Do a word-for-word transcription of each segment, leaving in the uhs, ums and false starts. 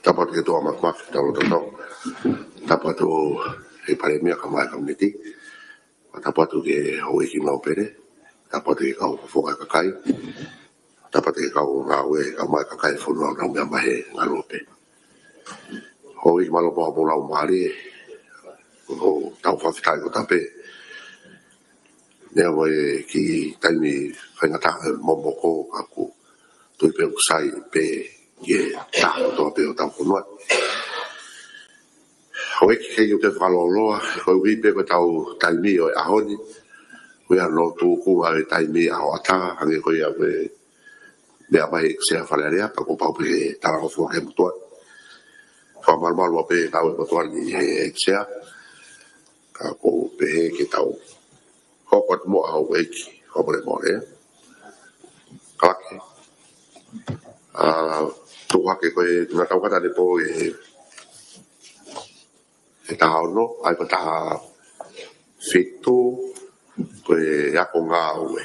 Tapu atu ki he ʻOtua Māfimafi, tau lotu atu. Tapu atu ki he Palēmia kae ʻumaʻā e Kapineti. Tapu atu ki he houʻeiki nōpele. Tapu atu ki he kau fakafofonga kakai. Tapu atu ki he kau ngāue, kae ʻumaʻā e kakai e fonua ʻoku nau meʻa mai he ngaluope. Houʻeiki, mālō pē hoʻomou laumālie. ʻOku tau fakafetaʻi kotoa pē. Neongo e kiʻi taimi faingataʻa, momoko, ka ʻoku tui pē ʻoku sai pē ki he taha kotoa pē ʻo tau fonua. Houʻeiki, ʻikai ke u toe fakalōloa, koeʻuhi pē ko ʻetau taimi ʻo e ʻaho ni. Ko ia ʻoku tuku ai e taimi ʻa hoʻatā, hangē ko ia ko e meʻa mai ʻEiki Sea Fale Alea, pea kuo pau pē ke talangofua ki he motuʻa. Fakamalumalu pē ngāue motuʻa ni ʻEiki Sea. Ka ʻoku ou pehē ke tau hoko atu mo e houʻeiki, fakamolemole. Kalake. ʻA, tuku hake ko e tuna tau kata ne po e, e taha ono, ʻai ko e taha fitu, ko e ako ngāue.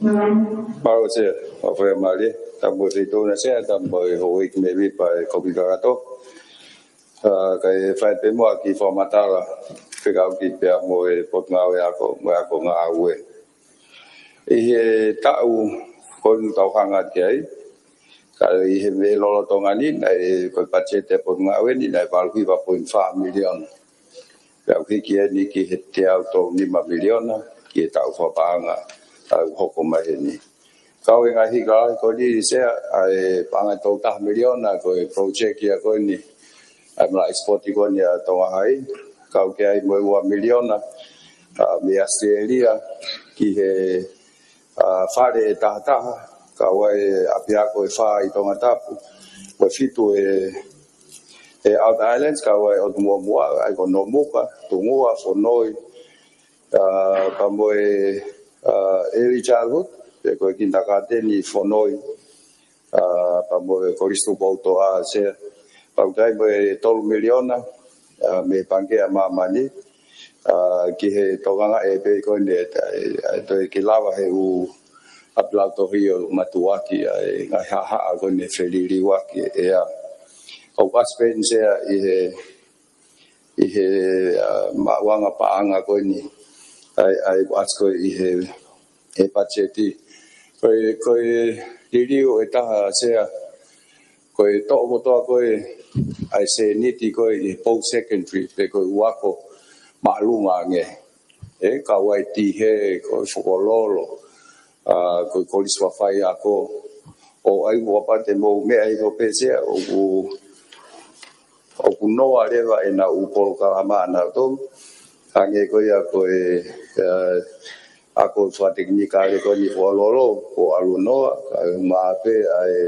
Mālō Sea, ʻa fai mali, tapu mo e fitu na Sea, tapu mo e houʻeiki mēmipa e Komiti Kakato. ʻA, kae fai pē muʻa e kiʻi fakamatala fekauʻaki pea mo e Potungāue Ako, mo e ako ngāue. ʻI he taʻu ko eni ʻoku tau hanga ki ai, ka ʻi he meʻa lolotonga ni, naʻe ko e patiseti e Potungāue ni, naʻe valu hiva poini fā miliona. Pea ʻoku hiki eni ki he teau tolu nima miliona, ki he taʻu fakapaʻanga, taʻu hoko mai eni. Kau e ngaahi hika lahi ko eni Sea, ʻa e paʻanga tolu taha miliona, ko e project ia ko eni, ʻa e malaʻe sipoti ko eni ʻa Tonga High, kau ki ai mo e ua miliona, ʻa, mei ʻAositelēlia, ki he, ʻa, fale ʻe tahataha, kau ai e ʻapiako ʻe fā ʻi Tongatapu, mo e fitu ʻi he outer islands, kau ai ʻOtu Muʻa Muʻa, ʻa ia ko Nomuka, Tungua, Fonoi, ʻa, pea mo e, ʻa, early childhood, pe ko e kindergarten ʻi Fonoi, ʻa, pea mo e Kolisi Tupou Toʻa Sea. Pea ʻoku ʻi ai mo e tolu miliona, ʻa, mei he Pangikē ʻa Māmani, ʻa, ki he tokangaʻi pē ko eni, ʻa, ʻa, toe ke lava he ʻū ʻapi lautohi ʻo matuʻuaki ʻa e ngaahi haʻahaʻa ko eni feliliuaki ʻe ʻa. ʻOku ʻasi pē eni Sea ʻi he ʻi he, ʻa, maʻuʻanga paʻanga ko eni, ʻa e, ʻa e ʻasi ko ē ʻi he, he patiseti. Ko e, ko e liliu ʻe taha Sea, ko e toʻo kotoa ko ē, ʻa e sēniti ko ē ʻi he post secondary, pe ko e ʻū ako māʻolunga ange. ʻE, kau ai e tihe, ko e fokololo, ʻa, ko e kolisi faiako. ʻO ʻai ua pate mo meʻa ʻi ko pē Sea, ʻoku ʻoku noa leva ʻenau ʻū polokalama ʻanautolu. Hangē ko ia ko e, ʻa, ako fakatekinikale ko eni foʻi lolo, ko ʻalu noa, kae ʻumaʻā pē ʻa e,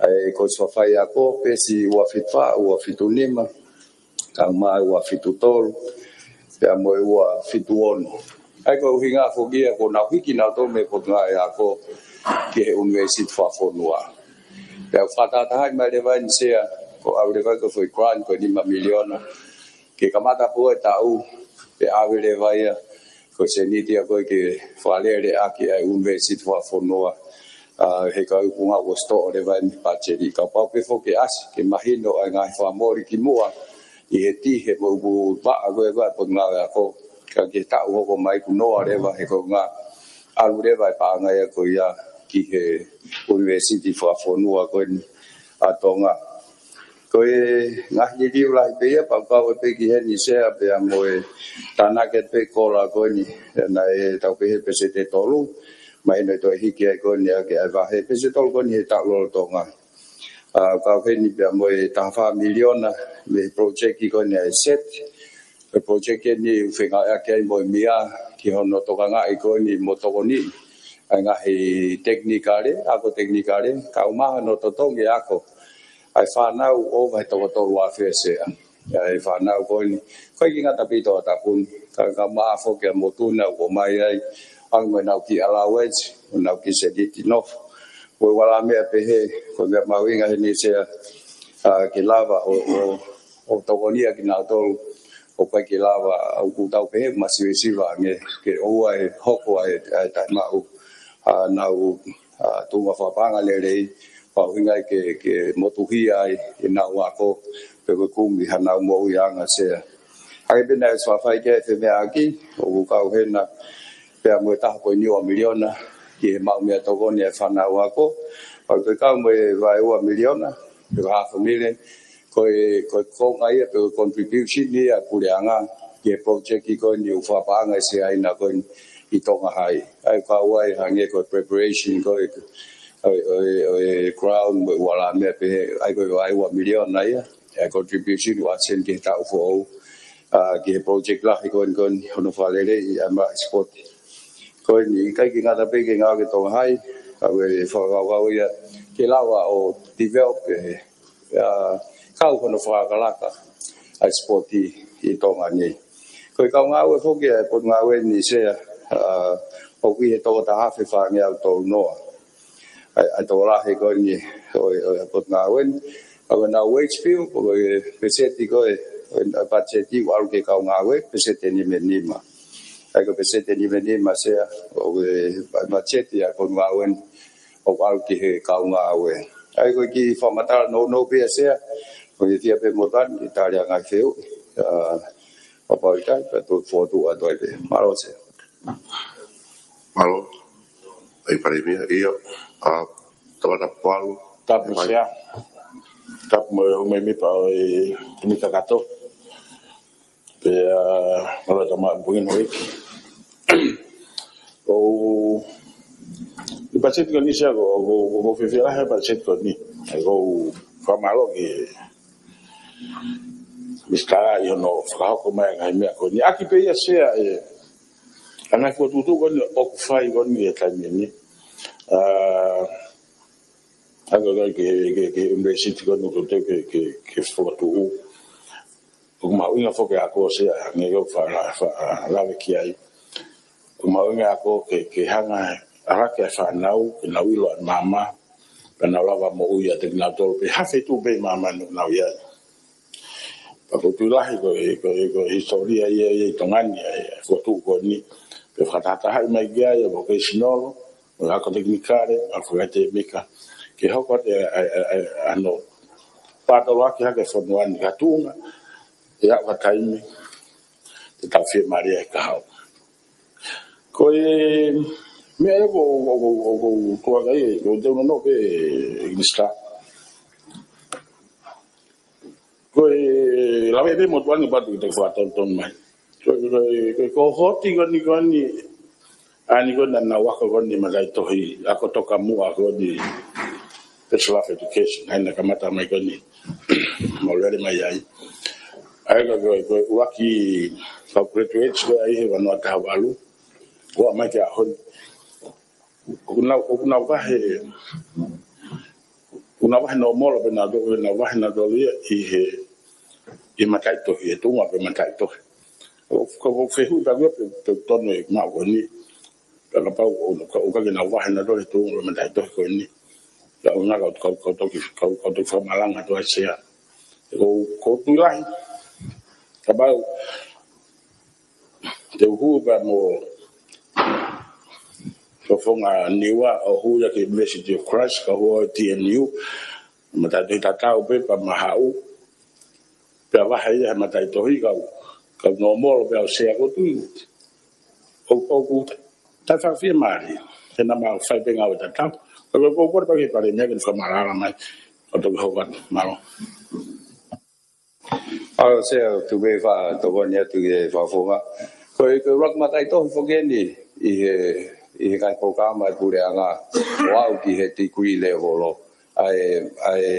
ʻa e kolisi faiako, peesi ua fitu fā, ua fitu nima, kae ʻumaʻā ua fitu tolu, pea mo e ua fitu ono. ʻA ia ko e ʻuhinga foki ia ʻoku nau hiki nautolu mei he Potungāue Ako ki he ʻUnivēsiti Fakafonua. Pea ʻoku fakatahatahaʻi mai leva eni Sea, ko e ʻave leva ko e foʻi grant ko e nima miliona. Ke kamata pē ʻa e taʻu, pea ʻave leva ia, ko e sēniti ia ko ē ke fakalele ʻaki ʻa e ʻUnivēsiti Fakafonua. ʻA, he ko e ʻuhinga ʻoku ʻosi toʻo leva eni patiseti. Kapau pē foki ke ʻasi, ke mahino ʻa e ngaahi fakamole ki muʻa, ʻi he tihe mo e ʻū vaʻa ko ē ko ē ʻa e Potungāue Ako. Ka ki he taʻu hoko mai ʻoku noa leva he ko e ʻuhinga ʻalu leva e paʻanga ia ko ia ki he ʻUnivēsiti Fakafonua ko eni ʻa Tonga. Ko e ngaahi liliu lahi pē ia, pea ʻoku kau ai pē ki heni Sea pea mo e tānaki pē kola ko eni, naʻe tau pehē pēseti ʻe tolu, mahino ʻe toe hiki ai ko eni ʻa e vahe pēseti ʻe tolu ko eni he taʻu lolotonga. ʻA, kau heni pea mo e taha fā miliona mei he project ko eni ʻa e set. Ko e project eni ʻoku fengāueʻaki ai mo e mia ki hono tokangaʻi ko eni mo tokoniʻi ʻa e ngaahi tekinikale, ako tekinikale, kae ʻumaʻā hono totongi ako ʻa e fānau ʻo vahe toko tolu afe Sea. ʻA e fānau ko eni, ʻoku ʻikai ke ngata pē ʻi Tongatapu ni, ka, kae ʻumaʻā foki ʻa e motu na ʻoku ʻomai ai, ʻa ʻenau kiʻi allowance, ʻenau kiʻi sēniti nofo. Ko e ʻū meʻa pehē, ko e meʻa mahuʻinga heni Sea, ʻa, ke lava ʻo, ʻo, ʻo tokoniʻi kinautolu, ʻoku ʻikai ke lava, ʻa, ʻoku tau pehē, masivesiva ange, ke ʻoua ʻe hoko ʻa e, ʻa e taʻemaʻu, ʻa, ʻenau, ʻa, tuʻunga fakapaʻanga lelei, mahuʻinga ai ke, ke motuhia ai ʻenau ako, pe ko e kumi hanau moʻuiʻanga Sea. Hangē pē naʻe ʻosi fai ki ai e femeʻaʻaki, ʻoku kau hena pea mo e taha poini ua miliona ki he maʻu meʻatokoni ʻa e fānau ako, pea ko e kau mo e vaeua miliona, pe ko e half a million, ko e, ko e konga ia pe ko e contribution ia ʻa e puleʻanga ki he project ko eni ʻoku fakapaʻanga ʻe Siaina ko eni ʻi Tonga Hai. ʻA ia ʻoku kau ai hangē ko e preparation ko e, ʻo e, ʻo e, ʻo e ground mo e ua la meʻa pehē, ʻa ia ko e vaeua miliona ia, ʻa e contribution ʻoku ʻasi eni ki he taʻu foʻou, ʻa, ki he project lahi ko eni, ko eni hono fakaleleiʻi ʻa e malaʻe sipoti. Ko eni, ʻikai ke ngata pē ki he ngāue ki Tonga Hai, ka ko e fakakaukau ia ke lava ʻo develop e, ʻa, kau hono fakalakalaka ʻa e sipoti ʻi Tonga ni. Ko e kau ngāue foki ʻa e Potungāue ni Sea, ʻa, ʻoku ʻi he toko taha afe fāngeau tolu noa ʻa e, ʻa e tokolahi ko eni ʻo e, ʻo e Potungāue ni. ʻA ko ʻenau wage bill, ko e peseti ko e, ʻo e patiseti ʻoku ʻalu ki he kau ngāue, peseti ʻe nima nima. ʻA ia ko e peseti ʻe nima nima Sea, ʻo e patiseti ʻa e Potungāue ni, ʻoku ʻalu ki he kau ngāue. ʻA ia ko e kiʻi fakamatala nounou pē ia Sea, ko e fiefia pē mo tani, ke tali ʻa e ngaahi fehuʻi, ʻa, pea kapau ʻe ʻikai, pea toe fokotuʻu atu ai pē. Mālō Sea. Mālō. ʻEiki Palēmia, ʻio, ʻa, Tavata Palu. Tapu Sea. Tapu mo e, mo e mēmipa ʻo e, e Komiti Kakato. Pea, ʻa, mālō e tama ʻapongipongi ʻEiki. ʻO, ʻi he patiseti ko eni Sea, ʻoku, ʻoku, ʻoku fiefia lahi he patiseti ko eni. ʻOku ou fakamālō ki he Minisitā ʻi hono fakahoko mai ʻa e ngaahi meʻa ko eni. ʻAki pē ia Sea e, ʻa e ngaahi fokotuʻutuʻu ko eni ʻoku fai ko eni he taimi ni. ʻA, ʻa ia ko e ke, ke, ke ʻunivēsiti ko eni ʻoku teu ke, ke, ke fokotuʻu. ʻOku mahuʻinga foki e ako Sea, hangē ko e fa-, fa-, lave ki ai. ʻOku mahuʻinga e ako ke, ke hanga ʻe he ʻalaki ʻa e fānau, ke nau ʻilo ʻa e maama, pea nau lava moʻui ʻiate kinautolu, pe ha feituʻu pē ʻi māmani ʻoku nau ʻi ai. Pea ʻoku ou tui lahi ko e, ko e, ko e hisitōlia ia, ia ʻi Tonga ni, ʻa e, ʻa e fokotuʻu ko eni. Pea fakatahatahaʻi mai ki ai ʻa e vocational, ʻa e ako tekinikale, ʻa e fakaʻekonōmika. Ke hoko atu ʻa e, ʻa e, ʻa e, ʻa e, ʻa hono pātoloaki hake e fonua ni ki ha tuʻunga, ʻe aʻu ki ha taimi, te tau fiemālie ai kahaʻu. Ko e meʻa ia ʻoku, ʻoku, ʻoku, ʻoku ou tuʻu ʻaki ai, ʻoku ou teu nono pē, Minisitā. Ko e lave pē mo tuʻu ange patu ki te fakatau tonu mai. Ko e, ko e, ko e, ko e kohoti ko eni ko eni, ʻa eni ko eni naʻa nau ako ko eni mataʻitohi, ako tokamuʻa ko eni Bachelor of Education, ʻa ia naʻa kamata mai ko eni, mo lele mai ai. ʻA ia ko e, ko e, ko e ʻuluaki kau graduates ko ē ʻi he ua noa taha valu, ʻo aʻu mai ki he ʻaho ni. ʻOku nau, ʻoku nau vahe, ʻoku nau vahe nōmolo pē nautolu, ʻoku nau vahe nautolu ia ʻi he, ʻi he mataʻitohi, he tuʻunga pē mataʻitohi. ʻOku, ʻoku ou fehuʻi pē ʻaku ia pe, pe tonu e maʻu ko eni, pea kapau ʻoku, ʻoku, ʻoku ʻikai ke nau vahe nautolu he tuʻunga pē mataʻitohi ko eni. Pea ʻoku ou kau, kau, kau toki, kau, kau toki fakamalanga atu ai Sea. ʻOku ou, ʻoku ou tui lahi. Kapau te u hū pea mo Fofonga Niua ʻo hū ia ki he University of Christ, ka hū ʻo T N U, mataʻitohi tatau pē pea ma haʻu, pea vahe ia he mataʻitohi kau, kau nōmolo pea ʻo Sea ʻoku ou tui. ʻO, ʻoku ta-, ta fakafiemālie, he naʻa ma fai pē ngāue tatau. Ka ko, ko, ko, pea ke Palēmia ke ne fakamaʻalaʻala mai, ʻo toki hoko atu, mālō. ʻA, Sea, tuku ke u fakatokoni atu ki he Fakafofonga. Ko e, ko e ʻuluaki mataʻitohi foki eni ʻi he, ʻi he ngaahi polokalama ʻa e puleʻanga ʻo aʻu ki he degree level ʻo, ʻa e, ʻa e,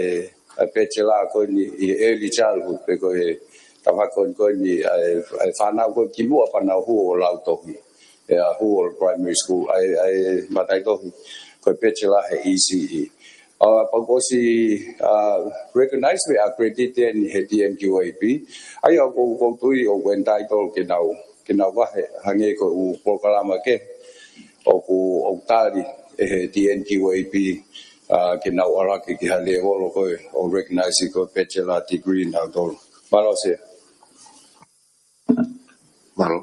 ʻa e bachelor ko eni ʻi he early childhood pe ko e tafaʻaki ko eni, ko eni ʻa e, ʻa e fānau ko ē kimuʻa pea nau hū ʻo lautohi. ʻE, ʻa, hū ʻo primary school, ʻa e, ʻa e mataʻitohi ko e bachelor he E C E. ʻA, pea kuo ʻosi, ʻa, recognize mo accredited ʻe he T N Q A P. ʻA ia ʻoku, ʻoku ou tui ʻoku entitled ke nau, ke nau vahe hangē ko e ʻū polokalama kehe ʻoku, ʻoku tali ʻe he T N Q A P, ʻa, ke nau ʻalu hake ki ha lēvolo ko ē ʻo recognize ko e bachelor degree nautolu. Mālō Sea. Mālō.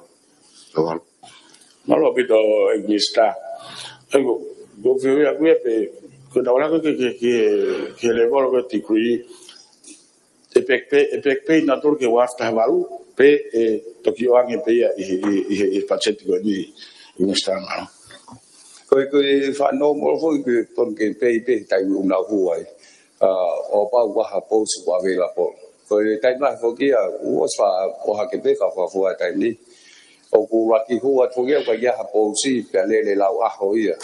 Mālō. Mālō ʻaupito ʻEiki Minisitā. ʻA ia ko, ko e fehuʻi ʻaku ia pe, Ko e tau lako ke, ke, ke, ke levolo ko e degree, ʻe pek pē, ʻe pek pē ʻi nautolu ki he ua afe taha valu, pe ʻe toki ʻoange pē ia ʻi he, ʻi he, ʻi he, ʻi he patiseti ko eni, ʻi Minisitā Mālō. Ko e, ko e faʻa normal foki ke tonu ke pei pē he taimi ʻoku nau hū ai. ʻA, ʻo pau ʻoku ʻi ai ha pousi ʻoku available. Ko e taimi lahi foki ia, ʻoku ʻosi faʻa ʻohake pē kau fakafuofua taimi ni. ʻOku ʻuluaki hū atu foki ia, ʻoku ʻikai ha pousi, pea lele lau ʻaho ia.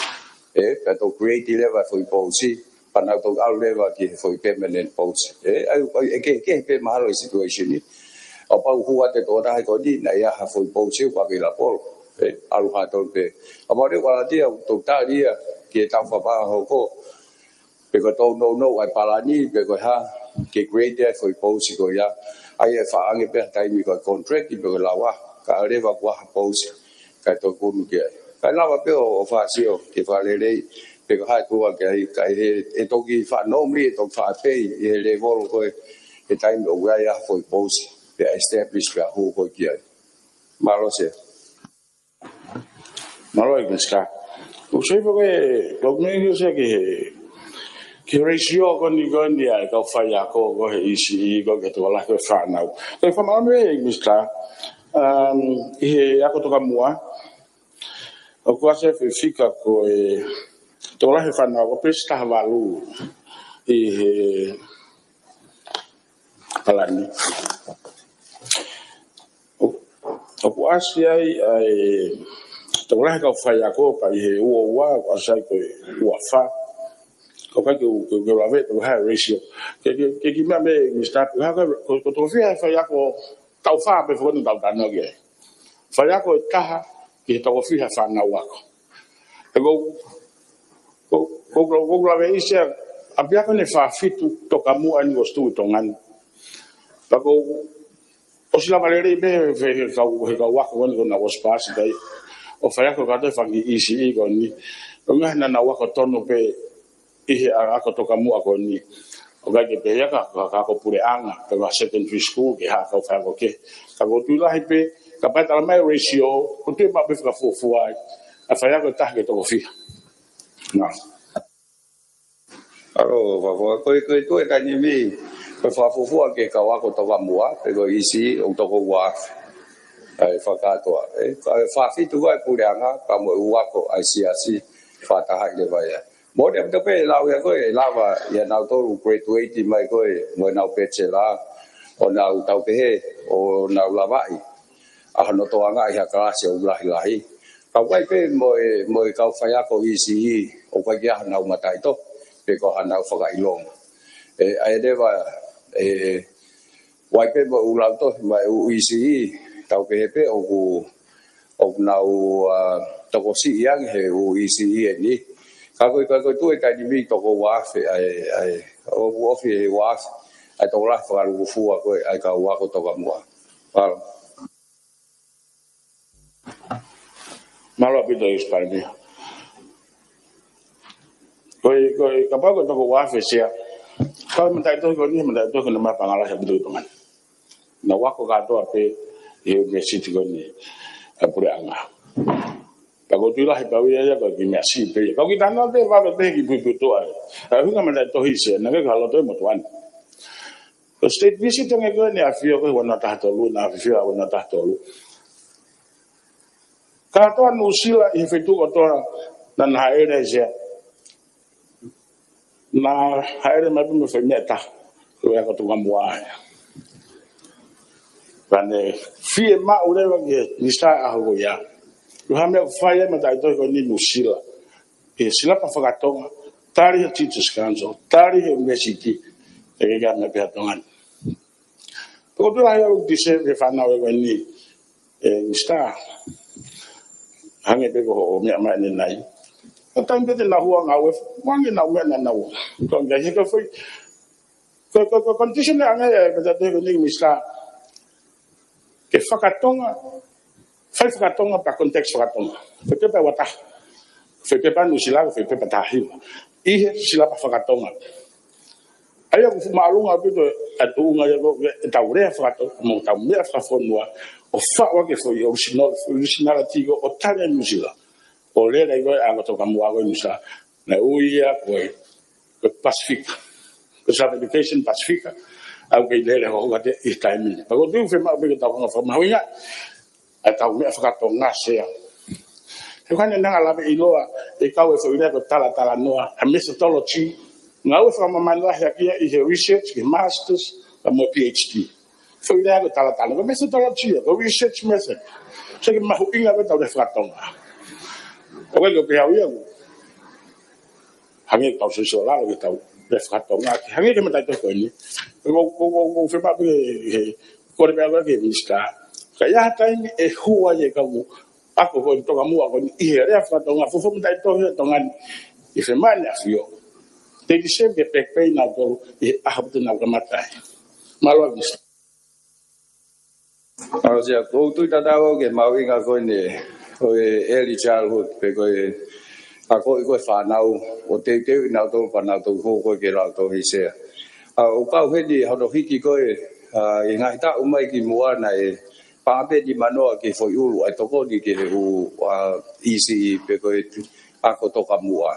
ʻE, pea toki create leva foʻi pousi, pea nau toki ʻalu leva ki he foʻi permanent pousi. ʻE, ʻai, ʻai, ʻe kehekehe pē mahalo e situation ni. ʻO pau hū atu e tokotaha ko eni, naʻe ʻi ai ha foʻi pousi ʻoku available. ʻE, ʻalu hā tonu pē. ʻA pau leva ʻa e tia, ʻoku tau tali ia, ki he taʻu fakapaʻanga hoko. Pe ko e tau nounou ʻa e palani, pe ko e hā, ke create e foʻi pousi ko ia. ʻAi e faʻa ʻange pē ha taimi ko e contract, pe ko e lau ʻaho, kae ʻoua leva kuo ʻi ai ha pousi, kae toki unu ki ai. Kae lava pē ʻo, ʻo fakasio, ke fakalelei, pe ko e hā e tuʻunga ki ai, kae he, ʻe toki faʻa normally, ʻe toki faʻa pei, ʻi he levolo ko ē, he taimi ʻoku ʻi ai ha foʻi pousi, pea establish pea hū ko ē ki ai. Mālō Sea. Mālō ʻEiki Minisitā. ʻOku ou sio pē ko e, ko e meʻa ni ʻoku ʻosi ki he, ki he ratio ko eni ko eni ʻa e kau faiako ko ē he E C E ko ē ki he tokolahi ko ē fānau. Ko e fakamālō ʻEiki Minisitā, um, ʻi he ako tokamuʻa, ʻoku ʻasi e fika ko e tokolahi fānau ko e peesi taha valu ʻi he palani. ʻO, ʻoku ʻasi ai ʻa e tokolahi kau faiako pea ʻi he ua ua, ʻoku ʻasi ai ko e ua fā. ʻOku ʻikai ke u, ke u, ke u lave pe ko e hā e ratio. Ke, ke, ke kiʻi meʻa mai Minisitā, pe ko e hā ko, ko, ko e toko fiha e faiako taʻu fā pe fokoni taʻu tano ki ai. Faiako ʻe taha ki he toko fiha fānau ako. ʻE ko, ko, ko, ko, ko lave ʻi Sea, ʻapiako ʻe fā fitu tokamuʻa ni ʻoku ʻosi tuʻu ʻi Tonga ni. Pea ko, ʻosi lava lelei pē he, he, he kau, he kau ako ko eni ko ena ʻosi paasi kai. ʻO faiako kātoa e fanga E C E ko eni. ʻOku ʻi ai haʻanau ako tonu pē ʻi he a-, ako tokamuʻa ko eni. ʻOku ʻikai ke pehē ia ka, ka, ka ko e puleʻanga, pe ko e secondary school, ke hā kau faiako kehe. Ka ʻoku ou tui lahi pē, kapau ʻe tala mai e ratio, ʻoku ou tui maʻu pē fakafuofua ai. ʻA e faiako ʻe taha ki he toko fiha. Nā. Mālō, fakafuofua, ko e, ko e tuʻu e taimi ni, ko e fakafuofua ki he kau ako tokamuʻa, pe ko e E C E, ʻoku toko ua afe. ʻA e fakakātoa, ʻe, ka ʻe fā fitu ko ē puleʻanga, pea mo e ua ko ē ʻa e siasi, fakatahaʻi leva ia. Moʻoni ʻaupito pē ʻe lau ia ko ē, ʻe lava ia nautolu graduate mai ko ē, mo ʻenau bachelor, ʻo nau tau pehē, ʻo nau lavaʻi ʻa hono tokangaʻi ha kalasi ʻoku lahilahi. Ka ʻoku ʻi ai pē mo e, mo e kau faiako E C E, ʻoku ʻikai ke ʻi ai haʻanau mataʻitohi, pe ko haʻanau fakaʻilonga. ʻE, ʻa ia leva, ʻe, ʻoku ʻi ai pē mo e ʻū lautohi mei he ʻū E C E, tau pehē pē ʻoku, ʻoku nau, ʻa, tokosiʻi ange he ʻū E C E ʻe niʻihi. Ka ko e, ka ko e tuʻu e taimi ni toko ua afe, ʻa e, ʻa e, ʻoku ofi he ua afe, ʻa e tokolahi fakalūkufua ko ē, ʻa e kau ako tokamuʻa. Mālō. Mālō ʻaupito ʻEiki Palēmia. Ko e, ko e, kapau ko e toko ua afe Sea. Ko e mataʻitohi ko eni, mataʻitohi ko ena maʻa Pangala he ʻaupito ʻi Tonga ni. Nau ako kātoa pē ʻi he ʻunivēsiti ko eni ʻa e puleʻanga. Pea ʻoku ou tui lahi pau ia ia ko e kiʻi meʻa siʻi pē ia. Ka ʻoku ʻikai ke tau vave pē ki he puipuituʻa. ʻA e ʻuhinga mataʻitohi Sea, naʻe ʻikai ke hā loto ʻi motuʻa ni. Ko e state visit ange ko eni ʻa e ʻAfio ko ē ua noa taha tolu, naʻe ʻafio ua noa taha tolu. Kātoa Nuʻusila ʻi he feituʻu kotoa naʻa na hāʻele ai Sea. Naʻe hāʻele mai pē mo e foʻi meʻa ʻe taha, ko e ako tokamuʻa ia. Pea ne fiemaʻu leva ki he minisitā ʻaho ko ia. Ko e hā e meʻa ʻoku fai ai e mataʻitohi ko eni Nuʻusila. ʻI he silapa fakatonga, tali he Teachers Council, tali he ʻunivēsiti, ʻe ʻikai ke ʻi ai ha meʻa pehē ʻa Tonga ni. Pea ʻoku ou tui lahi au ʻoku deserve e fānau ʻe ko eni, ʻe Minisitā. Hangē pē ko hoʻo meʻa mai ʻanenai. Ko e taimi pē te nau hū ʻo ngāue, ʻoange ʻenau meʻa naʻa nau. Ko e ngaahi he ko e foʻi, ko e, ko e, ko e condition ʻe ʻange ʻe he mataʻitohi ko eni Minisitā. Ke fakatonga, fai fakatonga pea context fakatonga. Fai pepa ʻe ua taha. Fai pepa Nuʻusila, fai pepa taha hiva. ʻI he silapa fakatonga. ʻA ia ʻoku fuʻu māʻolunga ʻaupito e tuʻunga ia ko ē ʻetau lea fakatonga, mo ʻetau meʻa fakafonua, ʻo faʻu ʻaki e foʻi original, foʻi originality ko ē ʻo tali ʻa Nuʻusila. ʻO lele ai ko ē ʻa e ako tokamuʻa ko ē ʻi Nuʻusila. Naʻe ui ia ko e ko e Pasifika, ko e Sub-Education Pasifika, ʻoku kei lele hoʻo ʻoatu ʻi he taimi ni. Pea ʻoku ou tui ʻoku fiemaʻu pē ke tau hanga ʻo fakamahuʻingaʻi ʻa e tau meʻa fakatonga, Sea. He ʻoku ʻikai ke ne hanga ʻo lave ʻiloa ʻe he kau e foʻi lea ko e talatalanoa, ʻa e methodology, ngāue fakamamahi lahi ʻaki ia ʻi he research, ki he masters, pea mo e PhD. Foʻi lea ko e talatalanoa, ko e methodology, ko e research method. Sio ki he mahuʻinga ko ē ʻetau lea fakatonga. ʻOku ʻikai ke pehē au ia ʻoku hangē ʻoku tau sōsōlalo ke tau lea fakatonga, ke hangē ki he mataʻitohi ko eni. Ko, ko, ko, ko, fiemaʻu pē ke, ke, kole pē au ki he minisitā. Ka ʻi ai ha taimi ʻe hū ai e kau ako ko eni, tokamuʻa ko eni ʻi he lea fakatonga, fuofua mataʻitohi ʻo Tonga ni, ʻe fiemaʻu ʻe he ʻAfio, they deserve ke pehē pē nautolu ʻi he ʻaho ʻoku nau kamata ai. Mālō, minisitā. ʻA, Sea, ʻoku ou tui tatau au ki he mahuʻinga ko eni ʻo e early childhood, pe ko e akoʻi ko ē e fānau, ʻo teuteuʻi nautolu pea nautolu hoko ko ē ki he lautohi, Sea. ʻA, ʻoku kau heni hono hiki ko ē, ʻa, ʻi he ngaahi taʻu mai ki muʻa naʻe paʻanga pē nima noa ki he foʻi ʻulu ʻa e tokoni ki he ʻū, ʻa, ECE pe ko e ako tokamuʻa.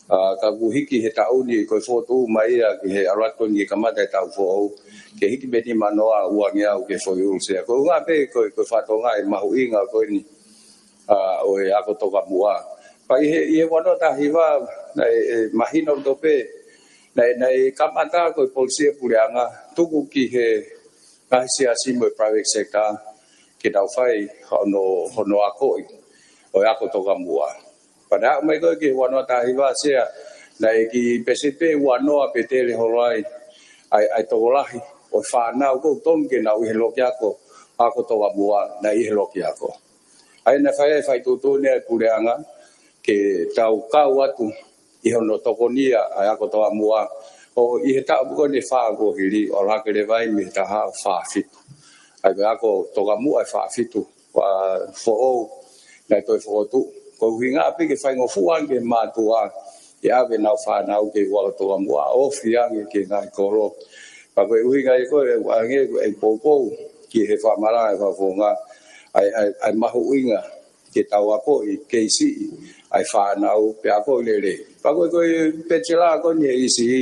ʻA, ka kuo hiki he taʻu ni ko e fotu mai ia ki he ʻalu atu ko eni ki he kamata e taʻu foʻou, ke hiki pē nima noa ʻo uangeau ki he foʻi ʻulu, Sea. Ko e ʻuhinga pē ko e, ko e fakatonga e mahuʻinga ko eni, ʻa, ʻo e ako tokamuʻa. Pea ʻi he, ʻi he ua noa taha hiva, naʻe, ʻe, mahino ʻaupito pē, naʻe, naʻe kamata ko e polisi ʻa e puleʻanga, tuku ki he ngaahi siasi mo e private sector, ke nau fai hono, hono akoʻi ʻo e ako tokamuʻa. Pea naʻe aʻu mai ko ē ki he ua noa taha hiva, Sea, naʻe kiʻi pēseti pē ua noa pe tele holo ai ʻa e, ʻa e tokolahi ʻo e fānau ʻoku totonu ke nau ʻi he lokiako, ako tokamuʻa, naʻe ʻi he lokiako. ʻA ia naʻe fai ai e faituʻutuʻuni ʻa e puleʻanga ke tau kau atu ʻi hono tokonia ʻa e ako tokamuʻa, ʻo ʻi he taʻu ko eni ʻe fā kuo hili, ʻo ʻalu hake leva ai mei he taha ʻo fā fitu. ʻA ia ko e ako tokamuʻa ʻe fā fitu, ʻa, foʻou, naʻe toe fokotuʻu. Ko e ʻuhinga pē ke faingofua ange ki he mātuʻa ke ʻave ʻenau fānau ki he ako tokamuʻa, ofi ange ki he ngaahi kolo. Pea ko e ʻuhinga ia ko ē ʻoku hangē ʻoku poupou ki he fakamalanga ʻa e fakafofonga ʻa e, ʻa e, ʻa e mahuʻinga ke tau akoʻi kei siʻi ʻa e fānau pea akoʻi lelei. Pea ko e, ko e bachelor ko eni ʻe ʻi siʻi,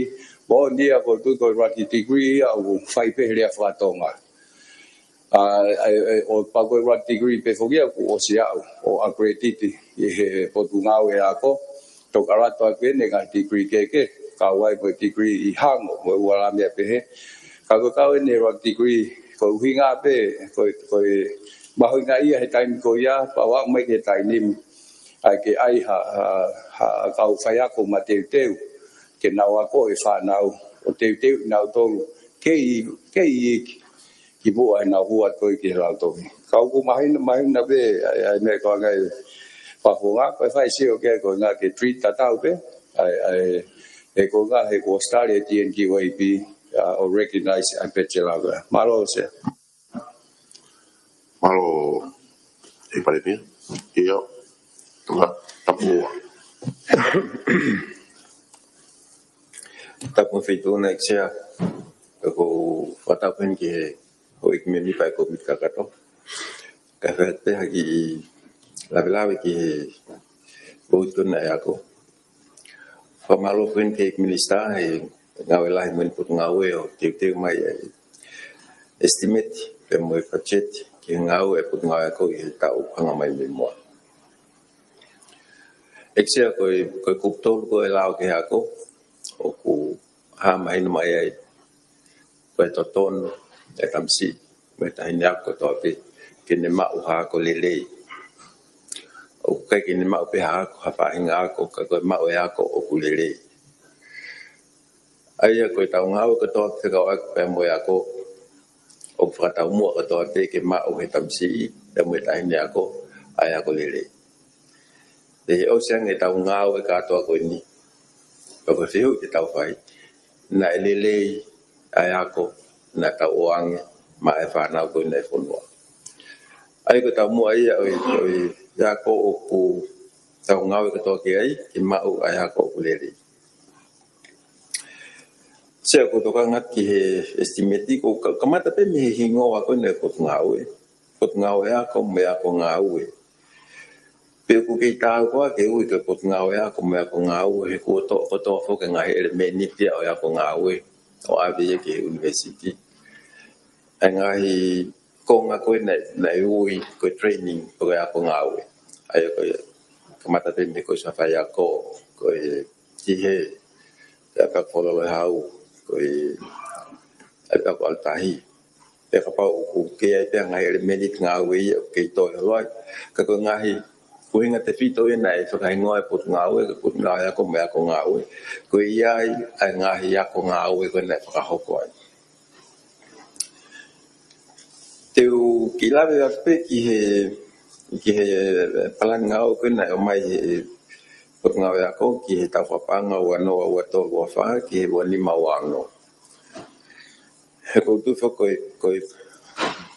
moʻoni ia ʻoku ou tui ko e rugged degree ia ʻoku fai pē he lea fakatonga. ʻA, ʻa, ʻa, ʻo pea ko e rugged degree pē foki ia kuo ʻosi aʻu ʻo accredited ʻi he Potungāue Ako. Toki ʻalu atu ʻa e ngaahi degree kehekehe, kau ai mo e degree ʻi Hango, mo e ua lā meʻa pehē. Ka ko e kau eni e rugged degree, ko e ʻuhinga pē, ko e, ko e mahuʻinga ia he taimi ko ia, pea ʻoku aʻu mai ki he taimi ni, ʻa ia ke ʻai ha, ha, ha kau faiako mateuteu, ke nau akoʻi e fānau, ʻo teuteuʻi nautolu, kei, kei iiki, ki muʻa heʻenau hū atu ko ē ki he lautohi. Ka ʻoku mahino, mahino pē, ʻa e, ʻa e meʻa ko ē ʻa e ngaahi fakafofonga, ko e fai sio ki ai ko e ngaahi ke treat tatau pē, ʻa e, ʻa e, he ko e ngaahi he kuo ʻosi tali ʻe he TNQAB, ʻa, ʻo recognize ʻa e bachelor. Mālō, Sea. Mālō, ʻEiki Palēmia. ʻIo, nga, tapu ua. Tapu mo e Feituʻuna, ʻEiki Sea. Ko e fakatapu heni ki he houʻeiki mēmipa ʻo e kōmiti kakato. Kae fai atu pē ha kiʻi lavelave ki he poupou ko ena ʻa e ako. Fakamālō foki ki he ʻEiki Minisitā he ngāue lahi mo ʻene potungāue ʻo teuteu mai ʻa e estimate pea mo e budget ki he ngāue ʻa e Potungāue Ako ʻi he taʻu hanga mai mei muʻa. ʻEiki Sea, ko e, ko e kupu tolu ko ē lao ki he ako, ʻoku hā mahino mai ai ko e totonu ʻa e tamasiʻi mo e taʻahine ako kotoa pē ke ne maʻu ha ako lelei. ʻOku ʻikai ke ne maʻu pē ha ako, ha faʻahinga ako, ka ko e maʻu e ako ʻoku lelei. ʻA ia ko ʻetau ngāue kotoa fekauʻaki pea mo e ako, ʻoku fakataumuʻa kotoa pē ke maʻu ʻe he tamasiʻi pea mo e taʻahine ako ʻa e ako lelei. Pea ʻosi ange ʻetau ngāue kātoa ko eni, pea ko e fehuʻi te tau fai, naʻe lelei ʻa e ako naʻa tau ʻoange maʻa e fānau ko ena ʻi he fonua? ʻA ia ko e taumuʻa ia ʻo e, ʻo e ako ʻoku tau ngāue kotoa ki ai, ke maʻu ʻa e ako ʻoku lelei. Sea, ʻoku ou tokanga ki he estimate, ʻoku ka-, kamata pē mei he hingoa ko ena ʻo e Potungāue, Potungāue Ako mo e Ako Ngāue. Pea ʻoku kei taau koā ke ui ko e Potungāue Ako mo e Ako Ngāue, he kuo toʻo kotoa foki e ngaahi ʻelemēniti ia ʻo e ako ngāue ʻo ʻave ia ki he university. ʻA e ngaahi konga ko ē naʻe, naʻe ui ko e training, ko e ako ngāue. ʻA ia ko e kamata pē mei he ko e ʻosi faiako, ko e tihe, ko e ʻapiako folofola ʻo e hau, ko e ʻapiako ʻalu tahi. Pea kapau ʻoku kei ʻi ai pē ngaahi ʻelemēniti ngāue ia ʻoku kei toe holo ai. Ka ko e ngaahi ʻuhinga tefito ia naʻe fakahingoa e Potungāue, ko e Potungāue Ako mo e Ako Ngāue. Ko e ʻi ai ʻa e ngaahi ako ngāue ko ē naʻe fakahoko ai. Te u kiʻi lave atu pē ki he, ki he palani ngāue ko ē naʻe ʻomai he Potungāue Ako ki he taʻu fakapaʻanga ua noa, ua tolu, ua fā, ki he ua nima, ua ono. He ʻoku ou tui foki ko e, ko e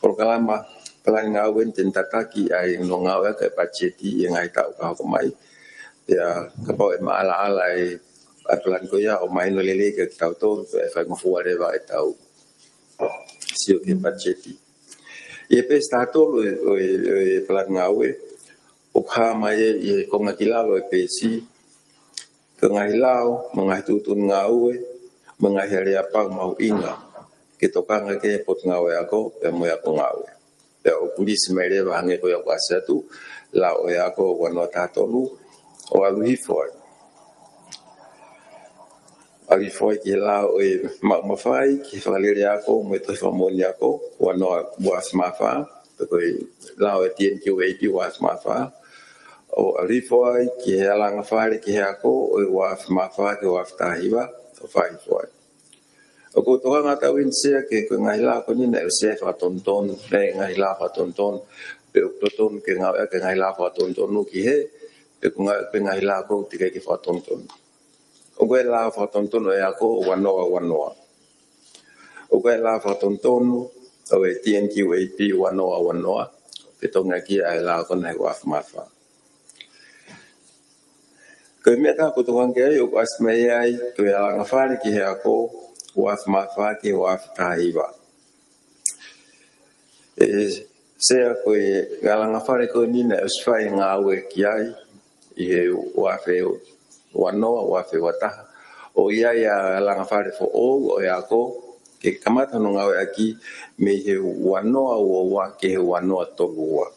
polokalama palani ngāue eni te ne tataki ai hono ngāueʻaki e patiseti ʻi he ngaahi taʻu ka hoko mai. Pea kapau ʻe maʻalaʻala e, ʻa e palani ko ia ʻo mahino lelei kiate kitautolu, pea ʻe faingofua leva ʻetau sio ki he patiseti. ʻI he peesi taha tolu ʻo e, ʻo e, ʻo e palani ngāue, ʻoku hā mai ʻi he konga ki lalo ʻo e peesi, ko e ngaahi lao, mo e ngaahi tuʻutuʻuni ngāue, mo e ngaahi aleapau mahuʻinga ke tokanga ki ai e Potungāue Ako pea mo e Ako Ngāue. Pea ʻoku lisi mai leva hangē ko ia kuo ʻasi atu, lao ʻo e ako ua noa taha tolu, ʻo ʻalu hifo ai. ʻAlu hifo ai ki he lao ʻo e maʻu mafai ki he fakalele ako mo e tohi fakamoʻoni ako ua noa, ua afe mā fā, pe ko e lao ʻo e TNQAP ua afe mā fā. ʻO ʻalu hifo ai ki he alanga fale ki he ako ʻo e ua afe mā fā ki he ua afe taha hiva, ʻo fai hifo ai. ʻOku ou tokanga atu au eni Sea ke ko e ngaahi lao ko eni naʻe ʻosi ʻi ai e fakatonutonu, naʻe ngaahi lao fakatonutonu, pe ʻoku totonu ke ngāueʻaki e ngaahi lao fakatonutonu ki hē, pe ʻoku ngāueʻaki pē ngaahi lao ʻoku teʻeki ke fakatonutonu. ʻOku ʻi ai e lao fakatonutonu ʻo e ako ua noa, ua noa. ʻOku ʻi ai e lao fakatonutonu ʻo e TNQAP ua noa, ua noa, fetongi ʻaki ʻa e lao ko ena he ua afe mā fā. Ko e meʻa ʻoku ou tokanga ki ai, ʻoku ʻasi mai ai ko e alanga fale ki he ako ua afe mā fā ki he ua afe taha hiva. ʻE Sea, ko e alanga fale ko eni naʻe ʻosi fai e ngāue ki ai ʻi he ua afe ua noa, ua afe ua taha. ʻO ʻi ai ʻa e alanga fale foʻou ʻo e ako ke kamata hono ngāueʻaki mei he ua noa, ua ua ki he ua noa, tolu ua.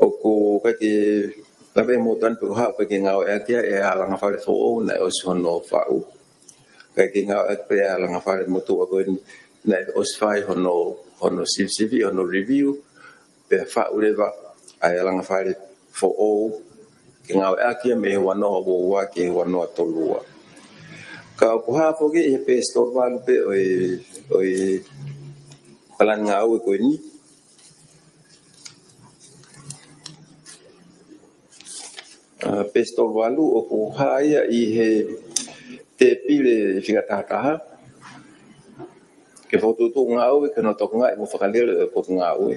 ʻOku ʻikai ke lave mo tanu pe ko e hā ʻoku ʻikai ke ngāueʻaki ai e alanga fale foʻou naʻe ʻosi hono faʻu. ʻIkai ke ngāueʻaki pē e alanga fale motuʻa ko eni naʻe ʻosi fai hono, hono sivisivi, hono review, pea faʻu leva ʻa e alanga fale foʻou ke ngāueʻaki ia mei he ua noa, ua ua ki he ua noa, tolu ua. Ka ʻoku hā foki ʻi he peesi tolu valu pē ʻo e, ʻo e palani ngāue ko eni. ʻA, peesi tolu valu ʻoku hā ia ʻi he tēpile fika taha taha. Ke fokotuʻutuʻu ngāue ke nau tokangaʻi mo fakalele ʻa e Potungāue.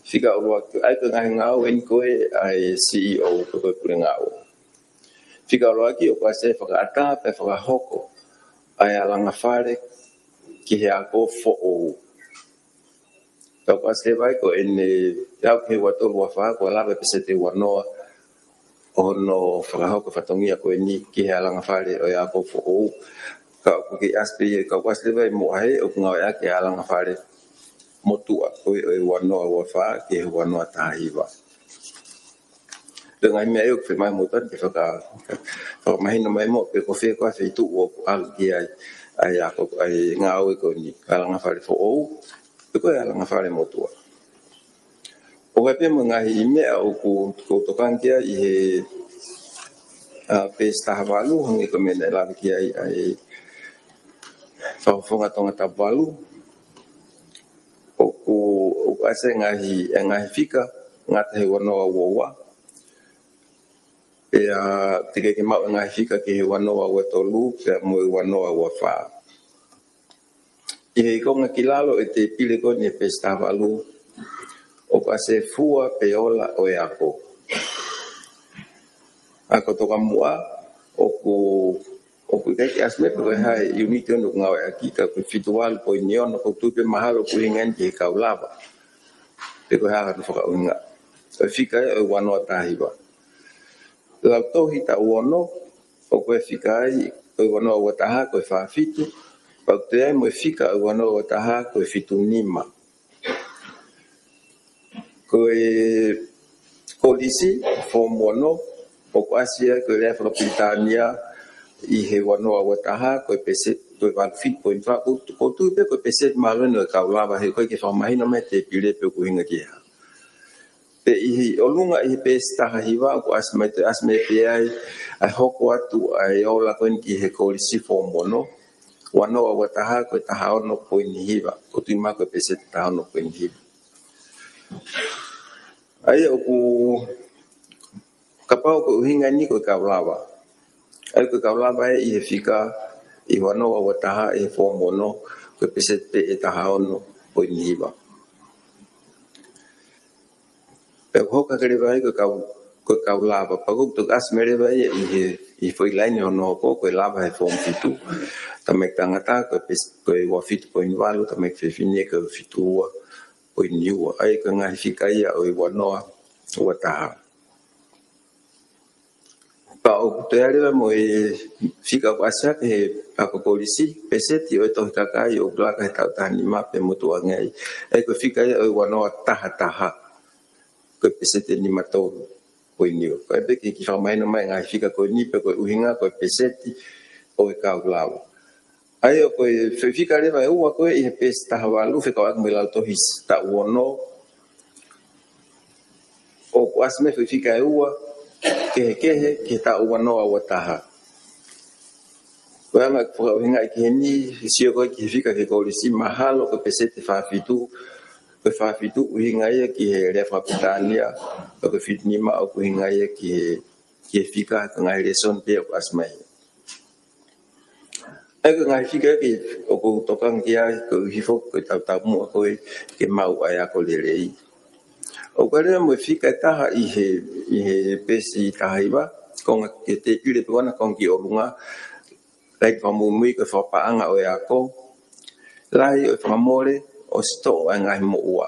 Fika ʻuluaki, ʻa ia ko e ngaahi ngāue eni ko ē ʻa e CEO pe ko e pule ngāue. Fika ʻuluaki ʻoku ʻasi ai e fakaʻatā pea fakahoko ʻa e alanga fale ki he ako foʻou. Pea ʻoku ʻasi leva ai ko eni, ʻi he ua tolu ua fā, kuo lava e peseti ua noa ʻo hono fakahoko e fatongia ko eni ki he alanga fale ʻo e ako foʻou. Ka ʻoku kei ʻasi pē ia, ka ʻoku ʻasi leva ia mo ʻahe ʻoku ngāueʻaki e alanga fale motuʻa ko ē ʻo e ua noa ua fā ki he ua noa taha hiva. Ko e ngaahi meʻa ia ʻoku fiemaʻu mo tanu ke faka-, fakamahino mai mo pe ko fē koā e feituʻu ʻoku ʻalu ki ai ʻa e ako, ʻa e ngāue ko eni, alanga fale foʻou pe ko e alanga fale motuʻa. ʻOku ʻi ai pē mo e ngaahi meʻa ʻoku, ʻoku ou tokanga ki ai ʻi he, ʻa, peesi taha valu, hangē ko e meʻa naʻe lave ki ai ʻa e Fakafofonga Tonga Tapu Valu. ʻOku, ʻoku ʻasi e ngaahi, e ngaahi fika, ngata he ua noa ua ua. Pea teʻeki ke maʻu e ngaahi fika ki he ua noa ua tolu, pea mo e ua noa ua fā. ʻI he konga ki lalo e tēpile ko eni he peesi taha valu, ʻoku ʻasi e fua pe ola ʻo e ako. ʻA ia ko e tokamuʻa, ʻoku, ʻoku ʻikai ke ʻasi mai pe ko e hā e ʻiuniti ʻoku ngāueʻaki, ka ko e fitu valu poini ono, ʻoku ou tui pē mahalo ʻoku ʻuhinga eni ki he kau lava. Pe ko e hā hano fakaʻuhinga. ʻo e fika ia ʻo e ua noa taha hiva. Lautohi taʻu ono, ʻoku ʻi ai e fika ia ʻo e ua noa ua taha ko e fā fitu, pea ʻoku toe ʻi ai mo e fika ʻo e ua noa ua taha ko e fitu nima. Ko e kolisi, Form ono, ʻoku ʻasi ia ko e lea faka-Pilitānia ʻi he ua noa ua taha, ko e peseti, ko e valu fitu poini fā, ʻoku, ʻoku tuʻu pē ko e peseti mālohi ʻo e kau lava, he ʻoku ʻikai ke fakamahino mai e tēpile pe ʻoku ʻuhinga ki he hā. Pea ʻi he ʻolunga ʻi he peesi taha hiva, ʻoku ʻasi mai, toe ʻasi mai pē ai ʻa e hoko atu ʻa e ola ko eni ki he kolisi Form ono, ua noa ua taha ko e taha ono poini hiva, ʻoku tuʻu mai ko e peseti taha ono poini hiva. ʻA ia ʻoku, kapau ko e ʻuhinga eni ko e kau lava, ʻa ia ko e kau lava ē ʻi he fika ʻi he ua noa ua taha ʻi he Form ono, ko e peseti pē ʻe taha ono poini hiva. Pea ʻoku hoko hake leva ai ko e kau, ko e kau lava, pea ʻoku toki ʻasi mai leva ia ʻi he, ʻi he foʻi laine hono hoko, ko e lava he Form fitu, talamai ʻe he tangata, ko e pes-, ko e ua fitu poini valu, talamai ʻe he fefine ko e fitu ua poini ua, ʻa ia ko e ngaahi fika ia ʻo e ua noa ua taha. Pea ʻoku toe ʻi ai leva mo e fika ʻoku ʻasi hake he ako kolisi, peseti ʻo e tohi kakai ʻoku laka he taʻu taha nima pea mo tuʻa ange ai. ʻA ia ko e fika ia ʻo e ua noa taha taha, ko e peseti ʻe nima tolu poini ua. Ko e pē ke kiʻi fakamahino mai e ngaahi fika ko eni pe ko e ʻuhinga ko e peseti ʻo e kau lava. ʻA ia ko e foʻi fika leva ʻe ua ko ē ʻi he peesi taha valu fekauʻaki mo e lautohi taʻu ono, ʻoku ʻasi mai foʻi fika ʻe ua kehekehe ki he taʻu ua noa ua taha. Ko e anga ʻeku fakaʻuhingaʻi ki heni, sio ko ē ki he fika ki he kolisi, mahalo ko e peseti ʻe fā fitu, ko e fā fitu ʻuhinga ia ki he lea faka-Pilitānia, ko e fitu nima ʻoku ʻuhinga ia ki he, ki he fika, ko e ngaahi lēsoni pē ʻoku ʻasi mai. ʻA ia ko e ngaahi fika ia ʻoku ou tokanga ki ai koeʻuhi foki ko e tautaumuʻa ko ē ke maʻu ʻa e ako lelei. ʻOku ʻi ai leva mo e fika ʻe taha ʻi he, ʻi he peesi taha hiva, konga ki he tēpile pē ʻoku ʻi ai ʻana, konga ki ʻolunga, lahi fakamuimui ko e fakapaʻanga ʻo e ako, lahi ʻo e fakamole, ʻosi toʻo ʻa e ngaahi moʻua.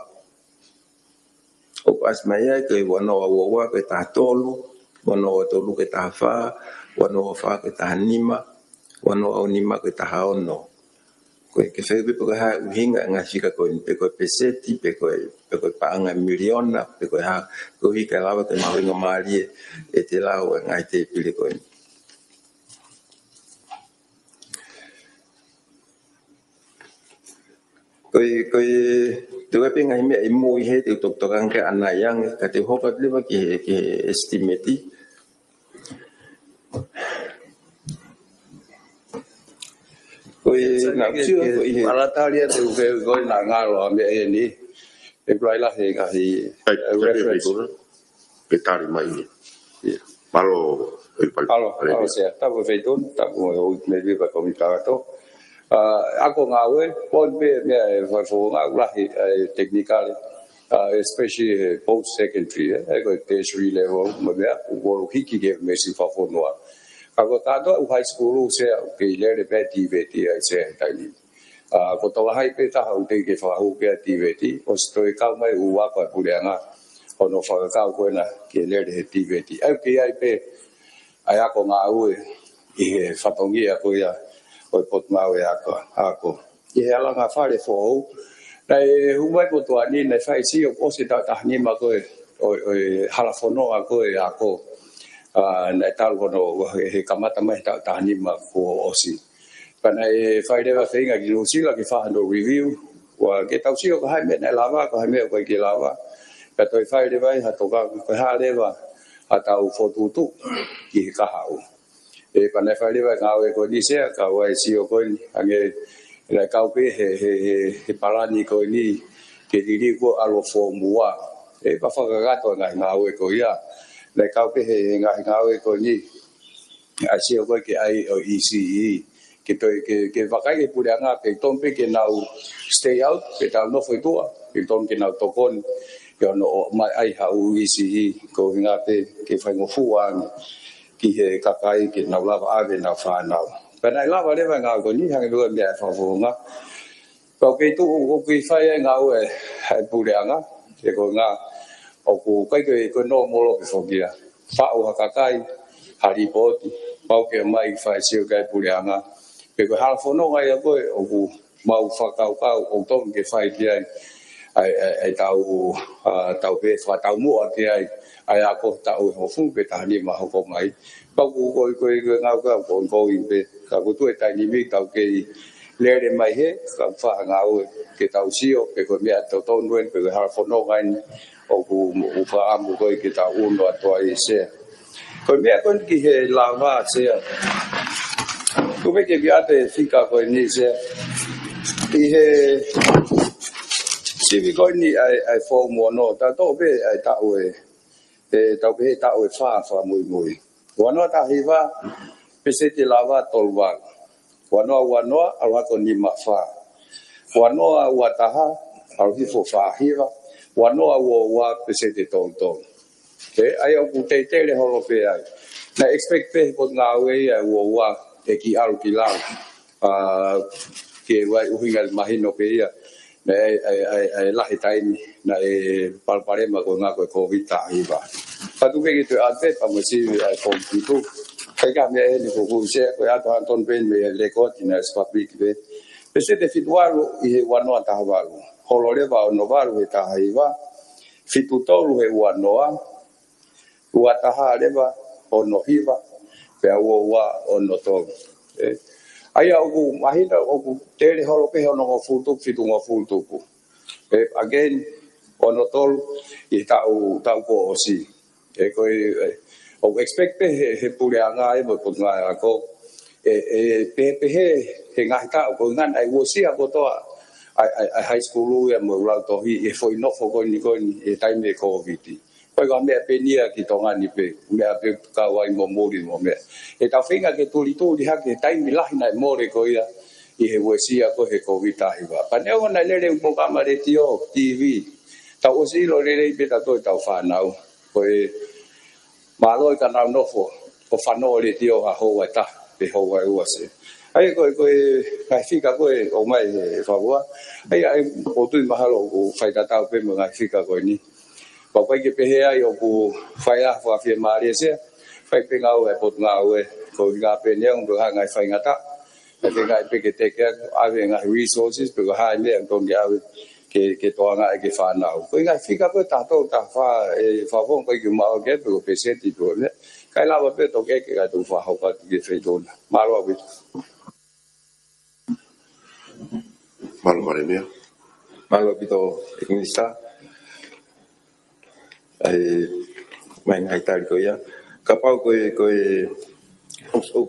ʻOku ʻasi mai ai ko e ua noa ua ua ko e taha tolu, ua noa ua tolu ko e taha fā, ua noa ua fā ko e taha nima, ua noa ua nima ko e taha ono. Ko e ke fai pē pe ko e hā e ʻuhinga e ngaahi fika ko eni, pe ko e peseti, pe ko e, pe ko e paʻanga miliona, pe ko e hā, koeʻuhi kae lava ke mahuʻingamālie ʻete lau e ngaahi tēpile ko eni. Ko e, ko e, te u ʻai pē ngaahi meʻa ʻi mui he te u tokotokanga ke ʻanai ange, ka te u hoko atu leva ki he, ki he estimate. Ko e, naʻa ku sio ko ē he. Ala tali atu ke ko e naʻa ngalo ʻa meʻa eni. ʻE kulai lahi e ngaahi, ʻai, eh, ʻai reference. Pe tali mai ia. Ia. Mālō, ʻe pali. Mālō, mālō, Sea. Tapu Feituʻu, tapu mo e houʻeiki meʻa pē ko e kau mita atu. Ah, ako ngāue, ko e meʻa, meʻa ʻe fai fofonga, lahi, eh, technical, ah, especially, eh, post secondary, eh, ʻa ia ko e tertiary level, mo e meʻa, ʻoku hiki ke meʻa siʻi fakafonua. Ka ko e kātoa ʻoku high school, Sea, ʻoku kei lele pē TVET ai Sea he taimi ni. Ah, ko e tokolahi pē taha ʻoku teʻeki ke fakahū ki ai TVET, ʻosi toe kau mai ʻū ako ʻa e puleʻanga, hono fakakau ko ena ke lele he TVET. ʻA ia ʻoku kei ʻi ai pē ʻa e ako ngāue ʻi he fatongia ko ia ʻo e Potungāue Ako, Ako. ʻI he alanga fale foʻou, naʻe hū mai motuʻa ni, naʻe fai sio ʻoku ʻosi e taʻu taha nima ko ē ʻo, ʻo e halafononga ko ē ako. Ah, naʻe talu hono, he, he kamata mai he taʻu taha nima kuo ʻosi. Pea naʻe fai leva feinga ki Nuʻusila ke fai hano review. Ua ke tau sio ko e hā e meʻa naʻe lava, ko e hā e meʻa ʻoku ʻikai ke lava. Pea toe fai leva ai ha tokanga, ko e hā leva haʻatau fokotuʻutuʻu ki he kahaʻu. ʻE, pea naʻe fai leva e ngāue ko eni Sea, kau ai e sio ko eni, hangē naʻe kau pē he, he, he, he palani ko eni, ke liliu ko e ʻalu ʻo Form ua. ʻE, pea fakakakato e ngaahi ngāue ko ia. Naʻe kau pē he, he ngaahi ngāue ko eni, ʻa e sio ko ē ki he ʻai ʻo e ECE. Ke toe, ke, ke vakai e puleʻanga, ke tonu pē ke nau stay out, ke tau nofo ʻi tuʻa, ke tonu ke nau tokoni, ke ono ʻomai ai ha ʻū ECE, ko e ʻuhinga pē ke faingofua ange ki he kakai, ke nau lava ʻave ʻenau fānau. Pea naʻe lava leva e ngāue ko eni, hangē ko e meʻa ʻe fakafofonga. Pea ʻoku kei tuʻu, ʻoku kei fai ai e ngāue ʻa e puleʻanga, he ko e ʻuhinga, ʻOku ʻikai ke, ko e nōmolo ke foki ia. Faʻu ha kakai, ha lipooti, pau ke mai fai sio ki ai puleʻanga. Pe ko e halafononga ia ko ē ʻoku mau fakakaukau ʻoku totonu ke fai ki ai ʻa e, ʻa e, ʻa e tau, ʻa, tau pē fakataumuʻa ki ai ʻa e ako taʻu ʻe hongofulu pe taha nima hoko mai. Pau ko e, ko e, ko e ngāue ko ē ʻoku ongoing pē. Ka ko e tuʻu e taimi ni tau kei lele mai he, ka faʻa ngāue ke tau sio, pe ko e meʻa totonu eni, pe ko e halafononga eni, ʻoku, ʻoku fakaʻamu ko ē ke tau ʻunu atu ai Sea. Ko e meʻa ko eni ki he lava Sea. Tuku pē ke u ʻoatu e fika ko eni Sea. ʻI he sivi ko eni ʻa e, ʻa e foomu ono, tau toʻo pē ʻa e taʻu ē, ʻe tau pehē taʻu ʻe fā fakamuimui. Ua noa taha hiva, peseti lava tolu valu. Ua noa ua noa, ʻalu hake ʻo nima fā. Ua noa ua taha, ʻalu hifo fā hiva. Ua noa ua ua, peseti tolu tolu. ʻE, ʻa ia ʻoku teitei holo pē ai. Naʻe expect pē he potungāue ia ua ua ʻe kiʻi ʻalu ki lalo. ʻA, ke ʻi ai ʻuhinga mahino pē ia. Naʻe, ʻa e, ʻa e, ʻa e lahi taimi, naʻe palopalema ko e ngāue ko e Kōviti taha hiva. Patu pē ke toe ʻoatu pē, pea mo e sivi ʻa e foomu fitu. ʻIkai ko ha meʻa eni ko ē Sea, ko e ʻoatu hangatonu pē mei he lēkooti naʻe ʻosi public pē. Peseti fitu valu ʻi he ua noa taha valu. Holo leva ono valu he taha hiva. Fitu tolu he ua noa. Ua taha leva ono hiva, pea ua ua ono tolu. ʻE, ʻa ia ʻoku mahino ʻoku teitei holo pē he onongofulu tupu, fitungofulu tupu. ʻE, again, ono tolu ʻi he taʻu, taʻu kuo ʻosi. ʻE, ko e, ʻe, ʻoku expect pē he, he puleʻanga ʻe mo e potungāue ako. ʻE, ʻe, pehē, pehē he ngaahi taʻu, ko e ngaahi ʻa e uesia kotoa ʻa e, ʻa e, ʻa e high school ia mo e ʻuluaki tohi, ʻi he foʻi nofo ko eni, ko eni, ʻi he taimi ʻo e Kōviti. Ko e ʻuhinga meʻa pē eni ia ki Tonga ni pē, meʻa pē kau ai mo muli mo meʻa. ʻE tau feinga ke tulituli hake he taimi lahi naʻe mole ko ia ʻi he uesia ko ē he Kōviti taha hiva. Pea neongo naʻe lele ʻū polokalama letiō, TV, tau ʻosi ʻilo lelei pē ʻe tautolu ʻetau fānau. Ko e mālō ʻi ka nau nofo ʻo fanongo letiō ha houa ʻe taha pe houa ʻe ua Sea. ʻA ia ko e, ko e ngaahi fika ko ē ʻoku ʻomai ʻe Fafua. ʻA ia ʻoku ou tui mahalo ʻoku faitatau pē mo e ngaahi fika ko eni. Pea ʻoku ʻikai ke pehē ai ʻoku fai ha fakafiemālie Sea, fai pē ngāue ʻa e potungāue, ko e ʻuhinga pē neongo ha ngaahi faingataʻa, ʻe feinga pē ke teke ʻave ngaahi resources, pe ko e hā e meʻa ʻoku totonu ke ʻave ke, ke toʻo ange ki he fānau. Ko e ngaahi fika ko ē taha tolu, taha fā, ʻe Fafua, ʻoku ʻikai ke u maʻu ki ai pe ko e peseti pe ko e meʻa. Kae lava pē toki ke ka tu faho ka tu ke fai tona. Mālō ʻaupito. Mālō Palēmia. Mālō ʻaupito ʻEiki Minisitā. ʻE, mai ngaahi tali ko ia. Kapau ko e, ko e, ʻo, ʻo,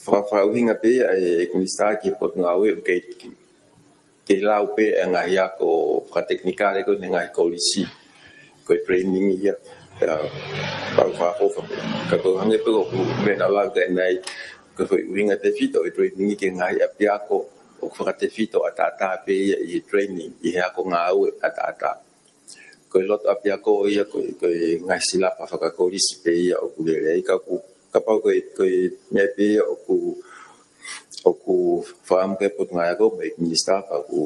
fa-, fakaʻuhinga pē ia ʻe, ʻEiki Minisitā ki he potungāue ʻoku kei, kei lau pē ʻa e ngaahi ako fakatekinikale ko eni he ngaahi kolisi. Ko e training ia, ʻa, pau fakaʻofa. Ka ko e hangē pē ko e meʻa naʻa ku lau ki ai, ko e foʻi ʻuhinga tefito ʻo e training ki he ngaahi ʻapiako ʻoku fakatefito ʻataʻatā pē ia ʻi he training, ʻi he ako ngāue ʻataʻatā. Ko e loto ʻapiako ia ko e, ko e ngaahi silapa fakakolisi pē ia ʻoku lele ai ka ʻoku, kapau ko e, ko e meʻa pē ia ʻoku, ʻoku fakaʻamu ki ai e potungāue ako mo e ʻEiki Minisitā pea ʻoku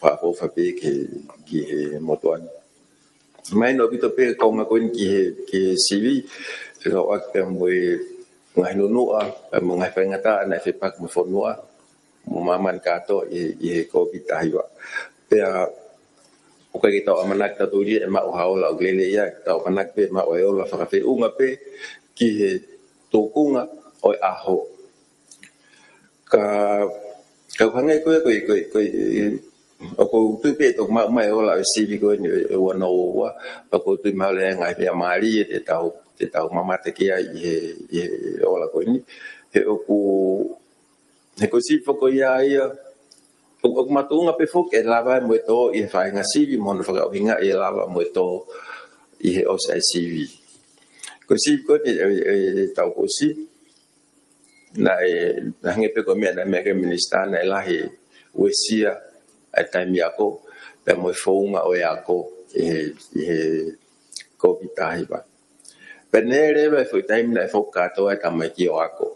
fakaʻofa pē ki, ki he motuʻa ni. Mahino ʻaupito pē e konga ko eni ki he, ki he sivi, fekauʻaki pea mo e ngaahi nunuʻa, pea mo e ngaahi faingataʻa naʻe fepaki mo e fonua, mo māmani kātoa ʻi, ʻi he Kōviti taha hiva. Pea, ʻoku ʻikai ke tau ʻamanaki tautolu ia ʻe maʻu ha ola ʻoku lelei ai, tau ʻamanaki pē maʻu e ola fakafeʻunga pē ki he tūkunga ʻo e ʻaho. Ka, ka ʻoku hangē ko e, ko e, ko e, ko e, ʻoku ou tui pē ʻe toki maʻu mai e ola ʻo e sivi ko eni ʻo e ua noa ua ua, pea ʻoku ou tui mahalo ʻe ʻi ai e ngaahi meʻa mālie te tau, te tau mamata ki ai ʻi he, ʻi he ola ko eni. He ʻoku, he ko e sivi foki ia ia, ʻoku, ʻoku makatuʻunga pē foki e lava mo e tō ʻi he faʻahinga sivi mo hono fakaʻuhingaʻi e lava mo e tō ʻi he ʻosi ʻa e sivi. Ko e sivi ko eni ʻe, ʻe, ʻe taʻu kuo ʻosi, naʻe, naʻe hangē pē ko e meʻa naʻe meʻa ki ai e Minisitā, naʻe lahi e uesia ʻa e taimi ako, pea mo e founga ʻo e ako ʻi he, ʻi he Kōviti taha hiva. Pea neʻe leva e foʻi taimi naʻe foki kātoa e tamaiki ʻo ako.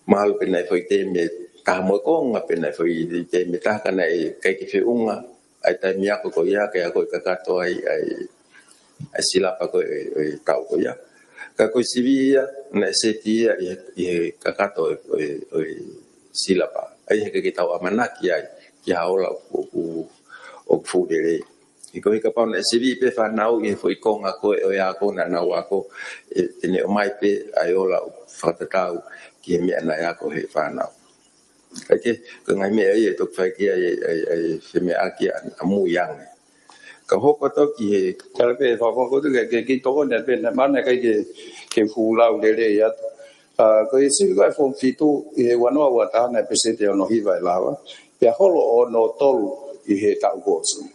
Mahalo pē naʻe foʻi taimi ʻe taha mo e konga, pe naʻe foʻi taimi ʻe taha ka naʻe ʻikai ke feʻunga ʻa e taimi ako ko ia ke akoʻi kakato ai ʻa e, ʻa e silapa ko ē ʻo e taʻu ko ia. Ka ko e sivi ia naʻe seti ia ʻi he, ʻi he kakato ʻo e, ʻo e, ʻo e silapa. ʻA ia he ʻikai ke tau ʻamanaki ai ki ha ola ʻoku, ʻoku, ʻoku fuʻu lelei. He ko e kapau naʻe sivi pē fānau ʻi he foʻi konga ko ē ʻo e ako naʻa nau ako, ʻe, ʻe ne ʻomai pē ʻa e ola ʻoku fakatatau ki he meʻa naʻe ako he fānau. Kae kehe, ko e ngaahi meʻa ia ʻe toki fai ki ai ʻa e, ʻa e, ʻa e femeʻaʻaki ʻa, ʻamui ange. Ka hoko atu ki he, tala pē, fakafoki atu ke, ke, ke tokoni pē, naʻe, mana ʻikai ke, ke fuʻu lau lelei atu. ʻA, ko e sivi ko ē Form fitu ʻi he ua noa ua taha naʻe peseti ʻe ono hiva ʻe lava, pea holo ʻe ono tolu ʻi he taʻu kuo ʻosi.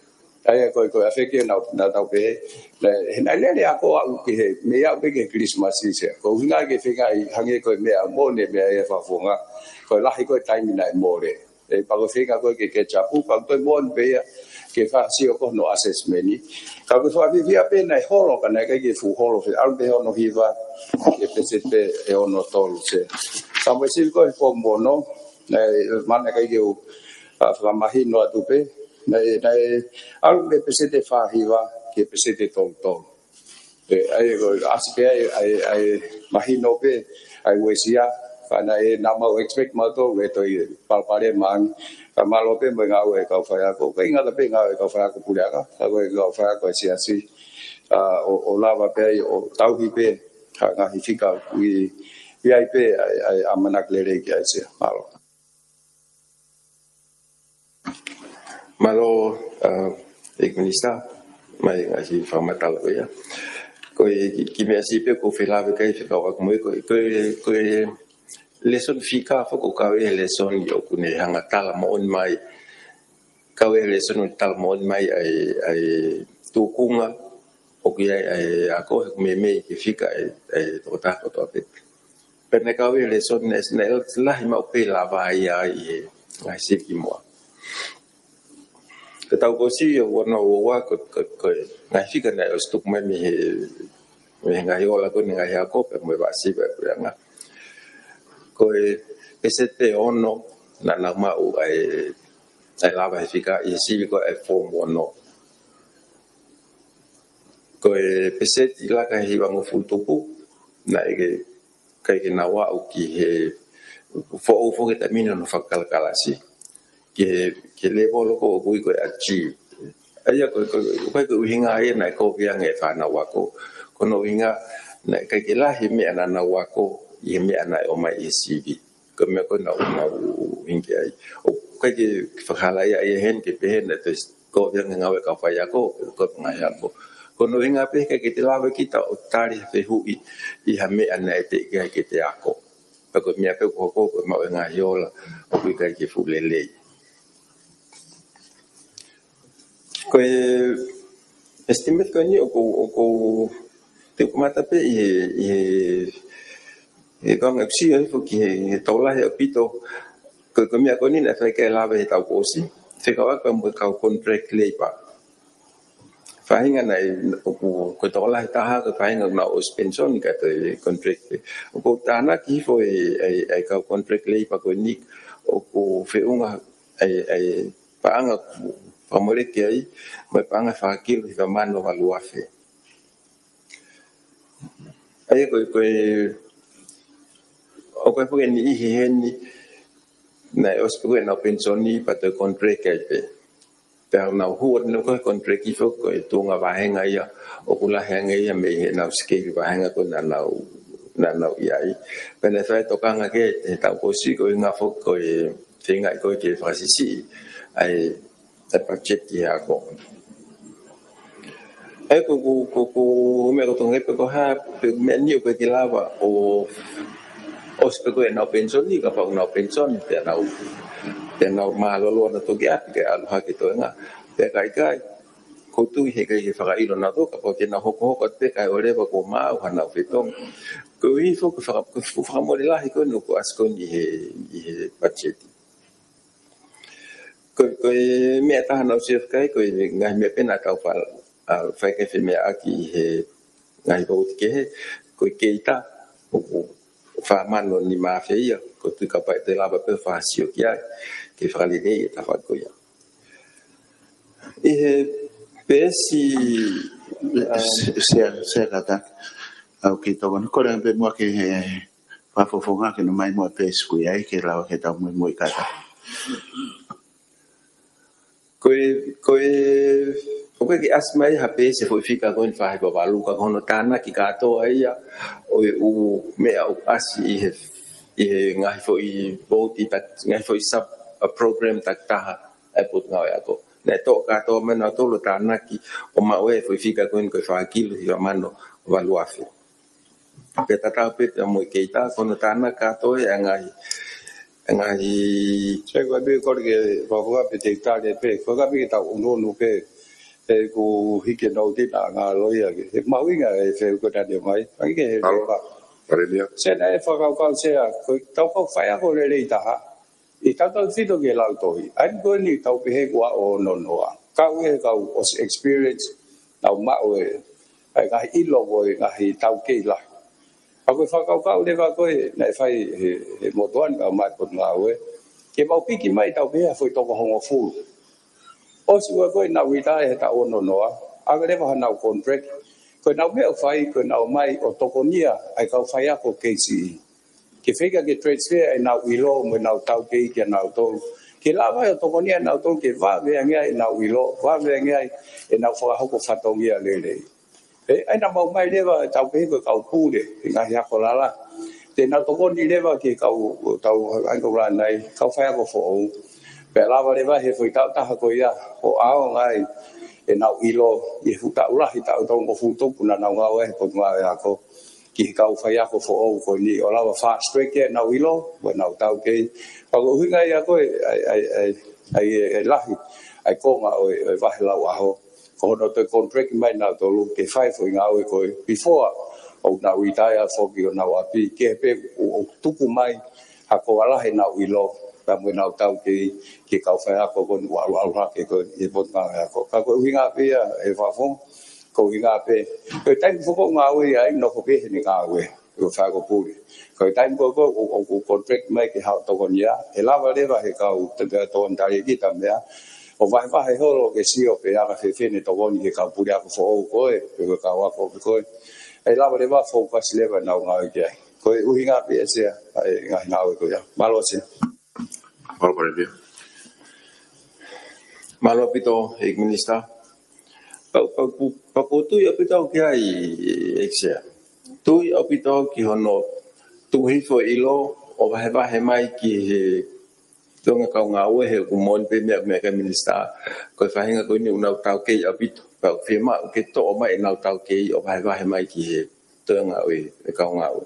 ʻA ia ko e, ko e ʻafeke naʻa, naʻa tau pehē, naʻe, he naʻe lele ako aʻu ki he, mei aʻu pē ki he Kilisimasi ia. Ko e ʻuhinga ke feinga ʻi hangē ko e meʻa moʻoni meʻa ia fakafofonga, ko e lahi ko ē taimi naʻe mole. ʻE pea ko e feinga ko ē ke, ke tapu, pea ko e moʻoni pē ia, ke fakasio ko hono assessment. Ka ko e fakafiefia pē naʻe holo, ka naʻe ʻikai ke fuʻu holo, feʻalu pē he ono hiva, ke peseti pē ʻe ono tolu se. Ka mo e sivi ko ē Form ono, naʻe, mana ʻikai ke u, ʻa, fakamahino atu pē, naʻe, naʻe ʻalu mei he peseti ʻe fā hiva ki he peseti ʻe tolu tolu. ʻE, ʻa ia ko e ʻasi pē ʻa e, ʻa e, ʻa e mahino pē ʻa e uesia, ka naʻe, naʻa mau expect mautolu ʻe toe palopalema ange, ka mālō pē mo e ngāue ʻa e kau faiako, ʻikai ngata pē ngāue ʻa e kau faiako puleʻanga, ka ko e kau faiako ʻa e siasi, ʻa, ʻo, ʻo lava pē ai, ʻo tauhi pē, ha ngaahi fika ʻoku ʻi, ʻi ai pē ʻa e, ʻa e ʻamanaki lelei ki ai. Mālō. Mālō, ʻa, ʻEiki Minisitā, mai ngaahi fakamatala ko ia. Ko e kiʻi, kiʻi meʻa siʻi pē ʻoku ou fie lave ki ai fekauʻaki mo ia, ko e, ko e, ko e lēsoni fika foki ʻoku kau he lēsoni ʻoku ne hanga tala moʻoni mai, kau he lēsoni ʻoku tala moʻoni mai ʻa e, ʻa e tūkunga ʻoku ʻi ai ʻa e ako he ʻoku meimei ke fika ʻa e, ʻa e tokotaha kotoa pē. Pea naʻe kau he lēsoni naʻe, naʻe lahi maʻu pē lava ia ʻi he ngaahi sivi kimuʻa. Ko e taʻu kuo ʻosi ʻo ua noa ua ua ko, ko, ko e ngaahi fika naʻe ʻosi tuku mai mei he, mei he ngaahi ola ko eni ngaahi ako pea mo e vaʻa sivi ʻa e puleʻanga. Ko e peseti ʻe ono naʻa nau maʻu ʻa e, ʻa e lava he fika ʻi he sivi ko ē ʻa e Form ono. Ko e peseti laka he hivangofulu tupu, naʻe ʻikai ke, ʻikai ke nau aʻu ki he foʻou foki e taimi ni hono fakakalakalasi ki he, ki he lēvolo ko ē ʻoku ui ko e achieve. ʻA ia ko e, ko e, ko e, ko e ʻuhinga ia naʻe kovi ange e fānau ako. Ko hono ʻuhinga naʻe ʻikai ke lahi e meʻa naʻa nau ako ʻi he meʻa naʻe ʻomai ʻi he sivi. Ko e meʻa ko ē naʻa nau, nau hinki ai. ʻOku ʻikai ke fakahalaia ia heni ke pehē naʻe toe kovi ange e ngāue ʻa e kau faiako, ko e ngaahi ako. Ko hono ʻuhinga pē he ʻikai ke te lava kita ʻo tali ha fehuʻi ʻi ha meʻa naʻe teʻeki ai ke te ako. Pea ko e meʻa pē ʻoku hoko ko e maʻu e ngaahi ola ʻoku ʻikai ke fuʻu lelei. Ko e estimate ko eni ʻoku, ʻoku te u kamata pē ʻi he, ʻi he, ʻi he kau ngāue ʻoku sio hifo ki he, he tokolahi ʻaupito. Ko, ko e meʻa ko eni naʻe fai ki ai e lave he taʻu kuo ʻosi. Fekauʻaki pea mo e kau contract labour. Faʻahinga naʻe, ʻoku, ko e tokolahi taha, ko e faʻahinga naʻa nau ʻosi penisoni kae toe contract pē. ʻOku ou tānaki hifo e, e, e kau contract labour ko eni ʻoku feʻunga e, e paʻanga ʻoku fakamoleki ai, mo e paʻanga fakakilo ʻe hiva mano valu afe. ʻA ia ko e, ko e, ʻoku ʻi ai foki e niʻihi heni, naʻe ʻosi pē ko ē ʻenau penisoni pea toe contract ai pē. Pea nau hū atu ʻenau ko e contract hifo ko e tuʻunga vāhenga ia, ʻoku lahi ange ia mei heʻenau sikeli vāhenga ko ē naʻa nau, naʻa nau ʻi ai. Pea naʻe fai e tokanga ki ai he taʻu kuo ʻosi ko e ʻuhinga foki ko e feingaʻi ko ē ke fakasiʻisiʻi ʻa e, ʻa e budget ki he ako. ʻA ia ko, ko, ko, ko e meʻa ko e tokanga pē ko e hā, pe meʻa ni ʻoku ʻikai ke lava ʻo, ʻosi pē ko ē ʻenau penisoni, kapau ʻoku nau penisoni, pea nau, pea nau mālōlō ʻenau toki ʻapi kae ʻalu hake e toenga. Pea ka ʻikai, ʻoku ou tui he ʻikai ke fakaʻilo nautolu, kapau te nau hokohoko atu pē kae ʻoua leva kuo maʻu haʻanau fetongi. Koeʻuhi foki ko e faka-, ko e fuʻu fakamole lahi ko eni ʻoku ʻasi ko eni ʻi he, ʻi he budget. Ko, ko e meʻa ʻe taha naʻa ku sio ki ai, ko e ngaahi meʻa pē naʻa tau fa-, ʻa, fai ki ai e femeʻaʻaki ʻi he ngaahi vouti kehe, ko e keita, ʻoku fā mano nima afe ia, ʻoku ou tui kapau ʻe toe lava pē ʻo fakasio ki ai, ke fakaleleiʻi e tafaʻaki ko ia. ʻI he peesi, um, Sea, Sea Kātaki. ʻOku kei tokoni, kole pē muʻa ki he fakafofonga ke ne ʻomai muʻa peesi kui ai ke lava ke tau muimui kātaki. Ko e, ko e, ʻoku ʻikai ke ʻasi mai ha peesi he foʻi fika ko eni fā hiva valu, ka ko hono tānaki kātoa ia ʻo e ʻū meʻa ʻoku ʻasi ʻi he, ʻi he ngaahi foʻi vouti taki, ngaahi foʻi sub, uh, program takitaha ʻa e Potungāue Ako. Naʻe toʻo kātoa mai nautolu ʻo tānaki ʻo maʻu e foʻi fika ko eni ko e fā kilu hiva mano valu afe. Pea tatau pē pea mo e keita, ko hono tānaki kātoa e ngaahi, ngaahi. Sai, ko e meʻa ko ē ke fakafofonga pē te tale pē, ko e ka pē ke tau ʻunuʻunu pē, ʻoku hiki e nōtisi ʻa e ngaahi loea ke. He mahuʻinga e fē ko e tane mai, angi ke he Alo, pa. Palemia. Sea naʻe fakakaukau Sea, ko e tau kau faiako lelei taha. ʻI he tautautefito ki he lautohi. ʻA ia ko eni tau pehē kuo ʻaonga noa. Kau e kau ʻosi experience, nau maʻu e, ʻa e ngaahi ʻilo ko e ngaahi taukei lahi. Ka ko e fakakaukau leva ko ē, naʻe fai he, he motuʻa ni ka mai Potungāue. Ke mau piki mai tau pehē ha foʻi toko hongofulu. ʻOsi ko ē ko ē nau retire he taʻu ono noa, ʻave leva hanau contract. Ko ʻenau meʻa ʻoku fai, ko ʻenau ō mai ʻo tokonia ʻa e kau faiako K C E. Ke feinga ke transfer ʻenau ʻilo mo ʻenau taukei kia nautolu. Ke lava ʻo tokonia nautolu ke vave ange ai ʻenau ʻilo, vave ange ai ʻenau fakahoko fatongia lelei. Pea ʻai naʻa mau ō mai leva ʻetau pehē ko e kau pule, he ngaahi ako lalahi. Te nau tokoni leva ki he kau, tau ʻai ko ē lā nai, kau faiako foʻou. Pea lava leva he foʻi taʻu taha ko ia, ʻo ʻaonga ai ʻenau ʻilo, ʻi he fuʻu taʻu lahi, taʻu toko hongofulu tupu naʻa nau ngāue he Potungāue Ako. Ki he kau faiako foʻou ko eni ʻo lava fast track ʻenau ʻilo, mo ʻenau taukei. Pea ko e ʻuhinga ia ko ē, ʻa e, ʻa e, ʻa e, ʻa e, ʻa e lahi, ʻa e konga ʻo e, ʻo e vahe lau ʻaho. Ko hono toe contract mai nautolu ke fai foʻi ngāue ko ē before ʻoku nau retire foki ʻo nau ʻapi, ke pē ʻo, ʻo tuku mai ha konga lahi ʻenau ʻilo, pea mo ʻenau taukei ki he kau faiako ko eni ʻoku ʻalu, ʻalu hake ko ē ʻi he Potungāue Ako. Ka ko e ʻuhinga pē ia ʻe fakafofonga, ko e ʻuhinga pē, ko e taimi foki ʻoku ngāue ai, nofo pē heʻene ngāue. Ko e faiako pule. Ko e taimi ko ē ʻoku, ʻoku, ʻoku contract mai ke haʻu ʻo tokonia, ʻe lava leva he kau te pea tokoni tali kita meʻa, ʻo vahevahe holo ke sio pe ʻe anga fēfē ʻene tokoni ki he kau puleako foʻou ko ē, pe ko e kau ako ko ē. ʻE lava leva focus leva ʻenau ngāue ki ai. Ko e ʻuhinga pē ia Sea, ʻa e ngaahi ngāue ko ia. Mālō Sea. Mālō Palemia. Mālō ʻaupito, ʻEiki Minisitā. Pea, pea, pea, pea ʻoku ou tui ʻaupito au ki ai, ʻEiki Sea. Tui ʻaupito au ki hono tuku hifo e ʻilo ʻo vahevahe mai ki he toenga kau ngāue he ʻoku moʻoni pē meʻa, meʻa ʻa e Minisitā. Ko e faʻahinga ko eni ʻoku nau taukei ʻaupito. Pea ʻoku fiemaʻu ke toʻo mai ʻenau taukei ʻo vahevahe mai ki he toenga ʻo e, e kau ngāue.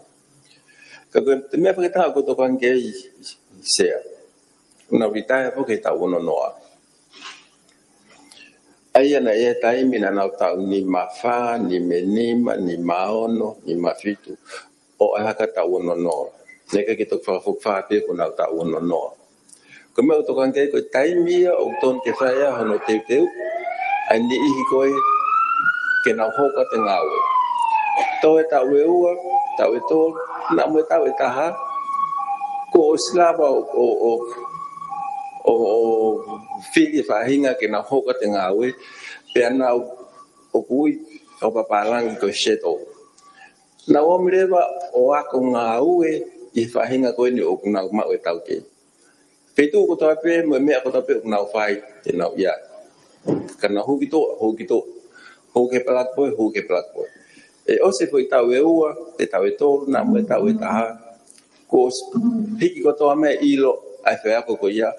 Ka ko e meʻa fakataha ʻoku ou tokanga ki ai Sea. Nau retire foki he taʻu ono noa. ʻA ia naʻe ʻi ai e taimi naʻa nau taʻu nima fā, nima nima, nima ono, nima fitu. ʻO aʻu ki he taʻu ono noa. Naʻe ʻikai ke toki fakafokifā pē ko ʻenau taʻu ono noa. Ko e meʻa ʻoku ou tokanga ki ai ko e taimi ia ʻoku totonu ke fai ai hono teuteu ʻa e niʻihi ko ē ke nau hoko atu e ngāue. Toe taʻu ʻe ua, taʻu ʻe tolu, naʻa mo e taʻu ʻe taha, kuo ʻosi lava ʻo, ʻo, ʻo, ʻo, ʻo fili e faʻahinga ke nau hoko atu e ngāue, pea nau ʻoku ui ʻi he papālangi ko e settle. Nau ō mai leva ʻo ako ngāue ʻi he faʻahinga ko eni ʻoku nau maʻu e taukei. Feituʻu kotoa pē mo e meʻa kotoa pē ʻoku nau fai te nau ʻi ai. Ka nau hū ki tuʻa, hū ki tuʻa. Hū ki he palaki ko ē, hū ki he palaki ko ē. ʻE ʻosi e foʻi taʻu ʻe ua, ʻe taʻu ʻe tolu, naʻa mo e taʻu ʻe taha. Kuo ʻosi hiki kotoa mai e ʻilo ʻa e faiako ko ia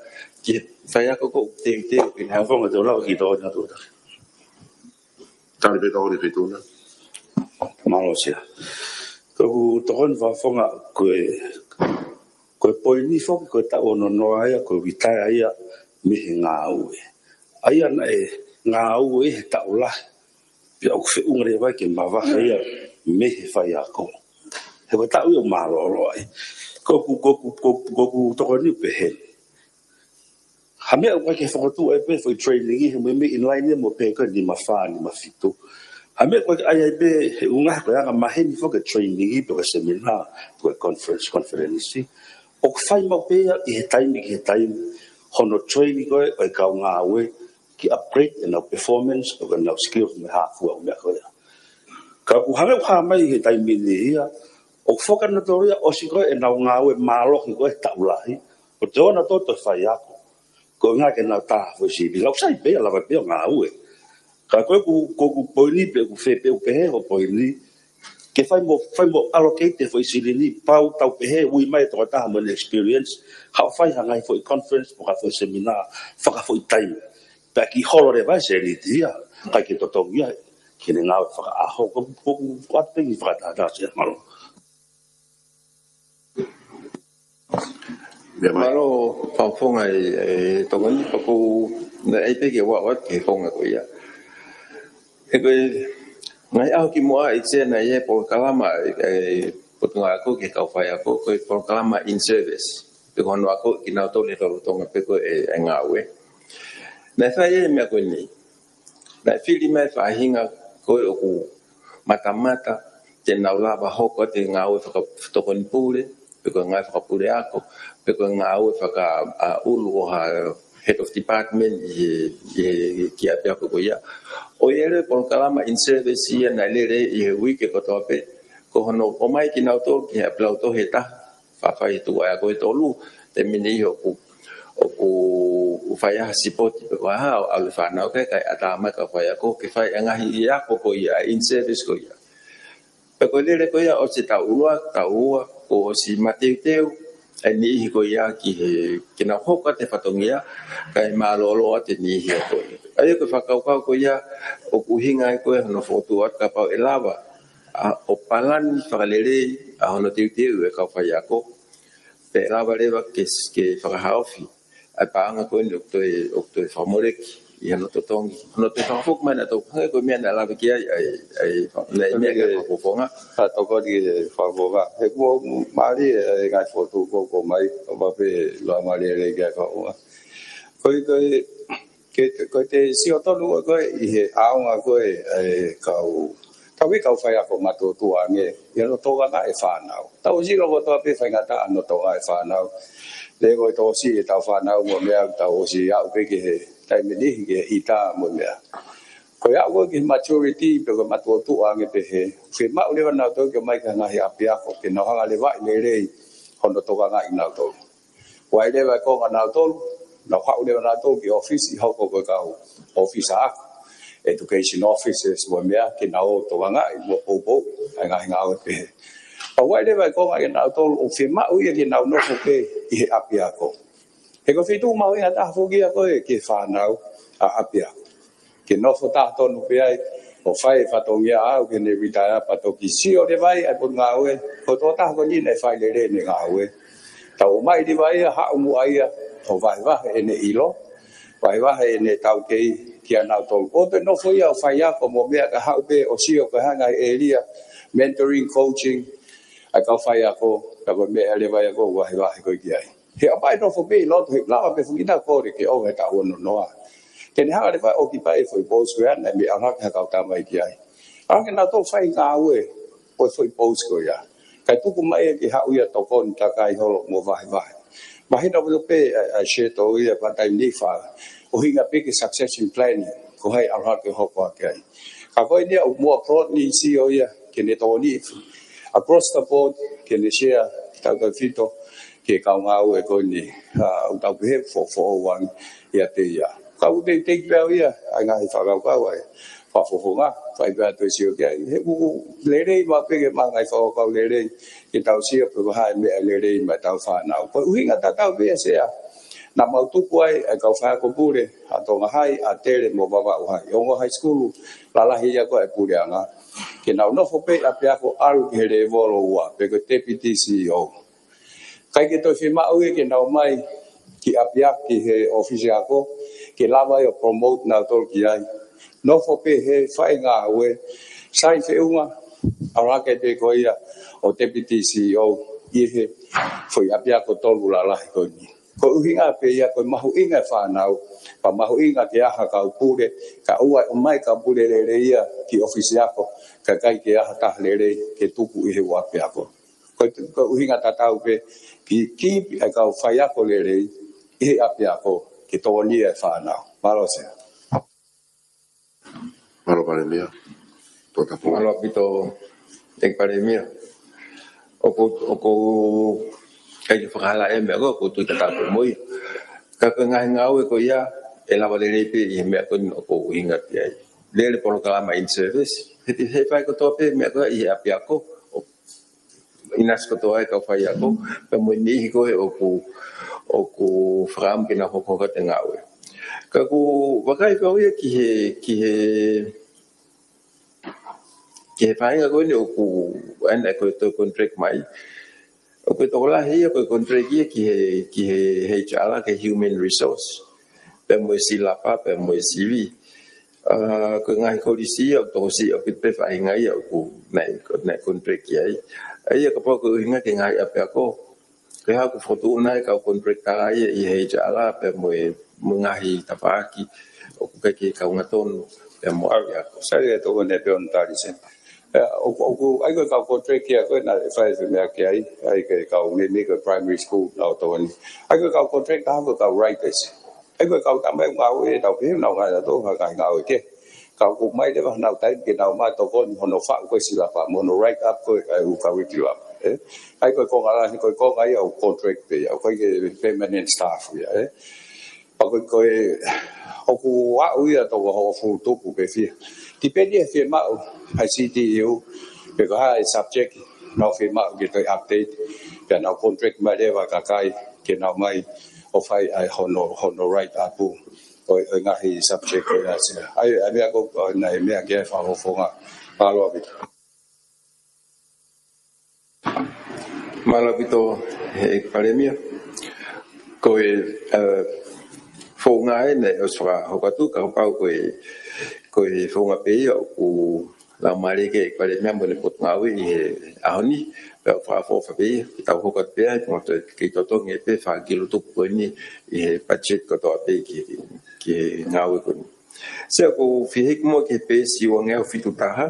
ki he faiako ko ē teuteu ki he. Fakafofonga te u lau ki he tokoni atu. Tali pē tokoni Feituʻu na. Mālō Sea. Ko ʻeku tokoni fakafofonga ko e, ko e poini foki ko e taʻu ono noa ia ko e retire ia mei he ngāue. ʻA ia naʻe ngāue he taʻu lahi. Pea ʻoku feʻunga leva ke mavahe ia mei he faiako. He ko e taʻu ia ʻoku mālōlō ai. Ko ʻeku, ko ʻeku, ko ʻeku, ko ʻeku tokoni pē heni. Ha meʻa ʻoku ʻikai ke fokotuʻu ai pē foʻi training he meimei in line ia mo e pē ko e nima fā, nima fitu. Ha meʻa ʻoku ʻikai ke ʻai ai pē he ʻuhinga ko e anga maheni foki e training pe ko e seminar, pe ko e conference, conference. ʻOku fai maʻu pē ia ʻi he taimi ki he taimi, hono training ko ē ʻo e kau ngāue, ke upgrade ʻenau performance, ʻo ʻenau skills mo e hā fua ʻo e meʻa ko ia. Ka ʻoku hangē ʻoku hā mai he taimi ni ia, ʻoku foka nautolu ia ʻosi ko ē ʻenau ngāue mālohi ko ē taʻu lahi, ʻo toe ʻoua nautolu toe faiako. Ko e ʻuhinga ke nau tā ha foʻi sivi. Lau sai pē, lava pē ʻo ngāue. Ka ko ʻeku, ko ʻeku poini pē ʻoku fē pē ʻoku pehē hoʻo poini. Ke fai mo, fai mo allocate e foʻi silini, pau tau pehē, ui mai e tokotaha mo ʻene experience, haʻu ʻo fai ha ngaahi foʻi conference, pe ko ha foʻi seminar, fakafoʻi taimi. Pea ke holo leva e sēniti ia, kae ke totongi ia, ke ne ngāue fakaʻaho, ko, ko, ko ʻeku ʻoatu pē ki he fakatātā Sea, mālō. Mālō, Fakafofonga, e, e, Tonga ni, pea ʻoku ou, naʻe ʻai pē ke u ʻoatu ki he konga ko ia. He ko e, ngaahi ʻaho kimuʻa ʻi he Sea naʻe ʻi ai e polokalama, e, e, Potungāue Ako ki he kau faiako, ko e polokalama in service. Pe ko hono ako kinautolu he lolotonga pē ko ē e, e ngāue. Naʻe fai e meʻa ko eni. Naʻe fili mai e faʻahinga ko ē ʻoku matamata, te nau lava hoko atu e ngāue fakatokoni pule, pe ko e ngāue fakapuleako, pe ko e ngāue faka, a, ʻulu ʻo ha head of department ʻi he, ʻi he kiʻi ʻapiako ko ia. ʻOku ʻi ai e polokalama in service ia naʻe lele ʻi he uike kotoa pē. Ko hono ʻomai kinautolu ki he ʻapi lautohi ʻe taha, fafai he tuʻu ʻa e ako ʻe tolu, taimi ni ʻoku, ʻoku fai ha sipoti pe ko e hā ʻo ʻalu e fānau ki ai, kae ʻatā mai e kau faiako ke fai e ngaahi ako ko ia, in service ko ia. Pea ko e lele ko ia ʻosi e taʻu ʻuluaki, taʻu ua, kuo ʻosi mateuteu e niʻihi ko ia ki he, ke nau hoko atu e fatongia, kae mālōlō atu e niʻihi ʻa ko ia. ʻA ia ko e fakakaukau ko ia, ʻoku ʻuhinga ai ko ē hono fokotuʻu atu kapau ʻe lava, a, ʻo palani fakalelei ʻa hono teuteu e kau faiako, pea lava leva ke, ke fakahaofi ʻa e paʻanga ko eni ʻoku toe, ʻoku toe fakamoleki ʻi hono totongi, hono toe fakafoki mai nautolu, hangē ko e meʻa naʻe lave ki ai, ʻa e, ʻa e, naʻe meʻa ki ai e Fakafofonga. Ka tokoni ki he Fakafofonga. He kuo mālie e ngaahi fokotuʻu kuo ʻomai, ʻo pehē ʻe Laumālie Lelei ki ai e Fakafofonga. Ko e, ko e, ke, ko e te sio tonu ko ē ʻi he ʻaonga ko ē e kau, tau ʻi he kau faiako matuʻotuʻa ange, ʻi hono tokangaʻi e fānau. Tau ʻosi ʻilo kotoa pē faingataʻa hono tokangaʻi e fānau. Leva ʻo toe ʻosi ʻetau fānau mo e meʻa, tau ʻosi aʻu pē ki he taimi niʻihi ki he ʻita mo e meʻa. Ko e aʻu ko ē ki he maturity pe ko e matuʻotuʻa ange pehē, fiemaʻu leva nautolu ke ō mai ki he ngaahi ʻapiako, ke nau hanga ʻo levaʻi lelei hono tokangaʻi nautolu. ʻOku ʻi ai leva e konga nautolu, nau haʻu leva nautolu ki he ʻōfisi, hoko ko e kau ʻōfisa ako, education officers mo e meʻa, ke nau tokangaʻi mo poupou ʻa e ngaahi ngāue pehē. Pea ʻoku ʻi ai leva e konga ia nautolu ʻoku fiemaʻu ia ke nau nofo pē ʻi he ʻapiako. He ko e feituʻu mahuʻinga taha foki ia ko ē ki he fānau ʻa ʻapiako. Ke nofo taha tonu pē ai, ʻo fai e fatongia ʻo aʻu ki heʻene retire pea toki sio leva ai ʻa e Potungāue, ko e tokotaha ko eni naʻe fai lelei ʻene ngāue. Tau ō mai leva ia, haʻu muʻa ia, ʻo vahevahe ʻene ʻilo, vahevahe ʻene taukei kia nautolu. ʻO toe nofo ia ʻo faiako mo e meʻa, kae haʻu pē ʻo sio ki he ngaahi ʻēlia, mentoring, coaching, ʻa e kau faiako, ka ko e meʻa leva ia ʻoku vahevahe ko ē ki ai. He ʻoku ʻi ai e nofo pē ʻi loto, he lava pē foki ʻo kole ke ʻoua ʻe taʻu ono noa. Te ne hanga leva ʻo ʻokipa e foʻi post ko ia, naʻe meʻa ʻalu hake ha kau tama ki ai. ʻAlu hake nautolu ʻo fai ngāue ʻo e foʻi post ko ia. Kae tuku mai ia ke haʻu ia ʻo tokoni takai holo mo vahevahe. Mahino pē ʻa, ʻa e schedule ia, pea taimi ni fa, ʻuhinga pē ki he succession planning, ko hai ʻalu hake ʻo hoko hake ai. Ka ko eni ia ʻoku more broadly sio ia, ke ne tokoni across the board, ke ne share tautautefito ki he kau ngāue ko eni, ʻa, ʻoku tau pehē foʻou ange ʻiate ia. Ka ʻoku teitei pē au ia, ʻa e ngaahi fakakaukau ʻa e Fakafofonga, fai pē ʻa e toe sio ki ai. He ʻoku lelei maʻu pē ke maʻu ngaahi fakakaukau lelei, ke tau sio pe ko e hā e meʻa lelei maʻa ʻetau fānau. Ko e ʻuhinga tatau pē ia Sea, naʻa mau tuku ai ʻa e kau faiako pule, ʻa Tonga High, ʻa Tele mo Vavaʻu High. Ongo high school lalahi ia ko ē ʻa e puleʻanga. Ke nau nofo pē ʻi ʻapiako ʻalu ki he lēvolo ua, pe ko e deputy C E O. ʻIkai ke toe fiemaʻu ia ke nau ō mai ki ʻapiako ki he ʻōfisi ako, ke lava ai ʻo promote nautolu ki ai. Nofo pē he fai ngāue, sai feʻunga, ʻalu hake pē ko ia ʻo deputy C E O ʻi he foʻi ʻapiako tolu lalahi ko eni. Ko e ʻuhinga pē ia ko e mahuʻinga e fānau, pea mahuʻinga ke ʻi ai ha kau pule, kae ʻoua ʻe ō mai kau pule lelei ia ki he ʻōfisi ako, kae ʻikai ke ʻi ai ha taha lelei ke tuku ʻi he ʻū ʻapiako. Ko e, ko e ʻuhinga tatau pē ke keep ʻa e kau faiako lelei ʻi he ʻapiako ke tokoni ʻa e fānau. Mālō Sea. Mālō Palēmia. Mālō ʻaupito ʻEiki Palēmia. ʻOku, ʻoku ʻikai ke fakahalaʻi e meʻa ko ē, ʻoku ou tui ka tapu mo ia. Ka ko e ngaahi ngāue ko ia, ʻe lava lelei pē ʻi he meʻa ko eni ʻoku ou ʻuhinga ki ai. Lele polokalama in service. He te, he fai kotoa pē meʻa ko ia ʻi he ʻapiako. ʻInasi kotoa e kau faiako, pea mo e niʻihi ko ē ʻoku, ʻoku fakaʻamu ke nau hokohoko atu e ngāue. Ka ʻoku ou vakai pē au ia ki he, ki he, ki he faʻahinga ko eni ʻoku, ʻa ena ko e toe contract mai. ʻOku tokolahi ia ko e contract ia ki he, ki he H R, ki he human resource. Pea mo e silapa, pea mo e sivi. ʻA, ko e ngaahi kolisi ia, ʻoku tokosiʻi ʻaupito pē faʻahinga ia ʻoku naʻe, naʻe contract ki ai. ʻA ia kapau ko e ʻuhinga ki he ngaahi ʻapiako, ko e hā ʻoku fokotuʻu nai e kau contractor ia ʻi he H R pea mo e, mo e ngaahi tafaʻaki ʻoku ʻikai ke kaunga tonu pea mo e ʻapiako. Sai e tokoni pē ʻo ne tali se. ʻA, ʻoku, ʻoku, ʻa ia ko e kau contract ia ko ē naʻe fai e meʻa ki ai, ʻa ia ko e kau meimei ko e primary school naʻa tau tokoni. ʻA ia ko e kau contract ʻa ko e kau writers. ʻA ia ko e kau tama e ngāue ʻe tau pehē ʻoku nau ngāue ʻatautolu ha ngaahi ngāue kehe. Ka ʻoku ʻomai leva honau taimi ke nau ō mai ʻo tokoni hono faʻu ko ē silapa mo hono write up ko ē ʻa e ʻū curriculum, ē? ʻA ia ko e konga lahi, ko e konga ia ʻoku contract pē ia, ʻoku ʻikai ke permanent staff ia, ē? Pea ko e, ko e, ʻoku aʻu ia toko hongofulu tupu pe fiha. Tipeni he fiemaʻu ʻa e C T U, pe ko e hā e subject, nau fiemaʻu ke toe update, pea nau contract mai leva e kakai ke nau ō mai ʻo fai ʻa e hono, hono write up ʻo e, ʻo e ngaahi subject ko ia sia. ʻA ia, ʻa e meʻa ko, ʻa e ngaahi meʻa ke fakafofonga. Mālō ʻaupito. Mālō ʻaupito ʻEiki Palēmia. Ko e, ʻa, founga ʻeni ʻoku fakahoko atu, kapau ko e, ko e founga pē ia ʻoku laumālie ki ai ʻEiki Palēmia mo ʻene potungāue ʻi he ʻaho ni, pea ʻoku fakaʻofoʻofa pē ia ke tau hoko atu pē ai, pea mo e kei totongi pē fakakilu tupu ko eni ʻi he budget kotoa pē ki, ki he ngāue ko eni. Sia, ʻoku ou fie hiki muʻa ki he peesi uangeau fitu taha.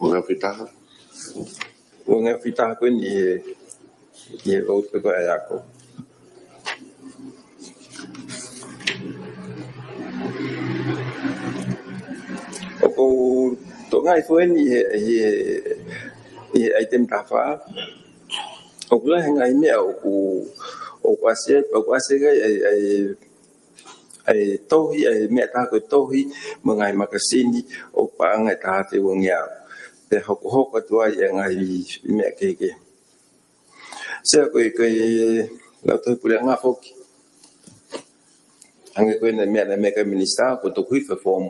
Uangeau fitu taha. Uangeau fitu taha ko eni ʻi he, ʻi he ʻoku pē ko e ako. ʻOku ou toʻo ngaahi foʻi eni ʻi he, ʻi he, ʻi he item taha fā. ʻOku lahi e ngaahi meʻa ʻoku, ʻoku ʻasi ai, ʻoku ʻasi ai ʻa e, ʻa e, ʻa e tohi, ʻa e meʻa taha ko e tohi, mo e ngaahi makasini, ʻoku paʻanga ʻe taha afe uangeau. Pea hokohoko atu ai e ngaahi meʻa kehekehe. Sia, ko e, ko e lautohi puleʻanga foki. Hangē ko ena e meʻa naʻe meʻa ki ai e Minisitā, ko e tuku hifo e form,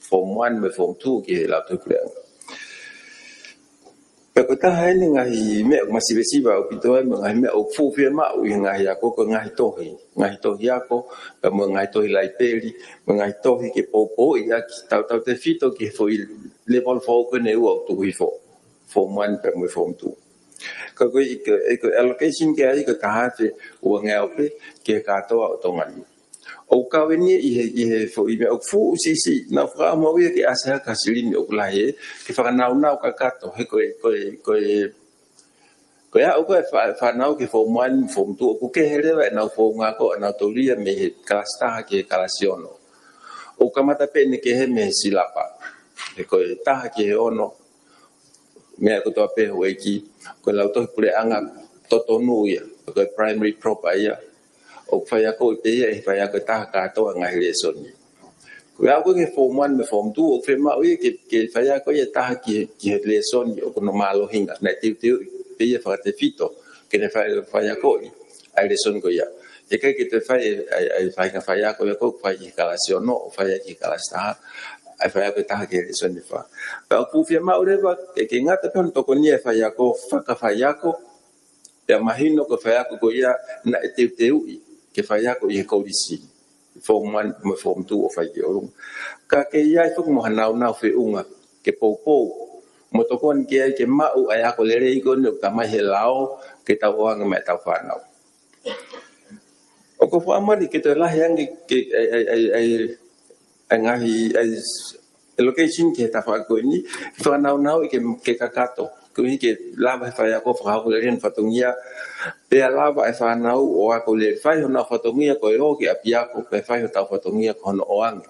form one mo e form two ki he lautohi puleʻanga. Pea ko e taha eni e ngaahi meʻa ʻoku masivesiva ʻaupito ai, mo e ngaahi meʻa ʻoku fuʻu fiemaʻu ʻi he ngaahi ako, ko e ngaahi tohi. Ngaahi tohi ako, pea mo e ngaahi tohi laipeli, mo e ngaahi tohi ke poupouʻi ʻaki, tautautefito ki he foʻi level foʻou ko eni ʻe ua ʻoku tuku hifo. Form one pea mo e form two. Ka ko e, ko e, ko e allocation ki ai ko e taha afe uangeau pē ki he kātoa ʻo Tonga ni. ʻOku kau eni ʻi he, ʻi he foʻi meʻa ʻoku fuʻu siʻisiʻi, naʻa ku fakaʻamu au ia ke ʻasi hake ha silini ʻoku lahi ē, ke fakanaunau kakato, he ko e, ko e, ko e, ko e aʻu ko ē e fā-, fānau ki he form one, form two, ʻoku kehe leva ʻenau founga ako, ʻenau taulia mei he kalasi taha ki he kalasi ono. ʻOku kamata pē ʻene kehe mei he silapa. He ko e taha ki he ono, meʻa kotoa pē houʻeiki, ko e lautohi puleʻanga totonu ia, ko e primary proper ia, ʻoku faiakoʻi pē ia ʻe he faiako ʻe taha kātoa e ngaahi lēsoni. Ko e aʻu ko ē ki he form one mo e form two, ʻoku fiemaʻu ia ke, ke faiakoʻi e taha ki he, ki he lēsoni ʻoku ne mālohinga, naʻe teuteuʻi pē ia fakatefito, ke ne fai, faiakoʻi ʻa e lēsoni ko ia. He ʻikai ke toe fai ʻe, ʻe, ʻe he faʻahinga faiako ia ʻoku fai ʻi he kalasi ono, ʻo fai ʻaki e kalasi taha, ʻa e faiako ʻe taha ki he lēsoni ʻe fā. Pea ʻoku fiemaʻu leva, ʻe ke ngata pē hono tokoni ʻa e faiako, fakafaiako, pea mahino ko e faiako ko ia naʻe teuteuʻi ke faiako ʻi he kolisi, form one mo e form two ʻo fai ki ʻolunga. Ka ke ʻi ai foki mo ha naunau feʻunga, ke poupou, mo tokoni ki ai ke maʻu ʻa e ako lelei ko eni ʻoku talamai ʻe he lao, ke tau ʻoange maʻa ʻetau fānau. ʻOku ou fakaʻamu ke toe lahi ange ke, ʻa e, ʻa e, ʻa e, ʻa e, ʻa e ngaahi, ʻa e s-, allocation ki he tafaʻaki ko eni, fakanaunauʻi ke, ke kakato, Koeʻuhi ke lava he faiako fakahoko lelei hono fatongia, pea lava e fānau ʻo ako lelei, fai honau fatongia ko e ō ki ʻapiako, pea fai hotau fatongia ko hono ʻoange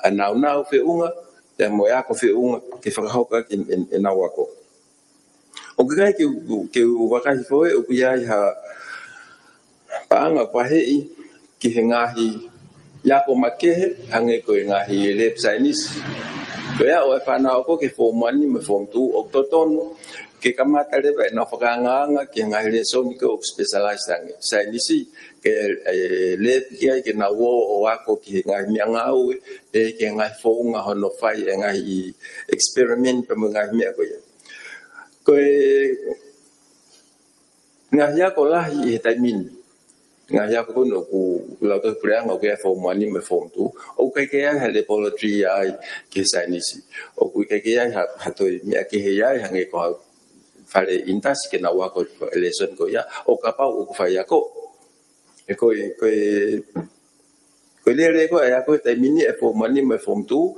ʻa e nāunau feʻunga, pea mo e ako feʻunga ke fakahoko ʻaki ʻe, ʻe, ʻenau ako. ʻOku ʻikai ke, ke u vakai hifo ē ʻoku ʻi ai ha paʻanga paheʻi ki he ngaahi ako makehe, hangē ko e ngaahi lēpi saienisi. Ko e aʻu ʻa e fānau ako ki he form one mo e form two, ʻoku totonu ke kamata leva ʻenau fakaangaanga ki he ngaahi lēsoni ko ē ʻoku specialize ange. Saienisi, ke, ē, lēpi ki ai ke nau ō ʻo ako ki he ngaahi meʻangāue, ē, ki he ngaahi founga hono fai e ngaahi experiment pea mo e ngaahi meʻa ko ia. Ko e ngaahi ako lahi ʻi he taimi ni. Ngaahi ako ko eni ʻoku lau atu ʻe he puleʻanga ʻoku ʻi ai e form one mo e form two. ʻOku ʻikai ke ʻi ai ha laboratory ia ai ki he saienisi. ʻOku ʻikai ke ʻi ai ha, ha toe meʻa kehe ia ai hangē ko ha fale ʻinitasi ke nau ako e lēsoni ko ia. ʻO kapau ʻoku faiako. Ē ko e, ko e, ko e lele ko ē ʻa e ako he taimi ni ʻa e form one mo e form two,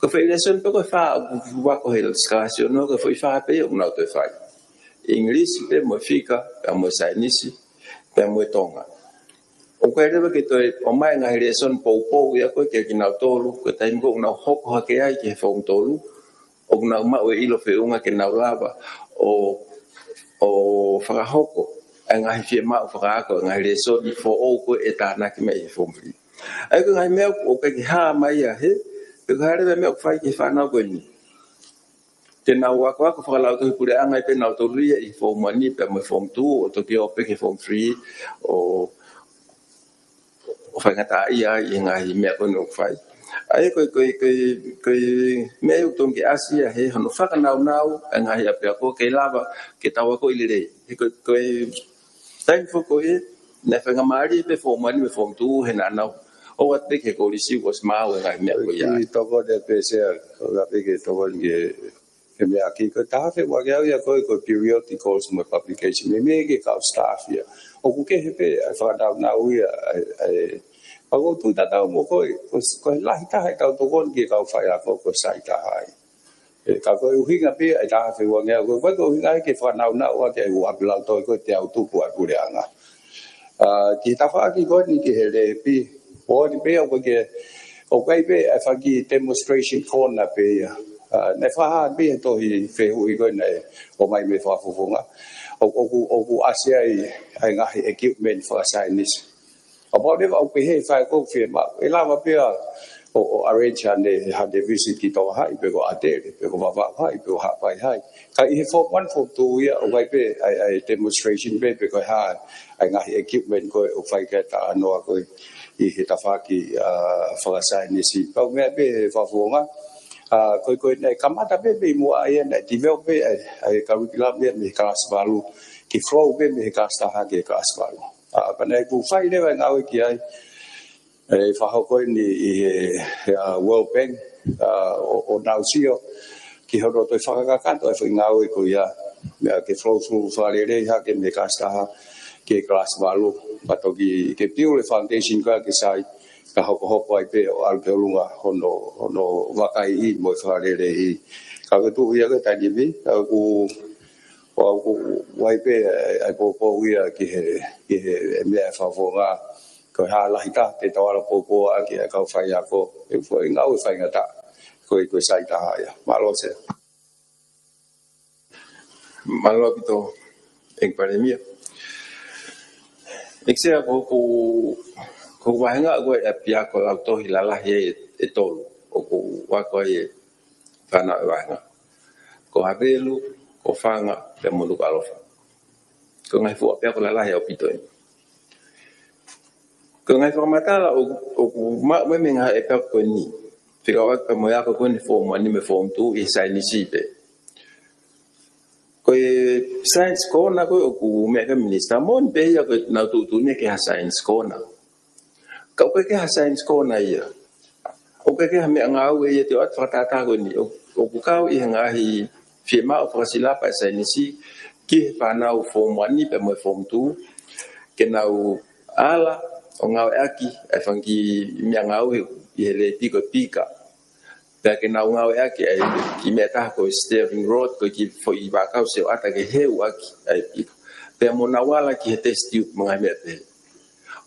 ko e foʻi lēsoni pē ko e fā ʻoku ako he kalasi ono, ko e foʻi fā pē ʻoku nau toe fai. English pea mo e fika, pea mo e saienisi, pea mo e Tonga. ʻOku ʻikai leva ke toe ʻomai e ngaahi lēsoni poupou ia ko ē kia kinautolu, ko e taimi ko ē ʻoku nau hoko hake ai ki he form tolu, ʻoku nau maʻu e ʻilo feʻunga ke nau lava ʻo, ʻo fakahoko e ngaahi fiemaʻu fakaako, e ngaahi lēsoni foʻou ko ē ʻe tānaki mai ʻe he form three. ʻA ia ko e ngaahi meʻa ʻoku ʻikai ke hā mai ia he, pe ko e hā leva e meʻa ʻoku fai ki he fānau ko eni. Te nau akoako fakalautohi puleʻanga ai pē nautolu ia ʻi he form one pea mo e form two, ʻo toki ō pē ki he form three, ʻo ʻo faingataʻaʻia ai ʻi he ngaahi meʻa ko eni ʻoku fai. ʻA ia ko e, ko e, ko e, ko e meʻa ia ʻoku totonu ke ʻasi ia he hono fakanāunau e ngaahi ʻapiako ke lava ke tau akoʻi lelei. He ko e, ko e taimi foki ko ē naʻe faingamālie pē form one mo e form two he naʻa nau ō atu pē ki he kolisi ʻosi maau e ngaahi meʻa ko ia. Kiʻi tokoni pē Sea, ko e ʻai pē ke tokoni ki he he meʻa ki he taha fehuʻi ange au ia ko e, ko e periodicals mo e publication, meimei ki he kau staff ia. ʻOku kehe pē ʻa e fakanāunau ia, ʻa e, ʻa e, pea ʻoku ou tui tatau mo koe, ko, ko e lahi taha ʻetau tokoni ki he kau faiako, ko e sai taha ia. Ē, ka ko e ʻuhinga pē ia ʻa e taha fehuʻi ange au, ko e, ko e ʻuhinga ia ke fakanāunau ʻaki ʻa e ʻū ʻapi lautohi ko ē te nau tuku ʻa e puleʻanga. ʻA, ki he tafaʻaki ko eni ki he lēpi, ʻoku ʻi ai pē, ʻoku ʻikai ke, ʻoku ʻi ai pē ʻa e fanga kiʻi demonstration corner pē ia. ʻA, naʻe fakahā pē he tohi fehuʻi ko ē naʻe ʻomai mei he Fakafofonga. ʻOku, ʻoku, ʻoku ʻasi ai ʻa e ngaahi equipment fakasaienisi. Kapau leva ʻoku pehē ʻe he faiako ʻoku fiemaʻu, ʻe lava pē ia ʻo, ʻo arrange haʻane, haʻane visit ki Tonga High, pe ko ʻAtele, pe ko Vavaʻu High, pe ko Haʻapai High. Ka ʻi he form one, form two ia, ʻoku ʻi ai pē ʻa e, ʻa e demonstration pē, pe ko e hā ʻa e ngaahi equipment ko ē ʻoku fai ki ai e talanoa ko ē ʻi he tafaʻaki, ʻa, fakasaienisi. Pea ʻoku meʻa pē ʻe he Fakafofonga, ʻa, ko e, ko e naʻe kamata pē mei muʻa ia, naʻe develop pē ʻa e, ʻa e curriculum ia mei he kalasi valu, ke flow pē mei he kalasi taha ki he kalasi valu. ʻA, pea naʻe ʻoku fai leva e ngāue ki ai, ʻe fakahoko eni ʻi he, he, ʻa, World Bank, ʻa, ʻo, ʻo nau sio ki hono toe fakakakato e foʻi ngāue ko ia, meʻa ke flow through fakalelei hake mei he kalasi taha ki he kalasi valu, pea toki ke build e foundation ko ia ke sai, kae hokohoko ai pē ʻo ʻalu ki ʻolunga hono, hono vakaiʻi mo e fakaleleiʻi. Ka ko e tuʻu ia ko e taimi ni, ka ʻoku, ʻoku ʻi ai pē ʻa e, ʻa e poupou ia ki he, ki he meʻa ʻa e Fakafofonga, ko e hā lahi taha te tau ala poupou ʻaki ʻa e kau faiako, ʻi he foʻi ngāue faingataʻa, ko e, ko e sai taha ia. Mālō Sea. Mālō ʻaupito, ʻEiki Palēmia. ʻEiki Sea, ko hoku, ko hoku vāhenga ko e ʻapiako lautohi lalahi ʻe, ʻe tolu, ʻoku ou ako ai e fānau ʻo e vāhenga. Ko Havelu, ko Fanga, pea mo Nukuʻalofa. Ko e ngaahi fuʻu ʻapiako lalahi ʻaupito ē. Ko e ngaahi fakamatala ʻoku, ʻoku maʻu mei he ngaahi ʻapiako ko eni, fekauʻaki pea mo e ako ko eni form one mo e form two ʻi he saienisi pē. Ko e science corner ko ē ʻoku meʻa ki ai e Minisitā, moʻoni pē ia ko ʻenau tuʻutuʻuni ke ʻi ai ha science corner. Ka ʻoku ʻikai ke ʻi ai ha science corner ia. ʻOku ʻikai ke ʻi ai ha meʻangāue ia te u ʻoatu fakatātā ko eni. ʻO, ʻoku kau ʻi he ngaahi fiemaʻu fakasilapa ʻa e saienisi ki he fānau form one pea mo e form two, ke nau ala ʻo ngāueʻaki ʻa e fanga kiʻi meʻangāue ʻi he lēpi ko e pika. Pea ke nau ngāueʻaki ʻa e kiʻi meʻa ʻe taha ko e steering rod, ko e kiʻi foʻi vaʻakau sioʻata ke heuʻaki ʻa e pika. Pea mo nau ala ki he test tube mo e ngaahi meʻa pehē.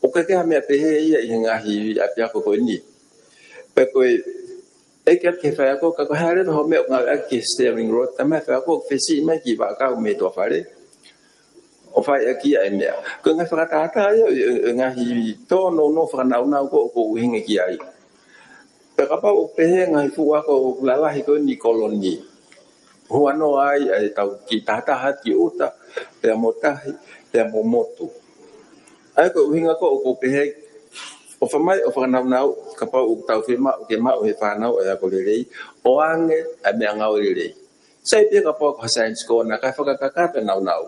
ʻOku ʻikai ke ʻi ai ha meʻa pehē ia ʻi he ngaahi ʻapiako ko eni. Pea ko e ʻeke atu ki he faiako, ka ko e hā leva hoʻo meʻa ʻoku ngāueʻaki ki he steering rod, talamai ʻe he faiako ʻoku fesiʻi mai e kiʻi vaʻakau mei tuʻa fale ʻo fai ʻaki ʻa e meʻa. Ko e ngaahi fakatātā ia ʻo e, ʻo e ngaahi tōnounou fakanāunau ko ē ʻoku ʻuhinga ki ai. Pea kapau ʻoku pehē e ngaahi fuʻu ako ʻoku lalahi ko eni ʻi kolo ni, huanoa ai ʻa ʻetau kiʻi tahataha atu ki ʻuta, pea mo tahi, pea mo motu. ʻA ia ko e ʻuhinga ko ē ʻoku ou pehē, ʻofa mai ʻo fakanāunau, kapau ʻoku tau fiemaʻu ke maʻu ʻe he fānau ʻa e ako lelei, ʻoange ʻa e meʻangāue lelei. Sai pē kapau ko ha science corner, kae fakakakato e nāunau.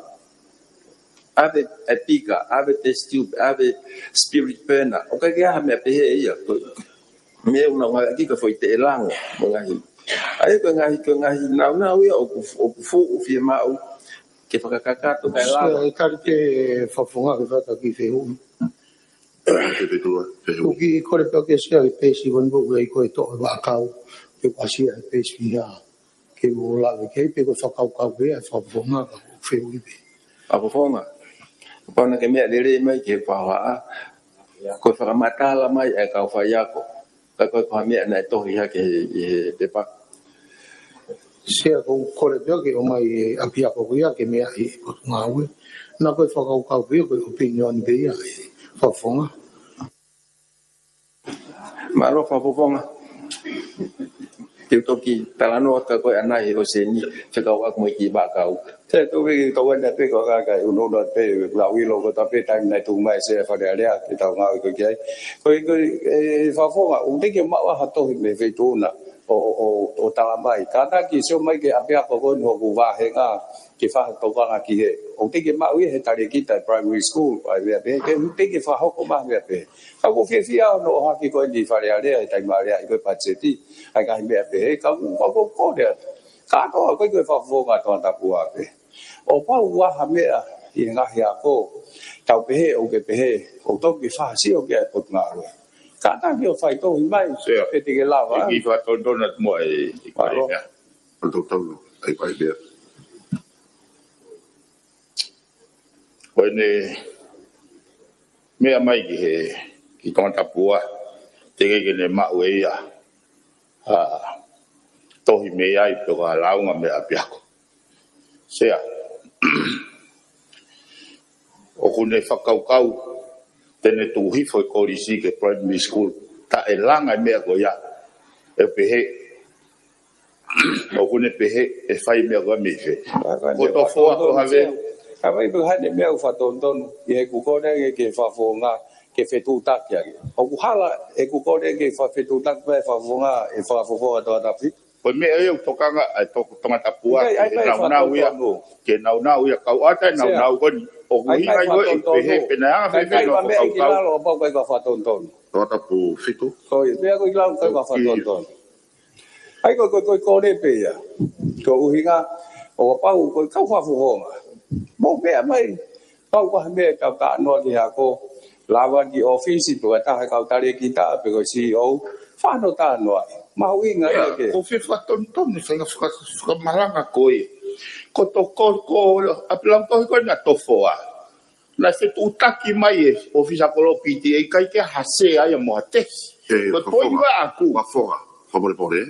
ʻAve ʻa e pika, ʻave test tube, ʻave spirit burner. ʻOku ʻikai ke ʻi ai ha meʻa pehē ia. Ko e meʻa ʻoku nau ngāueʻaki ko e foʻi teʻe lango mo e ngaahi. ʻA ia ko e ngaahi, ko e ngaahi nāunau ia ʻoku, ʻoku fuʻu fiemaʻu ke fakakakato kae lava. Sia, ʻe kali ke Fakafofonga ke fata ki he fehuʻi. Ke fetua, fehuʻi. ʻOku ou kole pē ke Sia ki he peesi ʻoku ʻi ai ko e toʻo e vaʻakau, ke ʻosi ʻa e peesi ia. Ke u lave ki ai pe ko e fakakaukau pē ia ʻa e Fakafofonga ka ʻoku ou fehuʻi pē. Fakafofonga, kapau naʻá ke meʻa lelei mai ki he paohaʻa, ko e fakamatala mai ʻa e kau faiako. Ka ko e, ko ha meʻa naʻe tohi hake ʻi he, ʻi he pepa. Sia, ʻoku ou kole pē ke ʻomai e ʻapiako ko ia ke meʻa ʻi he Potungāue. Naʻa ko e fakakaukau pē ia, ko e opinion pē ia ʻa e Fakafofonga. Mālō Fakafofonga. Te u toki talanoa atu ka ko e ʻanai ʻo Seni, fekauʻaki mo e kiʻi vaʻakau. Te u toki tau ʻana pē ko e kakai ʻunoʻuno pē, lau ʻilo ko e tape taimi naʻe tuku mai ʻe Sea Fale Alea, ke tau ngāue ko ē ki ai. Ko e, ko e, ʻe Fakafofonga, ʻoku teʻeki ke maʻu ha tohi mei he Feituʻuna ʻo, ʻo, ʻo, ʻo talamai. Kātaki sio mai ki he ʻapiako ko eni hoku vāhenga, ke fakatokanga ki he. ʻOku teʻeki ke maʻu ia ʻe he talēkita ʻo e primary school, ʻa e meʻa pehē, ʻoku teʻeki ke fakahoko mai ha meʻa pehē. Ka ʻoku ou fiefia hono ʻohake ko eni ʻi Fale Alea, ʻi he taimi ʻoku ʻi ai ko ē patiseti, ʻa e ngaahi meʻa pehē, ka ʻoku, ka ʻoku ou kole atu. Kātoa ko ē ko e Fakafofonga Tongatapu pē. ʻO pau ʻoku ʻi ai ha meʻa ʻi he ngaahi ako, tau pehē, ʻoku ke pehē, ʻoku totonu ke fakasio ki ai e Potungāue. Kātaki ʻo fai tohi mai, Sea, ʻe teʻeki ke lava. Ke kiʻi fakatonutonu atu muʻa e, e Mālō. Ko e meʻa. Ko e tau tau, ʻai pai pea. Ko ʻene meʻa mai ki he, ki Tongatapu, teʻeki ke ne maʻu ʻe ia ha tohi mei ai pe ko ha lāunga mei he ʻapiako. Sea, ʻoku ne fakakaukau te ne tuku hifo e kolisi ki he primary school, taʻelanga e meʻa ko ia. ʻE pehē, ʻoku ne pehē ʻe fai e meʻa ko ia mei fē. Ko e tofoa ko Havelu. Ka ʻoku ʻi ai pē haʻane meʻa ʻoku fakatonutonu, ʻi heʻeku kole ange ki he Fakafofonga ke fetuʻutaki ange. ʻOku hala ʻeku kole ke fakafetuʻutaki pē e Fakafofonga, ʻe Fakafofonga Tongatapu. Ko e meʻa ia ʻoku tokanga ai e Tongatapu ki he nāunau ia, ki he nāunau ia, kau ʻata e nāunau ko eni. ʻOku ʻi ai ko e pehē, pehē naʻe anga fēfē hono fakakaukau. Tongatapu fitu. Ko e meʻa ko ē ʻi lalo ʻoku ʻikai ko e fakatonutonu. ʻA ia ko e, ko e, ko e kole pē ia. Ko e ʻuhinga, ʻo kapau ko e kau Fakafofonga, mou meʻa mai, pau ko ha meʻa ke tau talanoa ki ai ko e lava ki ʻōfisi pe ko e taha e kau talēkita pe ko e C E O, fano talanoa. Mahuʻinga ia ke. ʻOku ou fie fakatonutonu, fai ha faka-, fakamalanga ko ē. Ko e toko, ko e ʻapi lautohi ko ē naʻe tofoa. Naʻe fetuʻutaki mai e ʻōfisa kolo P T A, ʻikai ke ʻi ai ha sea ia mo ha tesi. Ko e poini ʻaʻaku. Fakafofonga, fakamolemole.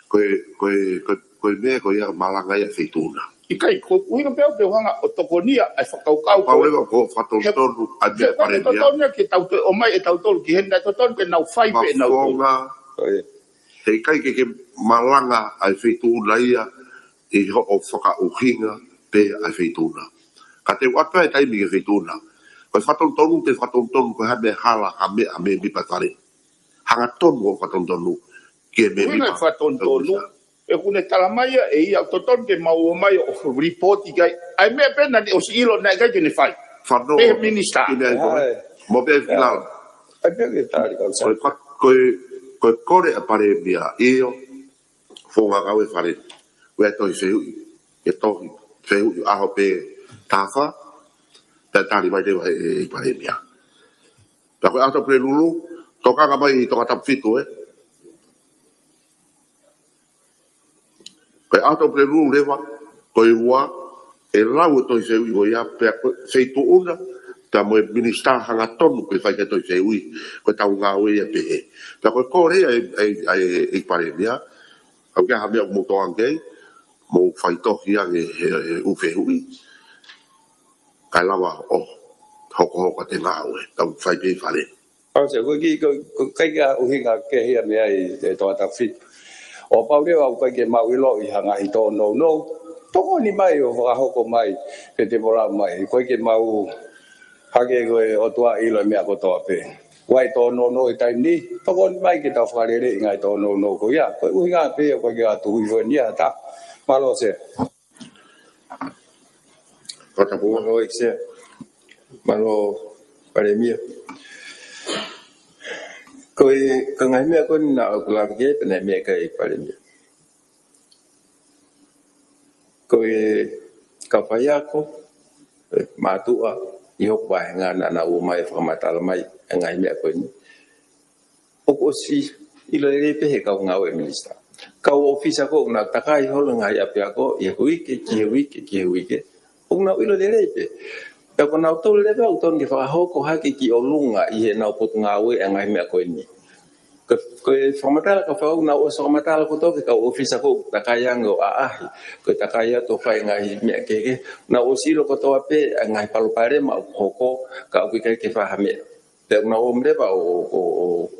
Ko e, ko e, ko e, ko e meʻa ko ia malanga ia e Feituʻuna. ʻIkai, ko e ʻuhinga pē ʻoku ou hanga ʻo tokonia e fakakaukau. Pau leva ʻoku fakatonutonu ʻa e meʻa Palēmia. Totonu ke tau toe ʻomai ʻe tautolu ki heni, naʻe totonu ke nau fai pē ʻe nautolu. Fakafofonga. He ʻikai ke ke malanga ʻa e Feituʻuna ia ʻi hoʻo fakaʻuhinga pē ʻa e Feituʻuna. Ka te u ʻoatu e taimi ki he Feituʻuna. Ko e fakatonutonu, te fakatonutonu ko e hā e meʻa hala ha meʻa mei he mēmipa Fale. Hangatonu hoʻo fakatonutonu ki he mēmipa. Fakatonutonu. ʻOku ne talamai ia ʻe ia ʻoku totonu ke mau ʻomai ʻo lipooti ki ai ʻa e meʻa pē naʻá ne ʻosi ʻilo naʻe ʻikai ke ne fai. Fano. Pehē minisitā. Ki he meʻa ko ē. Mo pehē ki lalo. ʻAi pē ke tali kau sa. Ko e, ko e, ko e kole ʻa e Palēmia, ʻio, Fakafofonga, kau e Fale. Ko e tohi fehuʻi, e tohi fehuʻi ʻaho pē taha fā, pea tali mai leva ʻe he Palēmia. Pea ko e ʻaho Pulelulu, tokanga mai ʻi Tongatapu fitu, ē. Ko e out of the rule leva, ko e ua, ʻe lau e tohi fehuʻi ko ia, pea ko e feituʻu na, tā mo e minisitā hangatonu ko e fai ke tohi fehuʻi, ko e tau ngāue ia pehē. Pea ko e kole ia ʻa e, ʻa e, ʻa e, ʻa e palēmia, ʻoku ʻi ai ha meʻa ʻoku mou tō ange ai, mou fai tohi ange he, he ʻū fehuʻi. Kae lava ʻo hokohoko ʻete ngāue, tau fai pē fale. Pau se, ko e kiʻi, ko, ko e kiʻi ʻuhinga kehe ia mei ai e toa tafi. ʻO pau leva ʻoku ʻikai ke mau ʻiloʻi ha ngaahi tōnounou. Tokoni mai ʻo fakahoko mai, pe te mo lau mai. ʻOku ʻikai ke mau hake ko e ʻOtua ʻilo e meʻa kotoa pē. ʻOku ʻi ai e tōnounou he taimi ni, tokoni mai ke tau fakaleleiʻi e ngaahi tōnounou ko ia. Ko e ʻuhinga pē ia ʻoku ʻikai ke ʻatu hifo ni ʻata. Mālō Sea. Fakatapu. Mālō ʻEiki Sea. Mālō Palēmia. Ko e, ko e ngaahi meʻa ko eni naʻa ku lave ki ai, pea naʻe meʻa ki ai Palēmia. Ko e kau faiako, e mātuʻa, ʻi hoku vāhenga naʻa nau ō mai ʻo fakamatala mai e ngaahi meʻa ko eni. ʻOku ʻosi ʻilo lelei pē he kau ngāue minisitā. Kau ʻōfisa ko ē ʻoku nau takai holo e ngaahi ʻapiako, ʻi he uike, ki he uike, ki he uike. ʻOku nau ʻilo lelei pē. Pea ko kinautolu leva ʻoku totonu ke fakahoko hake ki ʻolunga ʻi heʻenau potungāue e ngaahi meʻa ko eni. Ko, ko e fakamatala ka fau nau ʻosi fakamatala kotoa ki he kau ʻōfisa ko ē ʻoku takai ange ʻo ʻaʻahi. Ko e takai atu ʻo fai e ngaahi meʻa kehekehe. Nau ʻosi ʻilo kotoa pē e ngaahi palopalema ʻoku hoko, ka ʻoku ʻikai ke fai ha meʻa. Pea ʻoku nau ō mai leva ʻo, ʻo, ʻo,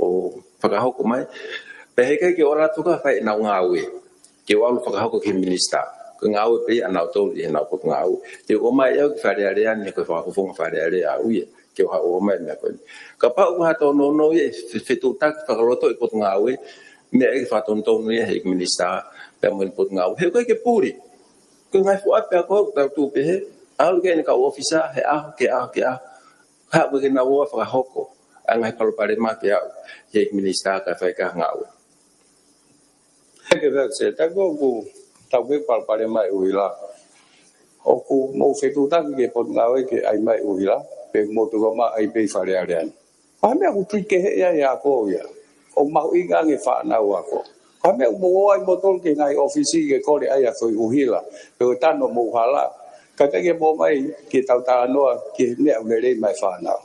ʻo, ʻo fakahoko mai. Pea heʻikai ke ʻalu atu ka fai ʻenau ngāue. Ke ʻalu fakahoko ki he minisitā. Ko e ngāue pē ia ʻanautolu ʻi heʻenau potungāue. Te u ō mai au ki Fale Alea ni he ko e fakafofonga Fale Alea au ia. Ke u haʻu ʻo ō mai e meʻa ko eni. Kapau ʻoku ʻi ai ha tōnounou ia ʻe fe-, fetuʻutaki fakalotoʻi e potungāue. Meʻa ʻe fakatonutonu ia ʻe he minisitā. Pea mo e potungāue. He ʻoku ʻikai ke puli. Ko e ngaahi fuʻu ʻapiako ʻoku tau tuʻu pehē. ʻAlu ki ai e kau ʻōfisa, he ʻaho, ki he ʻaho, ki he ʻaho. Haʻu ke nau ō ʻo fakahoko e ngaahi palopalema ke aʻu ki he minisitā kae fai ki ai e ngāue. He ke fai se, tā ko ē ʻoku tau pehē palopalema e ʻuhila. ʻOku mou fetuʻutaki ki he potungāue ke ʻai mai e ʻuhila, pe mou tuku mai ʻai pē ʻi Fale Alea ni. Ko e hā e meʻa ʻoku tui kehe ai e ako ia. ʻOku mahuʻinga ange e fānau ako. Ko e hā e meʻa ʻoku mou ō ai moutolu ki he ngaahi ʻōfisi ke kole ai ha foʻi ʻuhila. Pe ko e tano mou hala. Kae ʻikai ke mou ō mai ke tau talanoa ki he meʻa ʻoku lelei maʻa e fānau.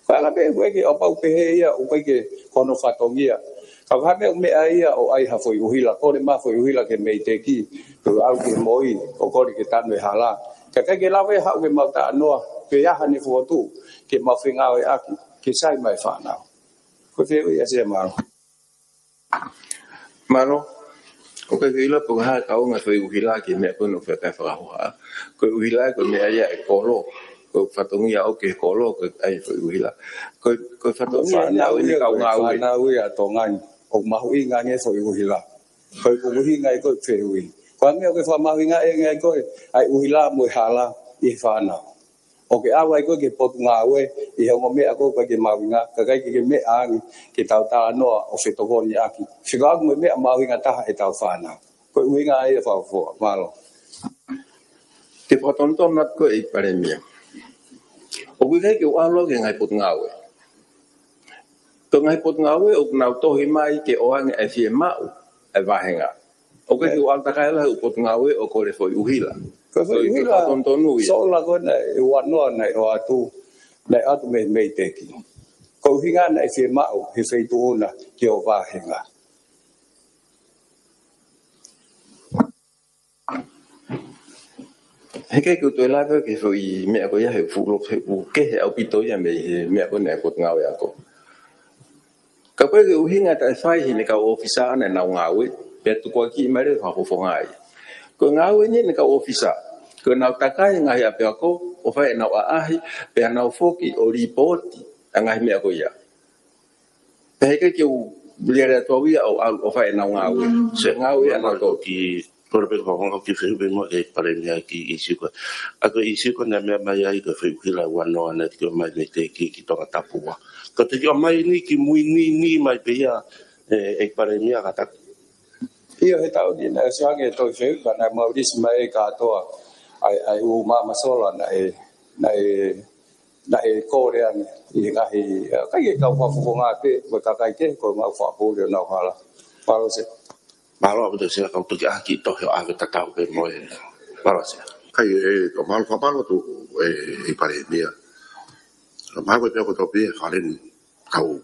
Ko e anga pē ʻoku ʻikai ke ʻaupau pehē ia, ʻoku ʻikai ke ko hono fatongia. Ka ko e hā e meʻa ʻoku meʻa ai ia ʻo ʻai ha foʻi ʻuhila, kole mai ha foʻi ʻuhila ki he meiteki, pe ʻalu ki he moi, ʻo kole ke tanu e hala. Kae ʻikai ke lava ia ʻo haʻu ke mau talanoa, pe ʻi ai haʻane fokotuʻu, ke mau fengāueʻaki, ke sai maʻa e fānau. Ko e fehuʻi ia Sea, mālō. Mālō, ʻoku ʻikai ke u ʻilo pe ko e hā e kaunga e foʻi ʻuhila ki he meʻa ko eni ʻoku fai ki ai e fakahohaʻa. Ko e ʻuhila ko e meʻa ia ʻa e kolo. Ko e fatongia ʻoku ʻi he kolo, ko e ʻai e foʻi ʻuhila. Ko e, ko e fatongia ia ʻo e kau ngāue. Fānau ia ʻa Tonga ni, ʻoku mahuʻinga ange e foʻi ʻuhila. Ko e ʻuhinga ia ko e fehuʻi. Ko e meʻa ʻoku fakamahuʻingaʻi ange ai ko e, ʻai ʻuhila mo e hala ʻi he fānau. ʻOku ke ʻalu ai ko ē ki he potungāue, ʻi he ongo meʻa ko ē ʻoku ʻikai ke mahuʻinga, kae ʻikai ke ke meʻa ange, ke tau talanoa ʻo fetokoniʻaki. Fekauʻaki mo e meʻa mahuʻinga taha ʻetau fānau. Ko e ʻuhinga ia e fakafofonga, mālō. Ke fakatonutonu atu ko ē ʻEiki Palēmia. ʻOku ʻikai ke u ʻalu au ki he ngaahi potungāue. Ko e ngaahi potungāue ʻoku nau tohi mai ke ʻoange e fiemaʻu e vāhenga. ʻOku ʻikai ke u ʻalu takai ʻalu he ʻū potungāue ʻo kole e foʻi ʻuhila. Ko e foʻi ʻuhila, fakatonutonu ia. Sola ko ē naʻe ua noa naʻe ʻoatu, naʻe ʻoatu mei, mei he meiteki. Ko e ʻuhinga naʻe fiemaʻu he feituʻu na ki hoʻo vāhenga. Heʻikai ke u toe lave ki he foʻi meʻa ko ia he fuʻu loto, he ʻoku kehe ʻaupito ia mei he meʻa ko eni ʻa e potungāue ako. Ka ko e ʻuhinga taʻefai heʻene kau ʻōfisa ʻana ʻenau ngāue, pea tukuakiʻi mai leva e fakafofonga ia. Ko e ngāue eni ʻene kau ʻōfisa, ko ʻenau takai e ngaahi ʻapiako, ʻo fai ʻenau ʻaʻahi, pea nau foki ʻo lipooti e ngaahi meʻa ko ia. Pea heʻikai ke u lele atu au ia ʻo, ʻo fai ʻenau ngāue. Sea, ngāue ia ʻanautolu. Ki, kole pē ko e fakafofonga ke fehuʻi pē muʻa ki he Palēmia ki he ʻīsiu ko ē. ʻA ko e ʻīsiu ko ē naʻe meʻa mai ai ko e foʻi ʻuhila ua noa naʻe teʻeki ʻomai mei he meiteki ki Tongatapu. Ka teʻeki ʻomai ni kimui ni, ni mai pē ia, ē, ʻEiki Palēmia kātaki. ʻIo, he taʻu ni naʻe ʻosi hake e tohi fehuʻi, ka naʻa mau lisi mai e kātoa ʻa e, ʻa e ʻū maama sola naʻe, naʻe, naʻe kole ange ʻi he ngaahi, ē, kakai e kau fakafofonga pē, ko e kakai kehe, ko e mau fakapule ʻo nau hala. Mālō Sea. Mālō ʻaupito Sea, kau toki ʻai ha kiʻi tohi ʻo ʻave tatau pē mo e. Mālō Sea. Kai e, ko mālō, ko mālō atu e, e Palēmia. Mālō e pea ko topi e falen kau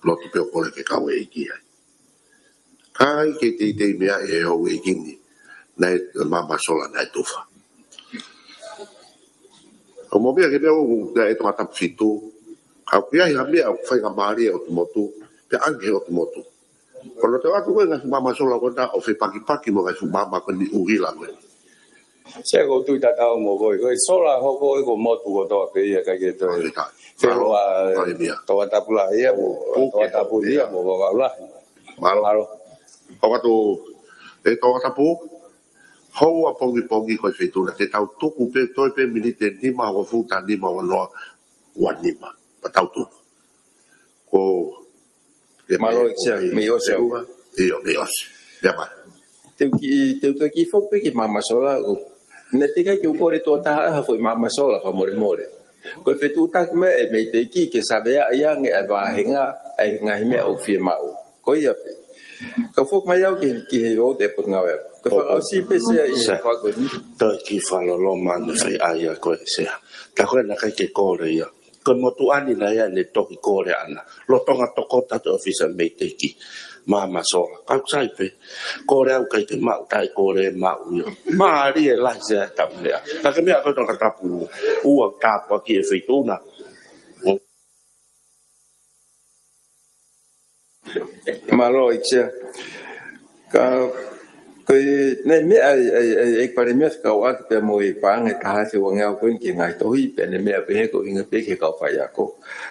lotu pē ʻo kole ke kau e ʻEiki ai. Kai ke teitei meʻa e houʻeiki ni, naʻe Maama Sola naʻe tufa. ʻO mo meʻa ke meʻa ʻo naʻe Tongatapu fitu, ka ʻoku ʻi ai ha meʻa ʻoku faingamālie ʻo te motu, pea ʻange ʻo te motu. Ko hono tau atu ko e ngaahi Maama Sola ko ena ʻo fepakipaki mo e ngaahi fuʻu maama ko eni ʻUhila ko eni. Sea, ʻoku ou tui tatau mo koe. Ko e sola hoko ʻi he motu kotoa pē ia, kai ke toe. Mālō, feua, mālō meʻa. Tongatapu lahi ia, mo, puke, Tongatapu ia, mo Vavaʻu lahi. Mālō. Mālō. ʻOatu, e Tongatapu, houa pongipongi ko e feituʻu na te tau tuku pē, toe pē miniti ʻe nima, hongofulu, taha nima, ua noa, ua nima. Pea tau tuku. Ko Mālō ʻEiki Sea, mei ʻosi au. ʻIo, mei ʻosi. Ia mai. Te u kiʻi, te u toe kiʻi foki pē ki he Maama Sola ʻo. Naʻe teʻeki ai ke u kole tuʻo taha ha foʻi Maama Sola fakamolemole. Ko e fetuʻutaki mai e mei te ki ke saveaʻi ange ʻa e vāhenga, ʻa e ngaahi meʻa ʻoku fiemaʻu. Ko ia pē. Ka foki mai au ki, ki he ʻo te Potungāue. Ko e fakaʻosi pē Sea ʻi he fakaʻosi. Toe kiʻi fakaloloma ʻene fai ai ʻa ko e Sea. Tā ko ena kai ke kole ia. Ko e motuʻa ni naʻe ʻi ai ʻene tohi kole ʻana. Lolotonga tokoto atu ʻōfisa mei te ki Maama Sola. Kau sai pē. Kole au kai ke maʻu, taʻe kole maʻu ia. Mālie lahi Sea e tau meʻa. Ka ke meʻa ko e Tongatapu ua tāpuaki e feituʻu na. Mālō ʻEiki Sea. Ka, ko e, naʻe meʻa ai, ai, ai, ʻEiki Palēmia, fekauʻaki pea mo e paʻanga ʻe taha afe uangeau ko eni ki he ngaahi tohi, pea naʻe meʻa pehē ko e ʻuhinga pē ki he kau faiako.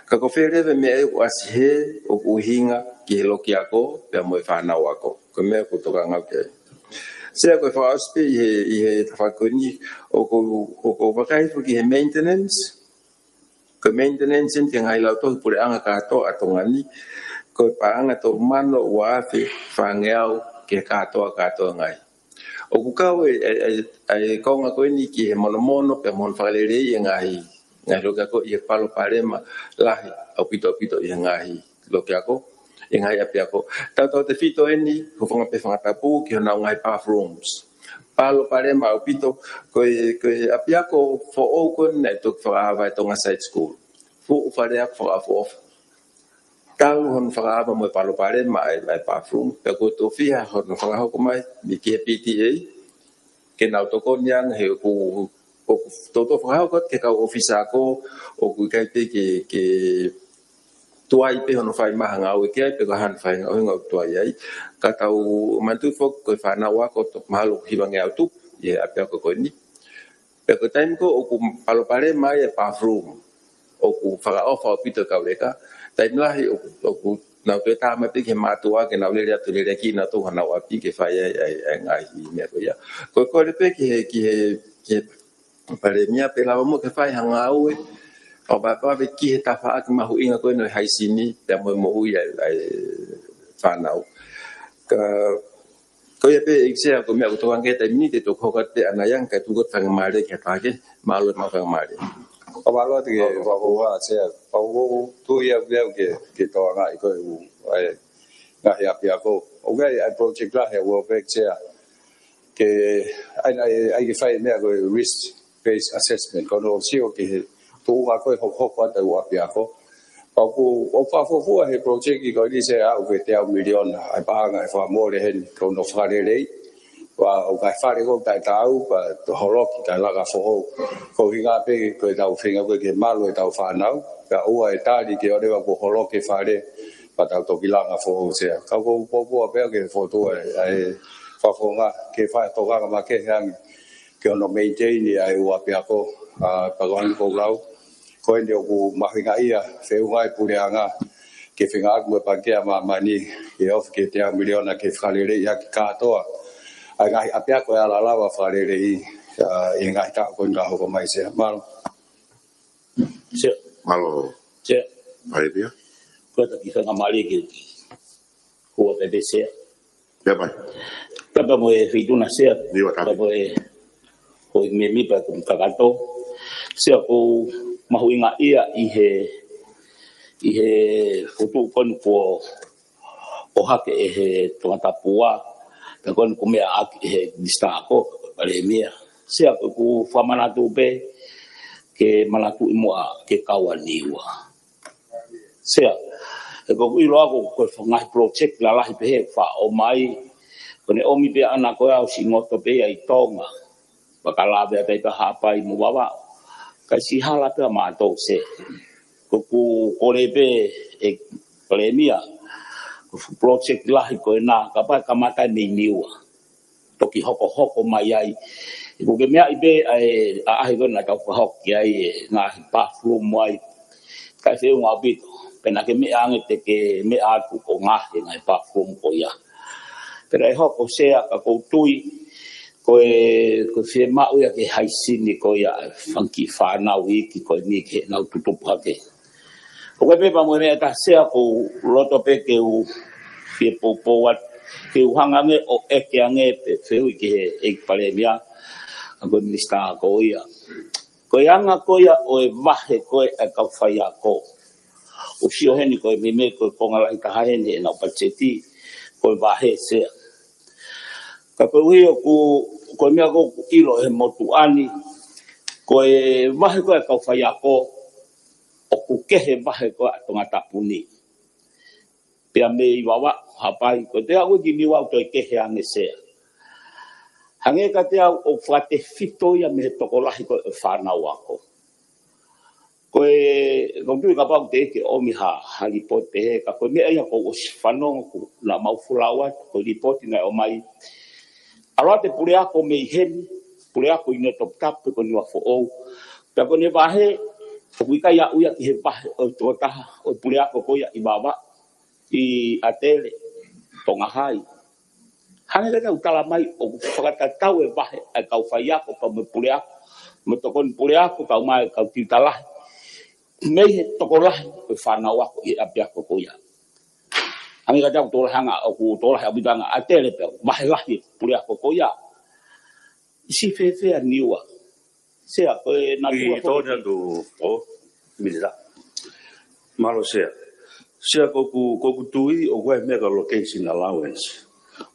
Ka ko fē leva e meʻa ʻoku ʻasi hē, ʻoku ʻuhinga ki he loki ako, pea mo e fānau ako. Ko e meʻa ʻoku ou tokanga au ki ai. Sea, ko e fakaʻosi pē ʻi he, ʻi he tafaʻaki ko eni, ʻoku, ʻoku ou vakai foki ki he maintenance, ko e maintenance eni ki he ngaahi lautohi puleʻanga kātoa ʻa Tonga ni, ko e paʻanga tolu mano ua afe fāngeau ki he kātoa, kātoa ngaahi. ʻOku kau e, e, e, e konga ko eni ki he monomono pea mo hono fakaleleiʻi e ngaahi, ngaahi loki ako ʻi he palopalema lahi ʻaupito, ʻaupito ʻi he ngaahi loki ako, ʻi he ngaahi ʻapiako. Tautautefito eni, hūfanga pē he fanga tapu ki honau ngaahi bathrooms. Palopalema ʻaupito, ko e, ko e ʻapiako foʻou ko eni naʻe toki fakaava e Tonga Side School. Fuʻu fale ako fakaʻofoʻofa. Talu hono fakaava mo e palopalema ʻa e, ʻa e bathroom, pea kuo tofiha hono fakahoko mai, mei ki he P T A, ke nau tokoni ange he ʻoku, ʻoku toutou fakahoko ki he kau ʻōfisa ako, ʻoku ʻikai pē ke, ke tuai pē hono fai mai ha ngāue ki ai, pe ko e hā hono faʻahinga ʻuhinga ʻoku tuai ai. Ka tau manatuʻi foki ko e fānau ako to-, mahalo ʻoku hivangeau tupu ʻi he ʻapiako ko eni. Pea ko e taimi ko ē ʻoku palopalema ai e bathroom, ʻoku fakaʻofa ʻaupito e kau leka. Taimi lahi ʻoku, ʻoku nau toe tā mai pē ki he mātuʻa ke nau lele atu lele ki nau tō hanau ʻapi ke fai ai, ai, ai ngaahi meʻa ko ia. Ko e kole pē ki he, ki he, ki he Palēmia pe lava muʻa ke fai ha ngāue ʻo vavevave ki he tafaʻaki mahuʻinga ko eni ʻo e haisini pea mo e moʻui ʻa e, ʻa e fānau. Ka ko ia pē ʻEiki Sea, ko e meʻa ʻoku tokanga ki ai he taimi ni, te u toki hoko atu pē ʻanai ange kae tuku atu faingamālie ki ha taha kehe. Mālō e maʻu faingamālie. ʻO mālō atu ki he fakafofonga Sea. Pau ko e tui au pē au ke, ke tokanga ʻi ko e ʻū, ʻa e ngaahi ʻapiako. ʻOku ʻi ai e project lahi ʻa e World Bank Sea. Ke, ʻai, ʻai, ʻai ke fai e meʻa ko e risk based assessment. Ko hono sio ki he tuʻunga ko ē hokohoko atu ʻa e ʻū ʻapiako. Pea ʻoku, ʻoku fakafuofua he project ko eni Sea ʻoku ʻi ai e teau miliona, ʻa e paʻanga ʻe fakamole heni, ko hono fakaleleiʻi. Pea ʻoku ʻi ai e fale ko ē taʻetaau, pea toe holoki kae langa foʻou. Ko e ʻuhinga pē ko ʻetau feinga ko ē ke malu ʻetau fānau, kae ʻoua ʻe tali ke ʻoua kuo holoki e fale, pea tau toki langa foʻou Sea. Ka ʻoku ou poupou pē au ki he fokotuʻu ʻa e, ʻa e fakafofonga, ke fai e tokanga makehe ange ki hono maintain ʻa e ʻū ʻapiako, ʻa, pea ko e ʻuhinga ʻoku ou lau. Ko eni ʻoku mahuʻinga ia, feʻunga e puleʻanga, ke fengāueʻaki mo e Pangikē ʻa Māmani, ke ofi ki he teau miliona ke fakaleleiʻi ʻaki kātoa ʻa e ngaahi ʻapiako ʻe ala lava fakaleleiʻi, ʻa, ʻi he ngaahi taʻu ko eni ka hoko mai Sea. Mālō. Sea. Mālō. Sea. Palēmia. Ko e taki faingamālie ke, ke hua pē pē Sea. Pea mai. Tapu mo e feituʻu na Sea. Ni wa tapu. Tapu mo e, ko e mēmipa ko kakato. Sea, ʻoku mahuʻinga ia ʻi he, ʻi he fokotuʻu ko eni kuo ʻohake ʻe he Tongatapu ua, Pea ko eni ʻoku meʻa ʻaki he Minisitā ko e Palēmia. Sea, ko ʻeku fakamanatu pē ke manatuʻi muʻa ke kau ʻa Niua. Sea, he ʻoku ou ʻilo au ko e ngaahi project lalahi pehē ʻoku faʻa ʻomai, ko ʻene ʻomi pē ʻana ko ē ʻosi ngoto pē ia ʻi Tonga. Pea ka lave atu ai pē Haʻapai mo Vavaʻu, kae siʻi hala pē ʻa mautolu, Sea. Ko ʻeku kole pē ʻe Palēmia, ko e fuʻu project lahi ko ena, kapau ʻe kamata mei Niua, toki hokohoko mai ai. ʻOku ke meaʻi pē ʻa e ʻaʻahi ko ē naʻa tau fakahoko ki ai e ngaahi bathroom ai, kae feʻunga ʻaupito. Pea naʻa ke meʻa ange te ke meʻa atu ʻo ngaahi ngaahi bathroom ko ia. Pea ʻe hoko, Sea, ka ʻoku ou tui ko e, ko e fiemaʻu ia ke haisini ko ia e fanga kiʻi fānau iiki ko eni ke nau tutupu hake. ʻOku ʻi ai pē pea mo e meʻa ʻe taha, Sea, ʻoku ou loto pē ke u fie poupou atu, ke u hanga ange ʻo ʻeke ange pē fehuʻi ki he ʻEiki Palēmia, ʻa ko e Minisitā ko ia. Ko e anga ko ia ʻo e vahe ko ē ʻa e kau faiako. ʻOku sio heni ko e meimei ko e konga lahi taha heni ʻenau patiseti, ko e vahe, Sea. Ka koeʻuhi ʻoku, ko e meʻa ʻoku ou ʻilo he motuʻa ni, ko e vahe ko ē ʻa e kau faiako, ʻoku kehe vahe ko ē ʻa Tongatapu ni. Pea mei Vavaʻu, Haʻapai, ko e teʻeki ai ki Niua ʻoku toe kehe ange, Sea. Hangē kiate au ʻoku fakatefito ia mei he tokolahi ko ē ʻo e fānau ako. Ko e, ʻoku ou tui kapau te ke ʻomi ha, ha lipooti pehē, ka ko e meʻa ia kuo u ʻosi fanongo kuo nau maʻu folau atu, ko e lipooti naʻe ʻomai. ʻAlu atu e puleako mei heni, puleako ʻi Niuatoputapu pe ko Niua Foʻou. Pea ko ʻene vahe, ʻoku ʻikai aʻu ia ki he vahe ʻo e tokotaha ʻo e puleako ko ia ʻi Vavaʻu, ʻi ʻAtele, Tonga Hai. Hangē kiate au ʻoku tala mai ʻoku fakatatau e vahe ʻa e kau faiako pea mo e puleako, mo e tokoni puleako, kau mai e kau tiuta lahi, mei he tokolahi ʻo e fānau ako ʻi he ʻapiako ko ia. Hangē kiate au ʻoku tokolahi ʻanga, ʻoku tokolahi ʻaupito ʻanga ʻAtele pea vahe lahi e puleako ko ia. Siʻi fēfē ʻa Niua? Sea, ko e naʻa ʻi tō atu, ʻo, Minisitā. Mālō, Sea. Sea, ko ʻeku, ko ʻeku tui, ʻoku ʻi ai e meʻa ko e location allowance.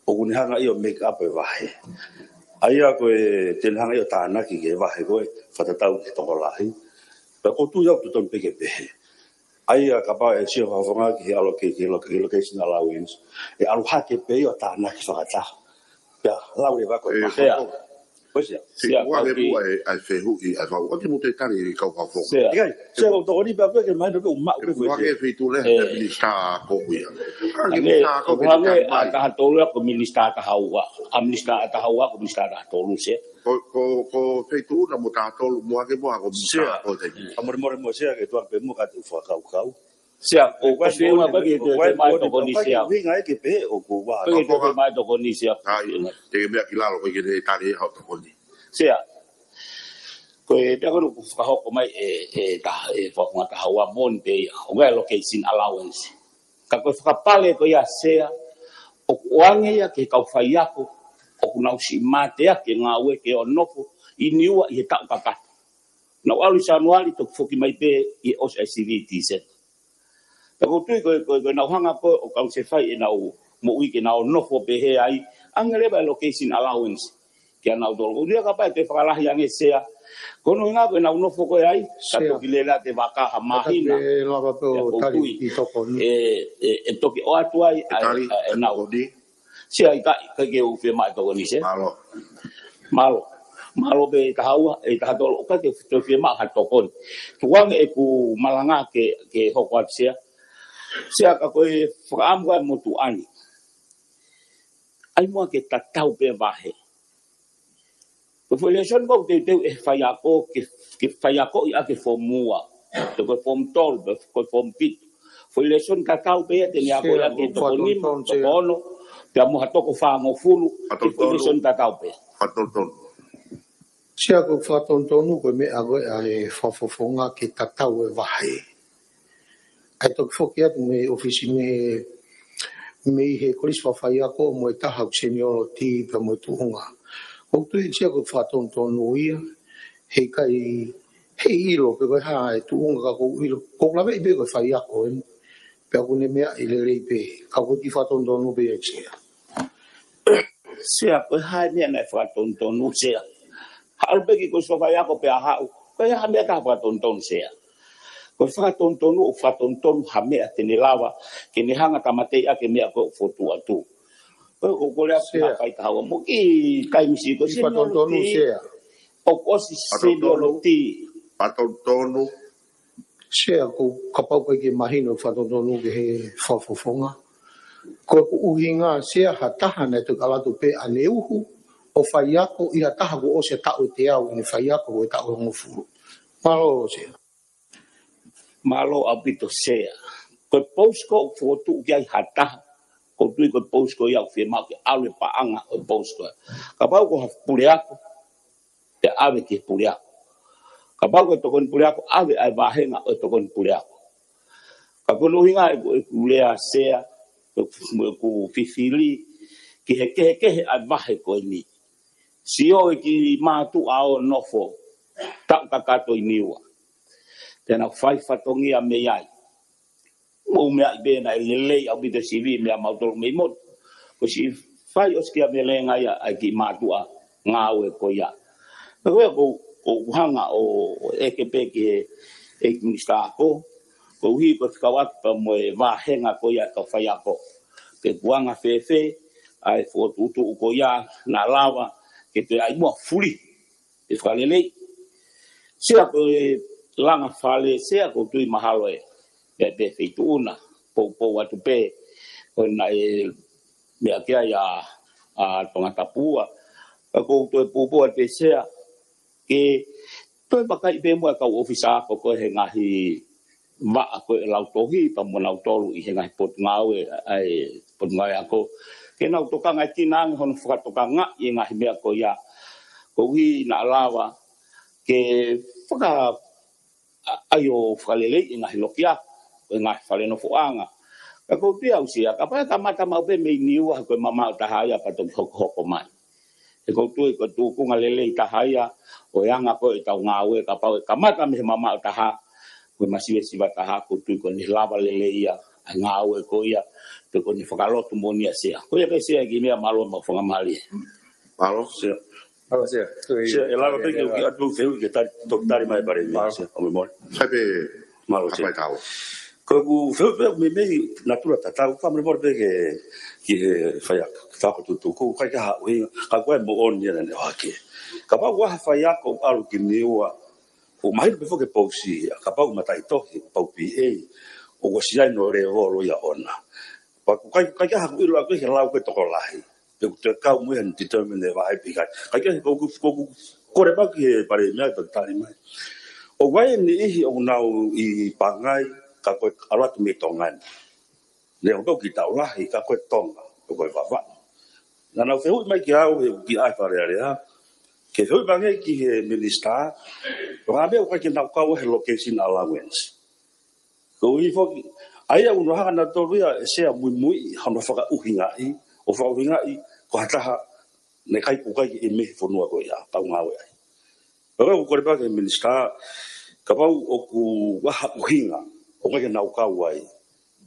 ʻOku ne hanga ia ʻo make up e vahe. ʻA ia ko e, te ne hanga ia ʻo tānaki ki he vahe ko ē, fakatatau ki he tokolahi. Pea ʻoku ou tui au ʻoku totonu pē ke pehē. ʻA ia kapau ʻe sio fakafofonga ki he alloca-, ki he loca-, ki he location allowance, ʻe ʻalu hake pē ia ʻo tānaki fakataha. Pea lau leva ko e, ē, maha. Sea. Ko e Sea. Sea, fikuange ʻoku muʻa e, ʻa e fehuʻi, ʻa e fau. ʻOku mou toe tali e kau fakafofonga. Sea. ʻIkai, Sea, ʻoku tokoni pē ʻa koe ke mahino pē ʻoku maʻu pē ko e feituʻu lea, ē, ʻa e Minisitā ko ia. Hangē, Minisitā ko ia, ʻoku hangē, Minisitā mai. ʻA e taha tolu ia ko e Minisitā taha ua. ʻA e Minisitā taha ua ko e Minisitā taha tolu, Sea. Ko, ko, ko e feituʻu na mo taha tolu mo hake mo ako Minisitā Sea. Ko te. ʻA mole mole mo Sea ke tuʻa pē mo ka tu fakakaukau. Sea, ʻoku ʻikai ke feʻunga, ʻoku ʻikai ke toe mai tokoni, Sea. Uhinga ʻe ke pehē ʻoku ua. ʻIkai ke toe mai tokoni, Sea. ʻIkai, te ke meʻa ki lalo, ʻikai ke ne tali e hao tokoni. Sea. Ko e pea ko ē ʻoku fakahoko mai ʻe, ʻe taha, ʻe fakafofonga taha ua, moʻoni pē ia. ʻOku ʻi ai e location allowance. Ka ko e fakapale ko ia, Sea, ʻoku ʻoange ia ki he kau faiako ʻoku nau siʻi mateaki e ngāue ke ō ʻo nofo ʻi Niua ʻi he taʻu kakato. Nau ʻalu ʻi Sānuali, toki foki mai pē ʻi he ʻosi ʻa e sivi ʻi Tīsema. Pea ʻoku ou tui ko e, ko e, ko ʻenau hanga ko ē ʻo kaunseʻi ʻenau moʻui ke nau nofo pehē ai, ʻoange leva e location allowance kia nautolu. ʻOku ou tui kapau ʻe toe fakalahi ange, Sea. Ko hono ʻuhinga ko ʻenau nofo ko ē ai, ka Sea. Toki lele atu e vaka ha māhina. Ka te lava pē ʻo tali ʻi tokoni. Ē, ē, ʻe toki ʻoatu ai, ʻe tali ʻa e, ʻa e, ʻenau tokoni. Sea, ʻikai, ʻikai ke u fiemaʻu e tokoni, Sea. Mālō. Mālō. Mālō pē taha ua, ʻe taha tolu, ʻoku ʻikai ke u toe fiemaʻu ha tokoni. Tuku ange ʻeku malanga ke, ke hoko atu, Sea. Sea, ka ko e fakaʻamu ʻa e motuʻa ni, ʻai muʻa ke tatau pē vahe. Ko e foʻi lēsoni ʻoku teuteu ʻe he faiako ke, ke faiakoʻi ʻaki e form ua. Pe ko e form tolu, pe ko e form fitu. Foʻi lēsoni tatau pē ia te ne ako ia ki he toko nima, toko ono, pea mo ha toko fāngofulu, ki he foʻi lēsoni tatau pē. Sea, ko e fakatonutonu ko e meʻa ko ē ʻa e fakafofonga ke tatau e vahe. ʻAi toki foki atu mei he ʻōfisi mei, mei he Kolisi Fakafaiako mo e taha ʻoku seniority pea mo e tuʻunga. ʻOku ou tui, Sea, ko e fakatonutonu ia, heʻikai, heʻikai ʻilo pe ko e hā e tuʻunga ka ʻoku ou ʻilo. ʻOku ou laveʻi pē ko e faiako eni. Pea ʻoku ne meaʻi lelei pē. Ka ʻoku ou tui fakatonutonu pē ia, Sea. Sea, ko e hā e meʻa naʻe fakatonutonu, Sea? Haʻu pē ki he ʻosi faiako pea haʻu. Ko e hā e meʻa ʻoku fakatonutonu, Sea? Ko e fakatonutonu, ʻoku fakatonutonu ha meʻa te ne lava ke ne hanga ʻo tāmateʻi ʻaki e meʻa ko ē ʻoku fotu atu. Ko e, ko e kole atu Sea. Ka fai ka haʻu mo ki kai misi ko e Ki he fakatonutonu, seniority. Sea. ʻOku ʻosi Fakatonutonu. Seniority. Fakatonutonu. Sea, ko e kapau ʻoku ʻikai ke mahino fakatonutonu ki he fakafofonga. Ko e ʻuhinga, Sea, ha taha naʻe toki ʻalu atu pē ʻo ne uhu ʻo faiako ʻi ha taha kuo ʻosi e taʻu ʻe teau ʻene faiako, ko e taʻu ʻe hongofulu. Mālō, Sea. Mālō ʻaupito, Sea. Ko e pousi ko ē ʻoku fokotuʻu ki ai ha taha, ʻoku ou tui ko e pousi ko ia ʻoku fiemaʻu ke ʻalu e paʻanga ʻo e pousi ko ia. Kapau ko ha puleako, pea ʻave ki he puleako. Kapau ko e tokoni puleako, ʻave ʻa e vāhenga ʻo e tokoni puleako. Ka ko hono ʻuhinga ʻeku, ʻeku lea, Sea, ʻeku, ʻeku fifili ki he kehekehe ʻa e vahe ko eni. Sio e kiʻi mātuʻa ʻoku nofo taʻu kakato ʻi Niua. Te nau fai fatongia mei ai. Mou meaʻi pē naʻe lelei ʻaupito e sivi meia mautolu mei motu. Ko e siʻi fai ʻosikiavelenga ia ʻa e kiʻi mātuʻa ngāue ko ia. Pea ko ia ʻoku, ʻoku ou hanga ʻo ʻeke pē ki he, ʻEiki Minisitā Ako, koeʻuhi ko e fekauʻaki pea mo e vāhenga ko ia ʻa e kau faiako. Pe ʻoku anga fēfē ʻa e fokotuʻutuʻu ko ia naʻa lava ke toe ʻai muʻa ʻo fuli e fakalelei. Sea, ko e langa fale, Sea, ʻoku ou tui mahalo ē, pea pē feituʻu na, poupou atu pē, ko ena ʻe meʻa ki ai ʻa, ʻa Tongatapu ua. Ka ʻoku ou toe poupou atu pē, Sea, ke toe vakaiʻi pē muʻa e kau ʻōfisa ako ko ē he ngaahi vaʻa ko ē ʻa e lautohi, pea mo nautolu ʻi he ngaahi potungāue, ʻa e potungāue ako. Ke nau tokanga ʻi he tinange hono fakatokangaʻi e ngaahi meʻa ko ia. Koeʻuhi naʻa lava ke faka-, ʻa, ʻai ʻo fakaleleiʻi e ngaahi loki ako, ko e ngaahi fale nofoʻanga. Ka ʻoku ou tui au, Sea, kapau ʻe kamata maʻu pē mei Niua, ko e mamaʻo taha ia pea toki hokohoko mai. He ʻoku ou tui ko e tūkunga lelei taha ia ʻo e anga ko ē ʻetau ngāue, kapau ʻe kamata mei he mamaʻo taha, ko e masivesiva taha, ʻoku ou tui ko ʻene lava lelei ia ʻa e ngāue ko ia, pe ko ʻene fakalotu moʻoni ia, Sea. Ko ia pē, Sea, e kiʻi meʻa, mālō mo e fakamālō. Mālō, Sea. Mālō, Sea. Sea, ʻe lava pē ke u kiʻi ʻatu fehuʻi ke tali, toki tali mai pale mea, Mālō. Sea, ʻomi mole. Sai pē, Mālō, Sea. Hapai tau. Ko ʻeku fehuʻi pē meimei natula tatau, fakamolemole pē ki he, ki he faiako, faiako tutuku, ʻikai ke ha ʻuhinga, ka ko e moʻoni ia naʻa ne ʻohake. Kapau ʻoku ʻi ai ha faiako ʻalu ki Niua, ʻoku mahino pē foki e pousi ia, kapau mataʻitohi, kapau P A, ʻoku ʻosi ʻi ai hono lēvolo ia ʻoʻona. Pea ʻoku ʻikai, ʻikai ke ha ʻilo ʻaʻaku ia he lau ko ē tokolahi. Pe ʻoku toe kau mo ia he determine e vahe pe ʻikai. Ka ʻoku, ʻoku, ʻoku kole pē ki he Palēmia ke tali mai. ʻOku ʻi ai e niʻihi ʻoku nau ʻi Pangai, ka ko e ʻalu atu mei Tonga ni. Naʻe ʻoku ki Taulahi, ka ko e Tonga, ʻoku ʻi Vavaʻu. Naʻa nau fehuʻi mai kiate au, he ʻoku ʻi ai e Fale Alea, ke fehuʻi mai ange ki he Minisitā, ko e hā e meʻa ʻoku ʻikai ke nau kau he location allowance. Koeʻuhi foki, ʻa ia ʻoku nau hanga nautolu ia, ʻe Sea, ʻo muimui hono fakaʻuhingaʻi, ʻo fakaʻuhingaʻi ko ha taha naʻe ʻikai, ʻoku ʻikai ke ʻi ai mei he fonua ko ia, tau ngāue ai. Pea ʻoku ou kole pē ki he Minisitā, kapau ʻoku ʻi ai ha ʻuhinga ʻoku ʻikai ke nau kau ai,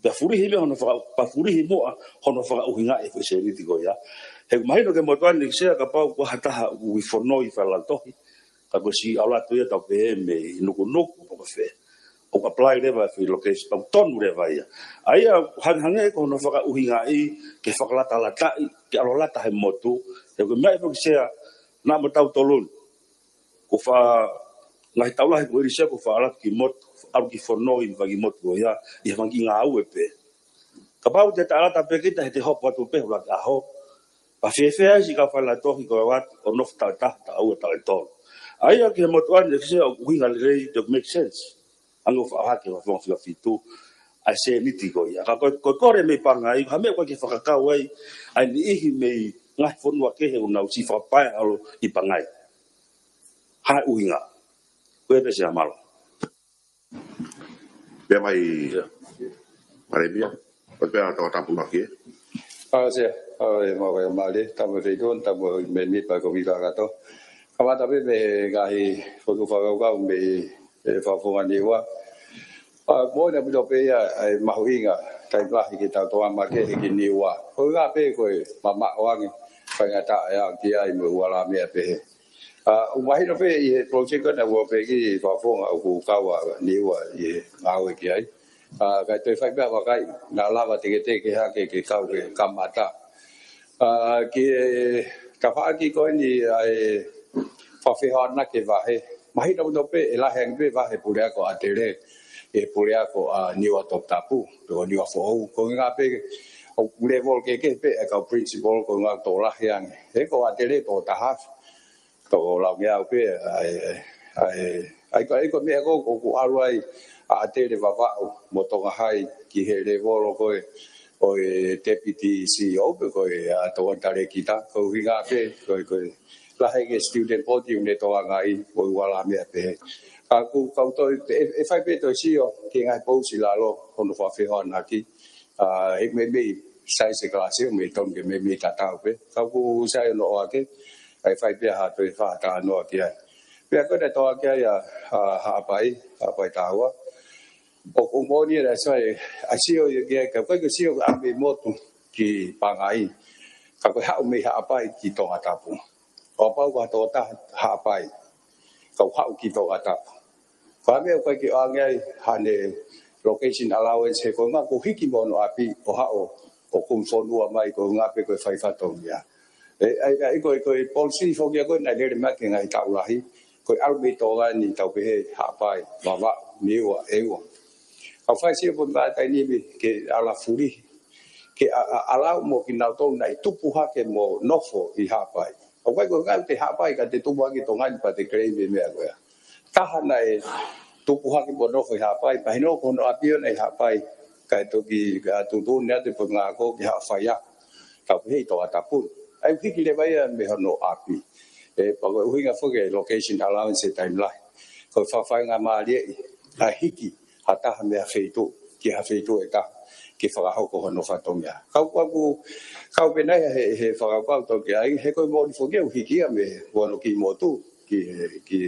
pea fulihi muʻa hono faka-, pea fulihi muʻa hono fakaʻuhingaʻi e foʻi sēniti ko ia. He ʻoku mahino ki he motuʻa ni, Sea, kapau ʻoku ʻi ai ha taha ʻoku ʻi he fonua ʻi Falelautohi, ka ko e siʻi ʻalu atu ia, tau pehē mei Nukunuku pe ko fē, ʻoku apply leva e foʻi location, ʻoku tonu leva ia. ʻA ia, hangehangē ko hono fakaʻuhingaʻi ke fakalatalataʻi, ke ʻalu ʻo lata he motu, he ko e meʻa ia foki, Sea, naʻa mo tautolu ni. Ko e faʻa, ngaahi taʻu lahi kuo ʻi ai, Sea, ko e faʻa ʻalu atu ki motu, ʻalu ki fonoi, ʻi he fanga kiʻi motu ko ia, ʻi he fanga kiʻi ngāue pē. Kapau te ta ʻalu atu pē kita he te hopo atu pē ʻuluaki ʻaho, pea fēfē ai siʻi kau Falelautohi ko ē ʻalu atu ʻo nofo taʻu ʻe taha, taʻu ua, taʻu ʻe tolu. ʻA ia ki he motuʻa ni, ʻe Sea, ʻoku ʻuhinga lelei, te make sense. Hangē ko e faʻa ʻohake ʻa e fika fitu, ʻa e sēniti ko ia. Ka ko e, ko e kole mei Pangai, ko e hā e meʻa ʻoku ʻikai ke fakakau ai ʻa e niʻihi mei he ngaahi fonua kehe ʻoku nau siʻi fakapae ʻalu ʻi Pangai? Hā e ʻuhinga? Ko ia pē, Sea, mālō. Pea mai, Sea. Palēmia, ʻoku pea tau tapu noa ki ai. ʻA, Sea, ʻa, ʻe mau kai male, tapu mo e feituʻu, tapu mo e meʻa ni pea ko e vita kato. Kamata pē mei he ngaahi fotu fakakaukau mei he, ʻe, Fakafofonga Niua. ʻA, moʻoni ʻaupito pē ia, ʻa e mahuʻinga, taimi lahi ke tau tokanga makehe ki Niua. Ko e ʻuhinga pē ko e mamaʻo ange. faingataʻa ʻa e ʻaʻu ki ai mo e ua lā meʻa pehē. ʻA, ʻoku mahino pē ʻi he project ko ena ua pē ki Fakafofonga ʻoku kau ʻa Niua ʻi he ngāue ki ai. ʻA, kae toe fai pē ʻa e vakai, naʻa lava teketeke hake ke kau ke kamata. ʻA, ki he tafaʻaki ko eni ʻa e fakafehoanaki vahe. Mahino no pē, ʻe lahi ange pē vahe puleako ʻAtele, ʻe puleako ʻa Niua Toputapu, pe ko Niua Foʻou. Ko e ʻuhinga pē, ʻoku level kehekehe pē ʻa e kau principal, ko e ʻuhinga tō lahi ange. He ko ʻAtele tō taha, tō laungeau pē, ʻa e, ʻa e, ʻa e, ʻa e ko e, ʻa e ko e meʻa ko, ʻoku ʻalu ai ʻa ʻAtele Vavaʻu mo Tonga Hai ki he level ko ē, ʻo e deputy C E O pe ko e ʻa Tonga Talekita, ko e ʻuhinga pē, ko e, ko e lahi ange student body ʻoku ne tō ange ai, ko e ua lā meʻa pehē. Ka ʻoku, ka ʻoku toe, ʻe, ʻe fai pē toe sio, ki he ngaahi pousi lalo, hono fakafehoanaki, ʻa, he meimei size e kalasi, ʻoku meimei tonu ke meimei tatau pē. Ka ʻoku sai hono ʻohake, ʻe fai pē ha toe fakatalanoa ki ai. Pea ko ena tō ange ai ʻa, ʻa Haʻapai, Haʻapai Tahua. ʻOku, ʻoku moʻoni ʻa e sai, ʻa e sio ia ki ai, ka ʻoku ʻikai ko e sio ʻa mei motu ki Pangai. Ka ko e haʻu mei Haʻapai ki Tongatapu. ʻO kapau ko ha tokotaha Haʻapai, kau haʻu ki Tongatapu. Ko e meʻa ʻoku ʻikai ke ʻoange ai haʻane location allowance he ko e ʻuhinga ʻoku hiki mo hono ʻapi ʻo haʻu ʻo kumi fonua mai ko e ʻuhinga pē ko e fai fatongia. ʻE, ʻa e, ʻa e, ko e, ko e policy foki ia ko ē naʻe lele mai ki he ngaahi taʻu lahi, ko e ʻalu mei Tonga ni tau pehē Haʻapai, Vavaʻu, Niua, ʻEua. Kau fai sio ko e meʻa taimi ni ke ala fuli, ke a, a, allow mo kinautolu naʻe tupu hake mo nofo ʻi Haʻapai. ʻOku ʻikai ko e ʻuhinga te Haʻapai ka te tupu hake Tonga ni pea te claim e meʻa ko ia. Taha naʻe tupu hake mo nofo ʻi Haʻapai, mahino ko hono ʻapi ʻoʻona ʻi Haʻapai, kae toki, kae tuʻutuʻuni atu e pō ngā ko ki Haʻafaiako. Tau pehē ʻi Tongatapu. ʻA e hiki leva ia mei hono ʻapi. ʻE, pea ko e ʻuhinga foki e location allowance e taimi lahi. Ko e fakafaingamālieʻi, ʻa e hiki ha taha mei ha feituʻu ki ha feituʻu ʻe taha ke fakahoko hono fatongia. Kau, kau, kau pē nai he, he fakakaukau tau ki ai, he ko e moʻoni foki ʻoku hiki ia mei hono kiʻi motu ki, ki,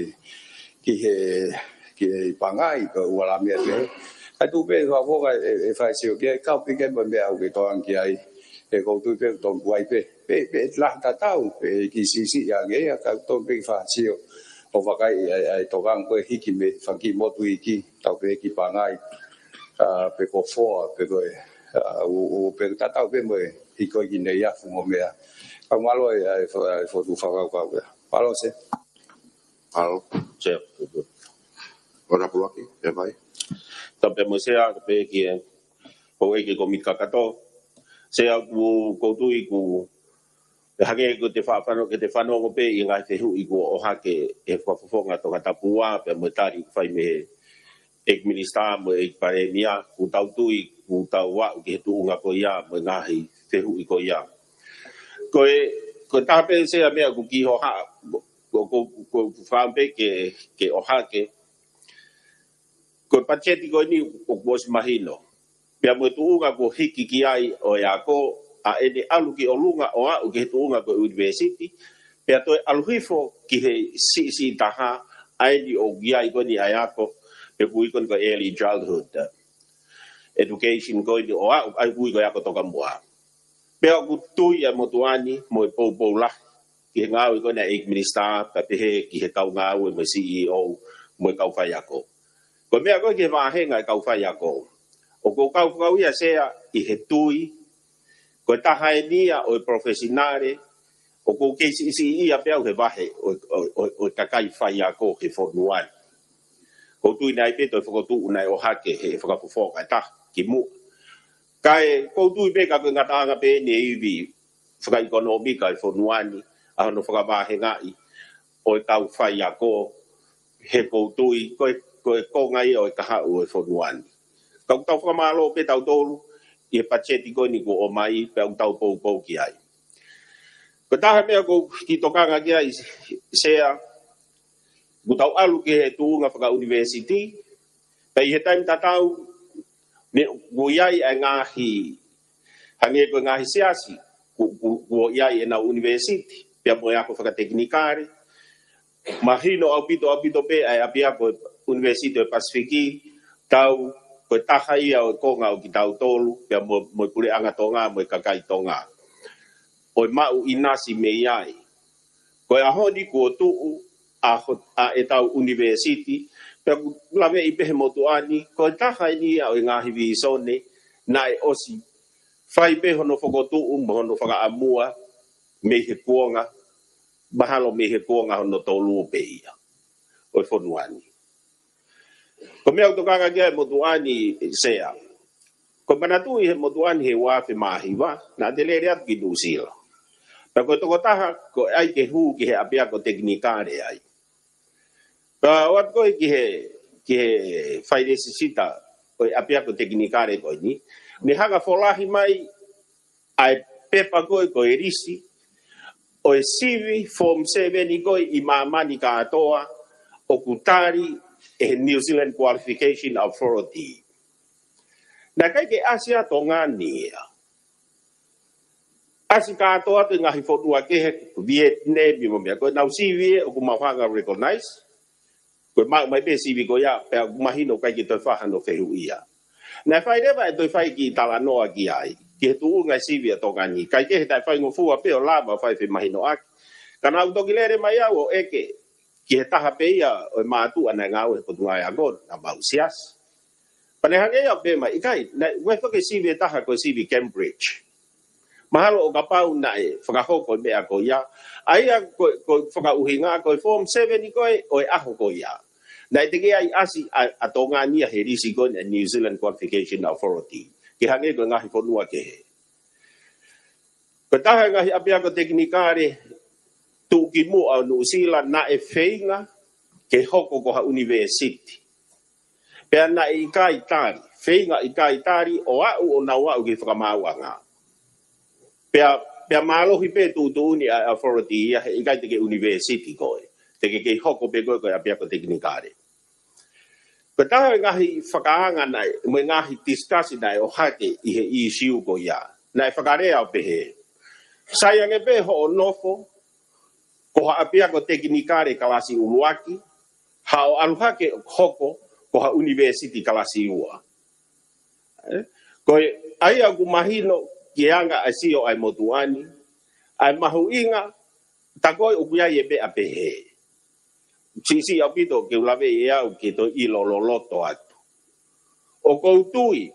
ki he, ki he Pangai, ko e ua lā meʻa pehē. Ka tuʻu pē Fakafofonga ʻe, ʻe fai sio ki ai, kau pē ke mo e meʻa ʻoku ke tō ange ki ai, he ʻoku ou tui pē ʻoku tonu kuo ʻi ai pē, pē, pē lahi tatau, pē kiʻi siʻisiʻi ange ia, ka ʻoku tonu pē ke fai ha sio, ʻo vakai ʻa e, ʻa e tokanga ko e hiki mei fanga kiʻi motu iiki, tau pehē ki Pangai, ʻa, pe ko Foa, pe ko e, ʻa, ʻo, ʻo, pe tatau pē mo e hiki ko ē ki Neiafu mo e meʻa. Ka mālō e, ʻa e, ʻa e fokotuʻu fakakaukau ia. Mālō Sea. Mālō Sea. ʻOna puluaki, ʻe mai. Tau pē mo Sea, pē ki he, ko e ki he komiti kakato. Sea ʻoku, ʻoku ou tui ʻoku ʻe hangē ko e te faʻa fano-, ke te fanongo pē ʻi he ngaahi fehuʻi kuo ʻohake ʻe he Fakafofonga Tongatapu ua, pea mo e tali ʻoku fai mei he ʻEiki Minisitā mo e ʻEiki Palēmia, ʻoku tau tui, ʻoku tau aʻu ki he tuʻunga ko ia, mo e ngaahi fehuʻi ko ia. Ko e, ko e taha pē Sea meʻa ʻoku kiʻi hohaʻa, ko, ko, ko, ko fakaʻamu pē ke, ke ʻohake, ko e patiseti ko eni ʻoku ʻosi mahino. Pea mo e tuʻunga kuo hiki ki ai ʻo e ako, ʻa ʻene ʻalu ki ʻolunga ʻo aʻu ki he tuʻunga ko e university, pea toe ʻalu hifo ki he siʻisiʻi taha, ʻa eni ʻoku ʻi ai ko eni ʻa e ako, pe ʻoku ui ko eni ko e early childhood, uh, education ko eni ʻo aʻu, ʻa ia ʻoku ui ko e ako tokamua. Pea ʻoku tui ʻa e motuʻa ni mo e poupou lahi ki he ngāue ko ena ʻa e ʻEiki Minisitā, pea pehē ki he kau ngāue mo e C E O mo e kau faiako. Ko e meʻa ko ē ki he vāhenga e kau faiako. ʻOku ou kau fakau ia Sea ʻi he tui, ko e taha eni ia ʻo e palofesinale, ʻoku ou kei siʻisiʻi ia pē au he vahe ʻo, ʻo, ʻo, ʻo e kakai faiako he fonua ni. ʻOku ou tui naʻe ʻi ai pē toe fokotuʻu naʻe ʻohake he Fakafofonga ʻe taha ki muʻa. Kae ʻoku ou tui pē ka ko e ngataʻanga pē eni e ivi fakaʻekonōmika e fonua ni, ʻa hono fakavāhengaʻi ʻo e kau faiako, he ʻoku ou tui, ko e, ko e konga ia ʻo e kahaʻu ʻo e fonua ni. Ka ʻoku tau fakamālō pē tautolu ʻi he patiseti ko eni kuo ʻomai, pea ʻoku tau poupou ki ai. Ko e taha meʻa ʻoku ou kiʻi tokanga ki ai Sea, ʻoku tau ʻalu ki he tuʻunga fakaʻunivēsiti, pea ʻi he taimi tatau, ne kuo ʻi ai ʻa e ngaahi, hangē ko e ngaahi siasi, ku-, ku-, kuo ʻi ai ʻenau ʻunivēsiti, pea mo e ako fakatekinikale. Mahino ʻaupito, ʻaupito pē ʻa e ʻapiako ʻo e ʻUnivēsiti ʻo e Pasifiki, tau, ko e taha ia ʻo e konga ʻo kitautolu, pea mo, mo e puleʻanga Tonga, mo e kakai Tonga. ʻo e maʻu ʻinasi mei ai. Ko e ʻaho ni kuo tuʻu ʻa ho-, ʻa ʻetau ʻunivēsiti, pea ʻoku laveʻi pē he motuʻa ni, ko e taha eni ia ʻo e ngaahi vīsone naʻe ʻosi fai pē hono fokotuʻu mo hono fakaʻamua mei he kuonga, mahalo mei he kuonga hono tolu pē ia ʻo e fonua ni. Ko e meʻa ʻoku tokanga ki ai e motuʻa ni, Sea. Ko e manatuʻi he motuʻa ni he ua afe mā hiva, naʻa te lele atu ki Nuʻusila. Pea ko e tokotaha, ko e ʻai ke hū ki he ʻapiako tekinikale ai. Pea ʻoatu ko ē ki he, ki he failesisita ʻo e ʻapiako tekinikale ko eni, ne hanga folahi mai ʻa e pepa ko ē ko e lisi ʻo e sivi Form seven ko ē ʻi māmani kātoa ʻoku tali ʻe he New Zealand Qualification Authority. Naʻe ʻikai ke ʻasi ʻa Tonga ni ia. ʻAsi kātoa atu e ngaahi fonua kehe, Vietnam mo e meʻa, ko ʻenau sivi ē ʻoku mau hanga recognize. Ko e maʻu mai pē sivi ko ia, pea ʻoku mahino ʻikai ke toe fai hano fehuʻia. Naʻe fai leva e toe fai kiʻi talanoa ki ai, ki he tuʻunga e sivi ʻa Tonga ni, kae kehe taʻe faingofua pē ʻo lava ʻo fai femahinoʻaki. Ka naʻa ku toki lele mai au ʻo ʻeke ki he taha pē ia ʻo e mātuʻa naʻe ngāue he Potungāue Ako, naʻa mau siasi. Pea ne hangē ia ʻo pehē mai, ʻikai, naʻe ʻi ai foki e sivi ʻe taha ko e sivi Cambridge. Mahalo ʻo kapau naʻe fakahoko e meʻa ko ia, ʻa ia ko, ko e fakaʻuhinga, ko e Form seven ko ē ʻo e ʻaho ko ia, naʻe teʻeki ai ʻasi ʻa, ʻa Tonga ni ia he lisi ko ē ʻa e New Zealand Qualification Authority, ke hangē ko e ngaahi fonua kehe. Ko e taha e ngaahi ʻapiako tekinikale tuʻukimuʻa ʻo Nuʻusila naʻe feinga ke hoko ko ha ʻunivēsiti. Pea naʻe ʻikai tali, feinga ʻikai tali ʻo aʻu ʻo nau aʻu ki he fakamaauʻanga. Pea, pea mālohi pē tuʻutuʻuni ʻa e authority ia he ʻikai te ke ʻunivēsiti koe. Te ke kei hoko pē koe ko e ʻapiako tekinikale. Ko e taha e ngaahi fakaanga naʻe, mo e ngaahi discuss naʻe ʻohake ʻi he ʻīsiu ko ia. Naʻe fakalea ʻo pehē, sai ange pē hoʻo nofo ko ha ʻapiako tekinikale kalasi ʻuluaki, haʻo ʻalu hake ʻo hoko ko ha ʻunivēsiti kalasi ua. Ē? Ko e, ʻa ia ʻoku mahino ki he anga ʻa e sio ʻa e motuʻa ni, ʻa e mahuʻinga, tā ko ē ʻoku ʻi ai e meʻa pehē. Siʻisiʻi ʻaupito ke u lave ʻe au ke toe ʻilo loloto atu. ʻOku ou tui,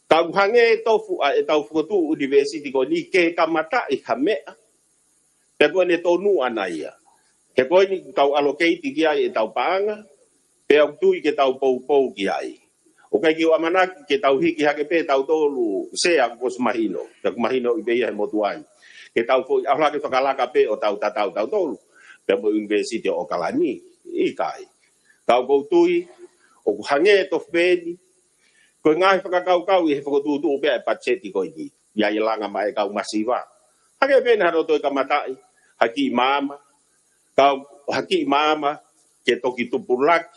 ka ʻoku hangē tofu ʻa ʻetau fokotuʻu ʻunivēsiti ko eni ke kamataʻi ha meʻa, pea ko ʻene tonu ʻana ia. He ko eni ʻoku tau allocate ki ai ʻetau paʻanga, pea ʻoku ou tui ke tau poupou ki ai. ʻOku ʻikai ke u ʻamanaki ke tau hiki hake pē tautolu, Sea, kuo ʻosi mahino. Pea ʻoku mahinoʻi pē ia he motuʻa ni, ke tau foʻi ʻalu hake fakalaka pē ʻo tau tatau tautolu pea mo e ʻUnivēsiti ʻo ʻOkalani. ʻIkai. Ka ʻoku ou tui, ʻoku hangē tofu pē eni, ko e ngaahi fakakaukau ʻi he fokotuʻutuʻu pē ʻa e patiseti ko eni. ʻI ai e langa mai e kau masiva. Hangē pē eni hano toe kamataʻi ha kiʻi maama. Ka ha kiʻi maama ke toki tupulaki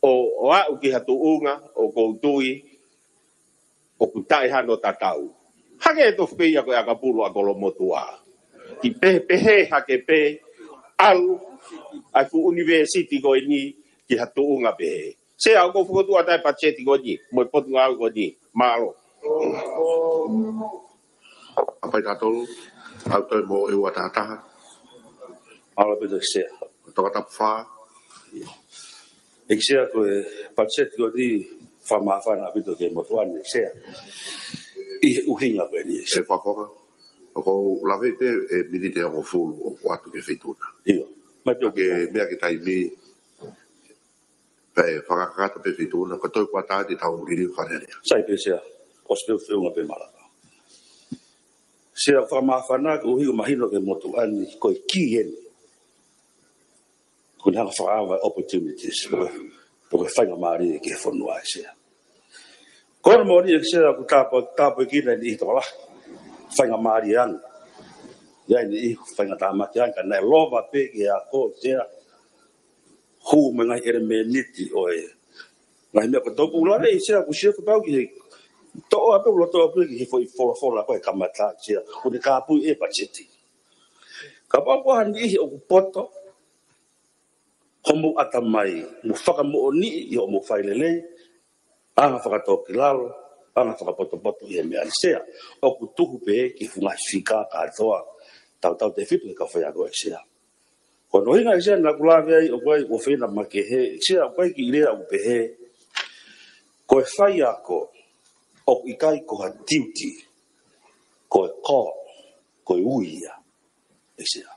ʻo, ʻo aʻu ki ha tuʻunga ʻoku ou tui ʻoku taʻe hano tatau. Hangē tofu pē ia ko e ʻakapulu ʻa Kolomotuʻa. Ke pehē, pehē hake pē, ʻalu ʻa e fuʻu ʻunivēsiti ko eni ki ha tuʻunga pehē. Sea, ʻoku ou fokotuʻu atu ʻa e patiseti ko eni mo e Potungāue ko eni. Mālō. ʻA pai tautolu, ʻa e toe mo e ua tahataha. Mālō ʻaupito Sea. Tokatapu fā. ʻEiki Sea, ko e patiseti ko eni fakamāfana ʻaupito ki he motuʻa ni, ʻEiki Sea. ʻI he ʻuhinga ko eni, ʻEiki Sea. Fakafofonga, ʻoku ou lave pē e miniti ʻe hongofulu ʻoku ʻoatu ki he Feituʻu na. ʻIo. Mai pē ʻo ke meʻa ki he taimi, pea fakakakato pē Feituʻu na, ko e toe kuata ʻetau liliu fakalelei. Sai pē Sea, ʻosi pē feʻunga pē Malaka. Sea, fakamāfana koeʻuhi ʻoku mahino ki he motuʻa ni ko e kī eni. Ko e hanga fakaava opportunities, pe ko e, pe ko e faingamālie ki he fonua, ʻEiki Sea. Ko hono moʻoni ʻEiki Sea, ʻoku tāpu-, tāpuekina e niʻihi tokolahi. Faingamālie ange. ʻI ai e niʻihi faingatāmaki ange, ka naʻe lova pē ki he ako, ʻEiki Sea. Hū mai e ngaahi ʻelemēniti ʻo e ngaahi meʻa kotoa ʻoku lave, ʻEiki Sea, ʻoku ou sio kapau ki he toʻo ʻaupito, loto ʻaupito ki he foʻi folofola ko e kamata, ʻEiki Sea, ʻoku ne kāpui e patiseti. Kapau ko ha niʻihi ʻoku poto homou ʻatamai, mou fakamoʻoniʻi ʻi hoʻomou fai lelei, anga fakatōkilalo, anga fakapotopoto ʻi he meʻa ʻEiki Sea. ʻOku tuhu pē ki he funga fika kātoa. Tautautefito he kau faiako ʻEiki Sea. Ko hono ʻuhinga ʻEiki Sea naʻa ku lave ai ʻoku ʻi ai ʻa e feinga makehe ʻEiki Sea ʻoku ʻi ai e kiʻi lea ʻoku pehē. Ko e faiako ʻoku ʻikai ko ha tiuti. Ko e call, ko e ui ia. ʻEiki Sea.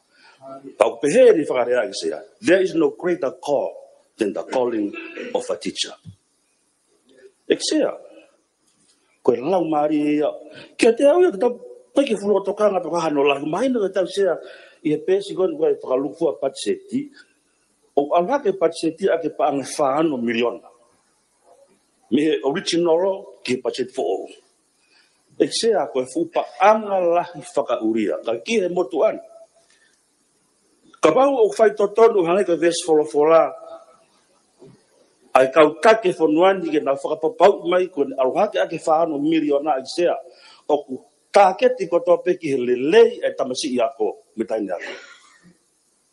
Pea ʻoku pehē ʻeni fakalea ʻEiki Sea. There is no greater call than the calling of a teacher. ʻEiki Sea. Ko e laumālie ia. Kiate au ia ke tau piki fulo tokanga pe ko e hā hono lahi. Mahino ke tau Sea ʻi he peesi ko eni ko e fakalūkufua patiseti. ʻOku ʻalu hake patiseti ʻa e paʻanga ʻe fā ono miliona. Mei he original ki he patiseti foʻou. ʻEiki Sea ko e fuʻu paʻanga lahi fakaʻulia. Ka ki he motuʻa ni. Kapau ʻoku fai totonu hangē ko e veesi folofola. ʻA e kau taki e fonua ni ke nau fakapapauʻi mai ko eni ʻalu hake ʻa e fā ono miliona ʻEiki Sea. ʻOku tāketi kotoa pē ki he lelei ʻa e tamasiʻi ako. Mei taʻe ne ako.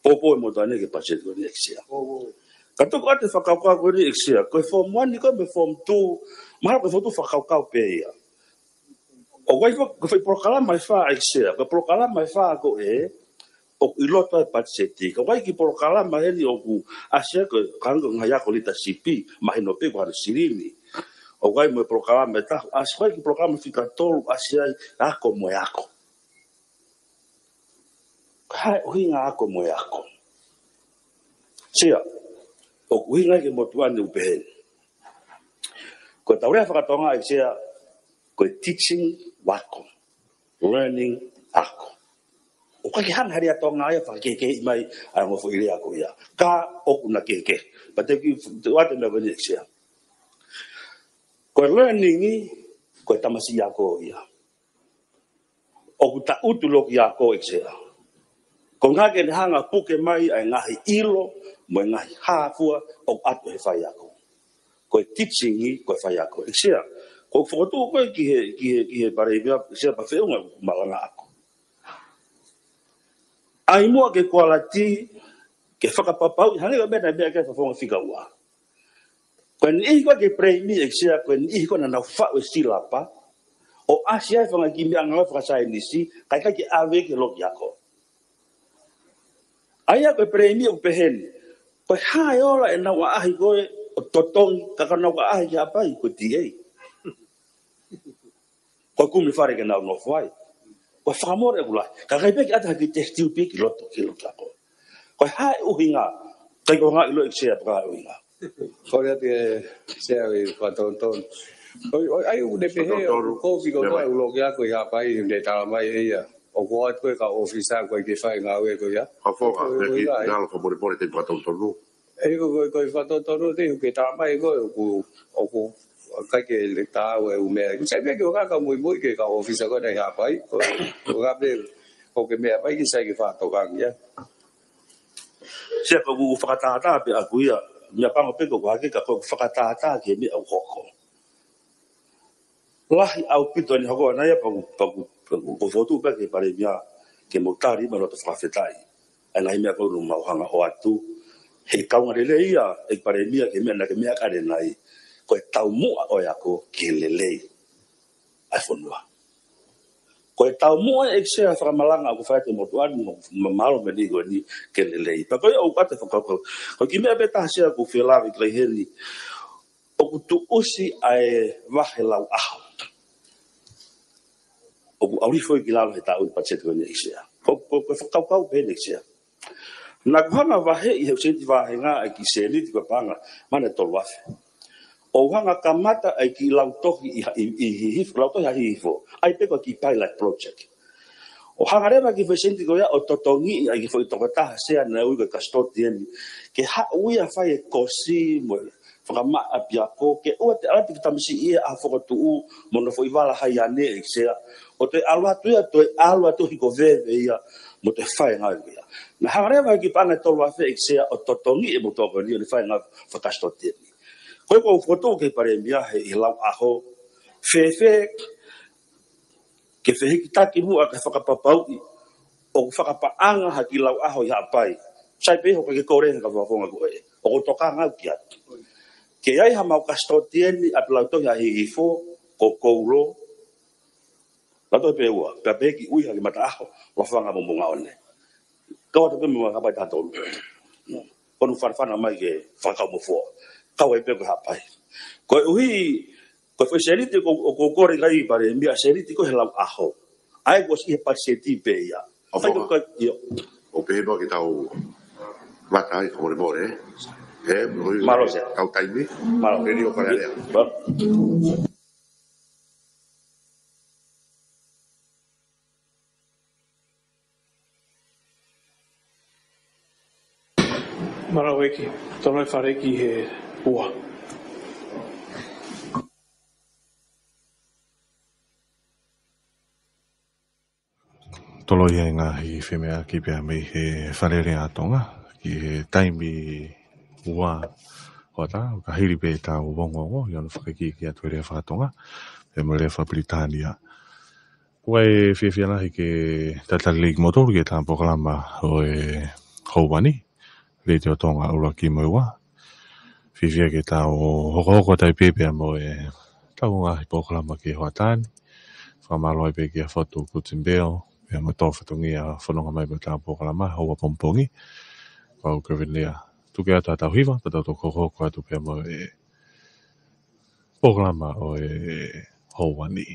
Poupou e motuʻa ni ki he patiseti ko eni ʻEiki Sea. Ka tuku atu e fakakaukau ko eni ʻEiki Sea. Ko e form one ni ko e mo e form two. Mahalo ko e form two fakakaukau pē ia. ʻOku ʻi ai ko e foʻi polokalama ʻe fā ʻEiki Sea. Ko e polokalama ʻe fā ko ē. ʻOku ʻi loto ai patiseti. Ka ʻoku ʻi ai e kiʻi polokalama heni ʻoku ʻasi ai ko e kanga ngaahi ako leadership. Mahino pē ko hano silini. ʻOku ʻi ai mo e polokalama ʻe taha. ʻAsi ko e kiʻi polokalama fika tolu ʻasi ai ako mo e ako. Ko e hā e ʻuhinga ako mo e ako. Sea, ʻoku ʻuhinga ki he motuʻa ni ʻoku pehē. Ko e tau lea fakatonga ʻEiki Sea, ko e teaching ako, learning ako. ʻOku ʻikai ke hanga ha lea Tonga ia ʻo fakakehekeheʻi mai ʻa e ongo foʻi lea ko ia. Ka ʻoku na kehekehe. Pea te u kiʻi ʻoatu e meʻa ko eni ʻEiki Sea. Ko e learning ʻi, ko e tamasiʻi ako ia. ʻOku taʻutu loki ako ʻEiki Sea. Ko e ʻuhinga ke ne hanga ʻo puke mai ʻa e ngaahi ʻilo, mo e ngaahi hā fua, ʻoku ʻatu he faiako. Ko e teaching ʻi, ko e faiako ʻEiki Sea. Ko e fokotuʻu ko ē ki he, ki he, ki he palēmia ʻEiki Sea pea feʻunga malanga ako. ʻAi muʻa ke kualiti, ke fakapapauʻi, hangē ko e meʻa naʻe meʻa ki ai e fafonga fika ua. Ko e niʻihi ko ē ke palēmia ʻEiki Sea, ko e niʻihi ko ē naʻa nau faʻu e silapa, ʻo ʻasi ai e fanga kiʻi meʻangāue fakasaienisi, kae ʻikai ke ʻave ki he loki ako. ʻA ia ko e palēmia ʻoku pehē ni, ko e hā e ola ʻenau ʻaʻahi ko ē ʻo totongi, ka ka nau ʻaʻahi ki Haʻapai, ko e T A. Ko e kumi fale ke nau nofo ai. Ko e fakamole ʻoku lahi. Ka ʻikai pē ke ʻata ha kiʻi test tube ki loto, ki loto ako. Ko e hā e ʻuhinga, ʻikai ko e ngaahi ʻilo ʻEiki Sea pe ko e hā e ʻuhinga. Kole atu e Sea ʻi he fakatonutonu. ʻOi, ʻoku ʻi ai ʻoku ne pehē, ʻoku kovi ko e loki ako ʻi Haʻapai, ne tala mai ʻe ia. ʻOku ʻi ai ko e kau ʻōfisa ko ē ke fai e ngāue ko ia. Ka foka, ʻoku ʻi ai. Ngalo fakamolemole te fakatonutonu. ʻE ko e, ko e, ko e fakatonutonu te u ke tala mai ko ē, ʻoku, ʻoku ʻikai ke le tau e ʻū meʻa. Sai pē ke ʻoka ka muimui ki he kau ʻōfisa ko ē naʻe ʻi Haʻapai, ko, ko ka pē, ʻoku ke meʻa mai ke sai ke fakatokangaʻi ia. Sea ko ʻeku fakatātā pē ʻaku ia, meʻa pango pē ko ʻeku hake ka ko ʻeku fakatātā ki he meʻa ʻoku hoko. Lahi ʻaupito ʻeni hoko ʻana ia pea ʻoku, pea ʻoku, pea ʻoku fokotuʻu pē ki he palēmia ke mou tali mai loto fakafetaʻi. ʻA e ngaahi meʻa ko ē ʻoku mau hanga ʻo ʻoatu. He kaunga lelei ia ʻEiki Palēmia ki he meʻa naʻa ke meʻa ki ai ʻanenai. Ko e taumuʻa ʻo e ako ki he lelei ʻa e fonua. Ko e taumuʻa ʻEiki Sea fakamalanga ʻoku fai atu e motuʻa ni mo mālō meni ko eni ki he lelei. Pea ko ia ʻoku ʻata fakakaukau. Ko e kiʻi meʻa pē taha Sea ʻoku ou fie lave ki ai heni. ʻOku tuʻusi ʻa e vahe lau ʻaho. ʻOku ʻalu hifo ki lalo he taʻu ni patiseti ko eni ʻEiki Sea. Ko, ko, ko e fakakaukau pē ʻeni ʻEiki Sea. Naʻa ku hanga vaheʻi he sēniti vāhenga ʻa e kiʻi sēniti ko e paʻanga, mane tolu afe. ʻO hanga kamata ʻa e kiʻi lautohi ʻi ha, ʻi, ʻi, ʻi, ʻi, lautohi ʻa Hihifo. ʻAi pē ko e kiʻi pilot project. ʻO hanga leva ki he foʻi sēniti ko ia ʻo totongiʻi ʻa e kiʻi foʻi tokotaha Sea naʻe ui ko e custodian. Ke haʻu ia fai e kosi mo e fakamaʻa ʻapiako, ke ʻoua te ʻalu atu ki he tamasiʻi ʻi he ʻaho fokotuʻu, mo hono foʻi vala hai ane ʻEiki Sea. ʻO toe ʻalu atu ia, toe ʻalu atu hiko veve ia, mo toe fai e ngāue ko ia. Naʻe hanga leva ki he paʻanga ʻe tolu afe ʻEiki Sea, ʻo totongiʻi e motuʻa ko eni, ʻo ne fai e ngāue fakacustodian. Ko ia ʻoku ou fokotuʻu ki he Palēmia he ʻi he lau ʻaho, fēfē, ke fehikitaki muʻa ke fakapapauʻi ʻoku fakapaʻanga ha kiʻi lau ʻaho ʻi Haʻapai. Sai pē ʻoku ke kole he kau fakafofonga ko ē. ʻOku ou tokanga au ki ai. Ke ʻi ai ha mau custodian ʻi ʻapi lautohi ʻa Hihifo, ʻo Kouro, Lātū pē ua, pea pehē ki ʻUiha ki Mataʻaho, Lafanga mo Moʻungaʻone. Kau atu pē mo e kapai taha tolu. Ko hono fanafana mai ke fakakau mo foa. Kau ai pē ko Haʻapai. Koeʻuhi, ko e foʻi sēniti ko, ʻoku ou kole ki ai Palēmia, sēniti ko e lau ʻaho. ʻA ia kuo ʻosi ʻi he patiseti pē ia. ʻO fai foa. Ko e, ʻio. ʻO pehē mo ke tau mata ai ka molemole, ē? Ē, mo i Mālō, Sea. Tau taimi. Mālō. Peni o Palēmia. Mālō. Mālō ʻEiki, toloi Fale ʻEiki he ua. Toloi ʻa e ngaahi femeʻaʻaki pea mei he Fale Alea ʻa Tonga, ki he taimi ua hoʻatā, ʻo ka hili pē ʻetau ongoongo, ʻi hono fakaikiiki atu e lea faka-Tonga, pea mo e lea faka-Pilitānia. ʻOku ou fiefia lahi ke talitali lelei kimoutolu ki heʻetau polokalama ʻo e houa ni, Letiō Tonga ʻuluaki mo e ua. Fiefia ke tau hokohoko atu ai pē pea mo ʻetau ngaahi polokalama ki he hoʻatā ni. Fakamālō ai pē kia Fotu Kutimbeo, pea mo e tō fatongia ʻo fononga mai pea ʻetau polokalama, houa pongipongi. Ko au Kevin Lea. Tuku atu haʻatau hiva, pea tau toki hokohoko atu pea mo e polokalama ʻo e houa ni.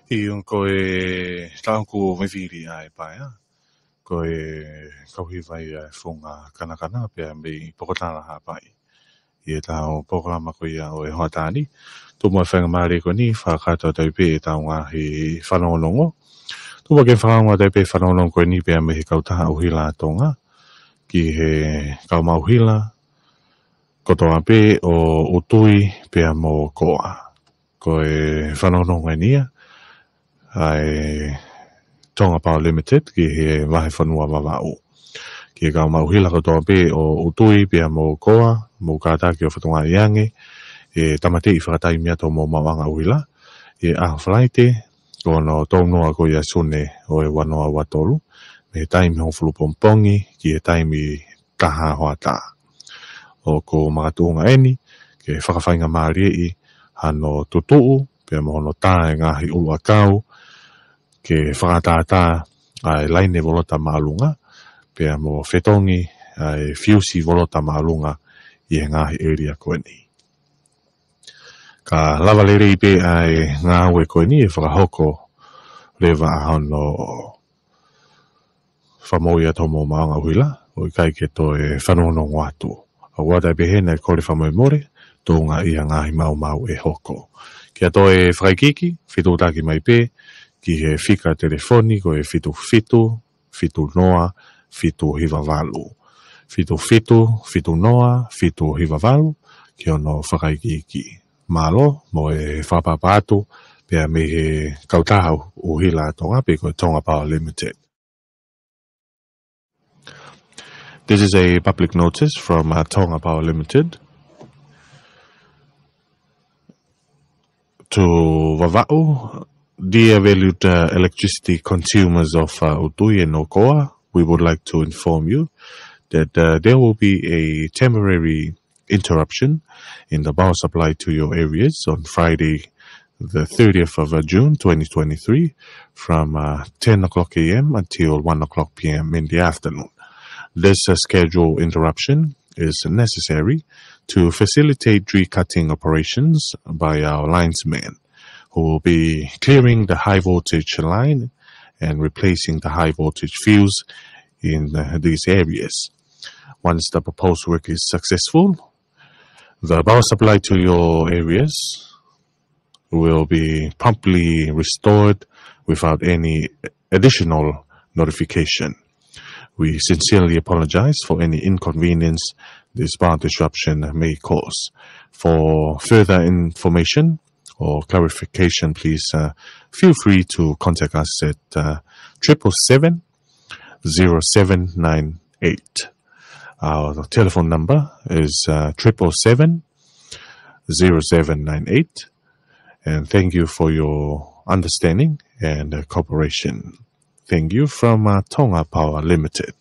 ʻIo, ko e taʻu ʻoku vivili ai pē ia. Ko e kau hiva ia ʻa e Funga Kanakana pea mei Pokotala Haʻapai. ʻI heʻetau polokalama ko ia ʻo e hoʻatā ni. Tuku muʻa e faingamālie ko eni, fakakakato atu ai pē ʻetau ngaahi fanongonongo. Tuku muʻa ke fakaongo atu ai pē e fanongonongo ko eni pea mei he kautaha ʻuhila ʻa Tonga ki he kau maʻu ʻuhila, kotoa pē ʻo ʻUtui pea mo Koa. Ko e fanongonongo eni ia ʻa e Tonga Power Limited ki he vahefonua Vavaʻu. Ki he kau maʻu ʻuhila kotoa pē ʻo ʻUtui pea mo Koa, mou kātaki ʻo fakatokangaʻi ange, ʻe tāmateʻi fakataimi atu hoʻomou maʻuʻanga ʻuhila ʻi he ʻaho Falaite, ko hono tolu noa ko ia ʻo Sune ʻo e ua noa ua tolu, mei he taimi hongofulu pongipongi ki he taimi taha hoʻatā. ʻOku makatuʻunga eni ke fakafaingamālieʻi hano tutuʻu pea mo hono tā e ngaahi ʻuluʻakau ke fakatātā ʻa e laine volota māʻolunga pea mo fetongi ʻa e fiusi volota māʻolunga ʻi he ngaahi ʻēlia ko eni. Ka lava lelei pē ʻa e ngāue ko eni ʻe fakahoko leva ʻa hono fakamoʻui atu hoʻomou maʻuʻanga ʻuhila, ʻo ʻikai ke toe fanongonongo atu. ʻOku ʻoatu pē heni ʻa e kole fakamolemole, tuʻunga ʻi he ngaahi maumau ʻe hoko. Kiate koe fakaikiiki, fetuʻutaki mai pē ki he fika telefoni ko e fitu fitu, fitu noa, fitu hiva valu. Fitu fitu, fitu noa, fitu hiva valu, ki hono fakaikiiki. Mālō mo e fakaʻapaʻapa atu pea mei he kautaha ʻuhila Tonga pe ko e Tonga Power Limited. This is a public notice from uh, Tonga Power Limited to Vavaʻu. Dear valued uh, electricity consumers of uh, ʻUtui and Koa, we would like to inform you that uh, there will be a temporary interruption in the power supply to your areas on Friday, the thirtieth of uh, June twenty twenty-three, from uh, ten o'clock a m until one o'clock p m in the afternoon. This uh, schedule interruption is necessary to facilitate tree cutting operations by our linesmen, who will be clearing the high voltage line and replacing the high voltage fuse in uh, these areas. Once the proposed work is successful, the power supply to your areas will be promptly restored without any additional notification. We sincerely apologize for any inconvenience this power disruption may cause. For further information or clarification, please uh, feel free to contact us at uh, triple seven, zero seven nine eight. Our telephone number is uh, triple seven, zero seven nine eight. And thank you for your understanding and uh, cooperation. Thank you from uh, Tonga Power Limited.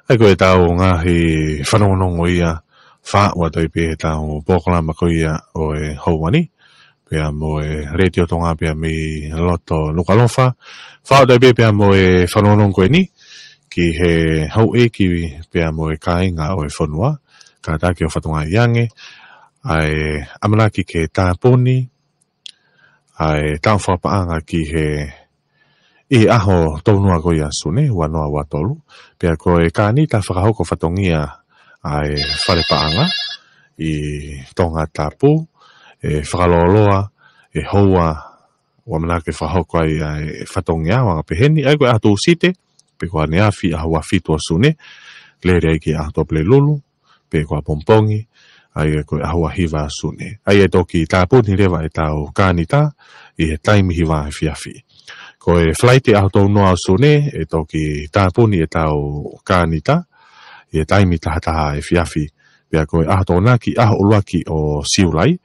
ʻA ia ko e tau ngaahi fanongonongo ia, faʻu atu ai pē he tau polokalama ko ia ʻo e houa ni, pea mo e Letiō Tonga pea mei loto Nukuʻalofa. Faʻu atu ai pē pea mo e fanongonongo ko eni ki he houʻeiki pea mo e kāinga ʻo e fonua, kātaki ʻo fakatokangaʻi ange ʻa e ʻamanaki ke tāpuni ʻa e taʻu fakapaʻanga ki he ʻi he ʻaho tolu noa ko ia ʻo Sune, ua noa ua tolu, pea ko e kānita fakahoko fatongia ʻa e fale paʻanga ʻi Tongatapu, ʻe fakalōloa e houa ʻoku ʻamanaki ke fakahoko ai ʻa e fatongia, ʻo anga pehē ni, ʻa ia ko e ʻaho Tūsite, pe ko ʻaneafi ʻaho ua fitu ʻo Sune, lele ai ki he ʻaho Tuʻapulelulu, pe ko ʻapongipongi, ʻa ia ko e ʻaho ua hiva ʻo Sune. ʻA ia ʻe toki tāpuni leva ʻetau kānita ʻi he taimi hiva efiafi. Ko e Falaite ʻaho tolu noa ʻo Sune, ʻe toki tāpuni ʻetau kānita ʻi he taimi taha taha efiafi. Pea ko e ʻaho Tokonaki, ʻaho ʻuluaki ʻo Siulai,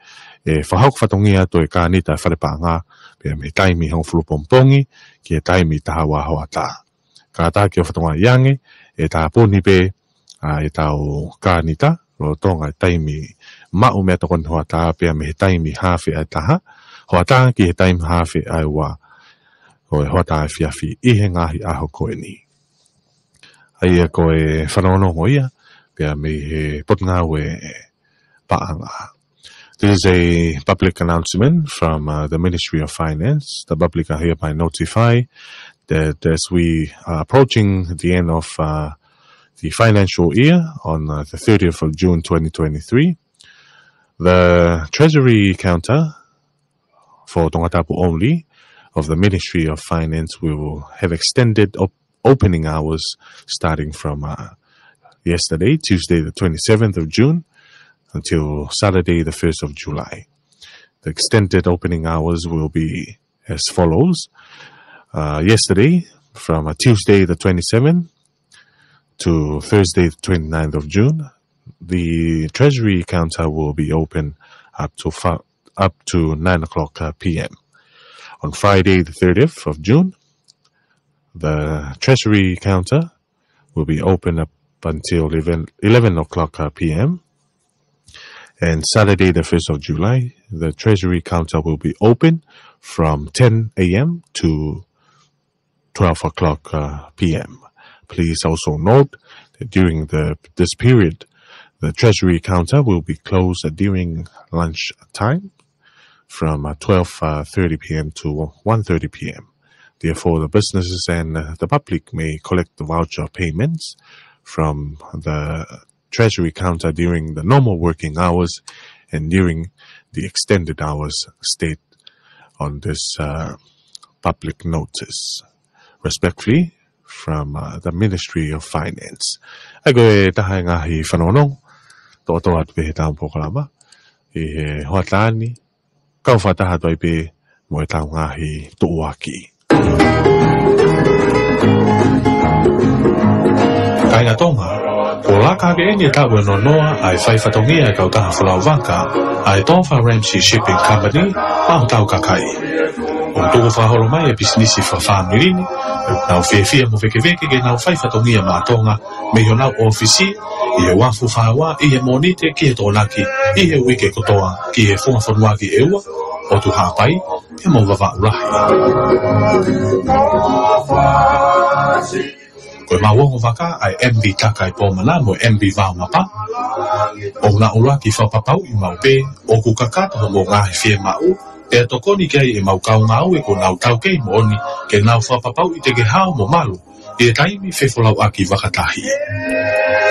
ʻe fakahoko fatongia atu e kānita ʻa e fale paʻanga, pea mei he taimi hongofulu pongipongi ki he taimi taha ua hoʻatā. Kātaki ʻo fakatokangaʻi ange, ʻe tāpuni pē ʻa ʻetau kānita lolotonga e taimi maʻu meʻatokoni hoʻatā pea mei he taimi haafe ʻa e taha hoʻatā ki he taimi haafe ʻa e ua ʻo e hoʻatā efiafi ʻi he ngaahi ʻaho ko eni. ʻA ia ko e fanongonongo ia pea mei he Potungāue Paʻanga. This is a public announcement from uh, the Ministry of Finance. The public are hereby notified that as we are approaching the end of uh, the financial year on uh, the thirtieth of June twenty twenty-three, the Treasury counter for Tongatapu only of the Ministry of Finance will have extended op- opening hours starting from uh, yesterday, Tuesday the twenty-seventh of June, until Saturday the first of July. The extended opening hours will be as follows. Uh, yesterday, from, uh, Tuesday the twenty-seventh to Thursday the twenty-ninth of June, the Treasury counter will be open up to fi-, up to nine o'clock, uh, P M. On Friday the thirtieth of June, the Treasury counter will be open up until eleven, eleven o'clock, uh, P M. And Saturday, the first of July, the Treasury counter will be open from ten A M to twelve o'clock, uh, P M. Please also note that during the, this period, the Treasury counter will be closed during lunch time from, uh, twelve thirty P M to one thirty P M. Therefore, the businesses and, uh, the public may collect the voucher payments from the Treasury counter during the normal working hours and during the extended hours stated on this, uh, public notice. Respectfully, from, uh, the Ministry of Finance. ʻA ia ko e taha e ngaahi fanongo, toʻotoʻo atu pē he taimi polokalama ʻi he hoʻatā ni, kau fakataha atu ai pē mo e tau ngaahi tuʻuaki. Kāinga Tonga, kuo laka ʻeni e taʻu ʻe noa noa ʻa e fai fatongia e kautaha folau vaka ʻa e Tofa Ramsey Shipping Company maʻa hotau kakai. ʻOku tuku fakaholo mai e pisinisi fakafāmili ni, ʻoku nau fiefia mo vekeveke ke nau fai fatongia maʻa Tonga mei honau ʻōfisi ʻi he uafu fā ua ʻi he Mōnite ki he Tokonaki ʻi he uike kotoa ki he funga fonua ki ʻEua, ʻOtu Haʻapai, pea mo Vavaʻu Lahi. Ko ʻemau ongo vaka ʻa e M V Taka ʻi Pomona mo e M V Vaomapa, ʻoku nau ʻuluaki fakapapauʻi maʻu pē ʻoku kakato hoʻomou ngaahi fiemaʻu, pea tokoni ki ai ʻemau kau ngāue kuo nau taukei moʻoni ke nau fakapapauʻi te ke hao mo malu ʻi he taimi fefolauʻaki vaka tahi.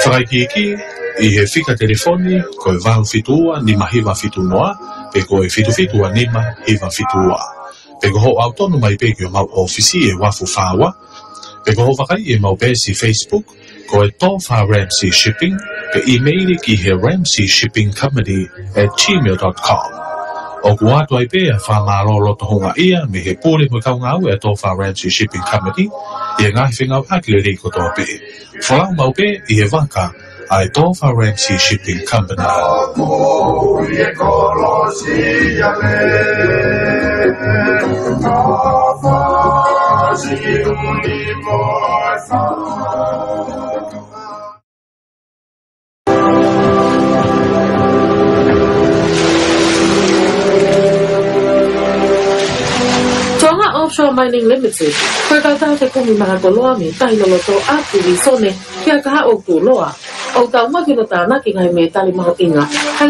Fakaikiiki ʻi he fika telefoni ko e valu fitu ua nima hiva fitu noa, pe ko e fitu fitu ua nima hiva fitu ua. Pe ko hoʻo ʻalu tonu mai pē ki homau ʻōfisi ʻi he uafu fā ua, pe ko hoʻo vakaiʻi ʻemau peesi Facebook, ko e Tofa Ramsey Shipping, pe ʻīmeili ki he Ramsey Shipping Company at gmail dot com. ʻOku ʻoatu ai pē ʻa e fakamālō loto houngaʻia mei he pule mo e kau ngāue ʻa e Tofa Ramsey Shipping Company ʻi he ngaahi fengāueʻaki lelei kotoa pē. Folau maʻu pē ʻi he vaka ʻa e Tofa Ramsey Shipping Company. Tonga Offshore Mining Limited, ko e kautaha fekumi maka koloa mei Tahiloloto ʻAkilīsone kia Kahaʻu Kuloa. ʻOku tau maki no tānaki ngaahi mētali mahuʻinga, hangē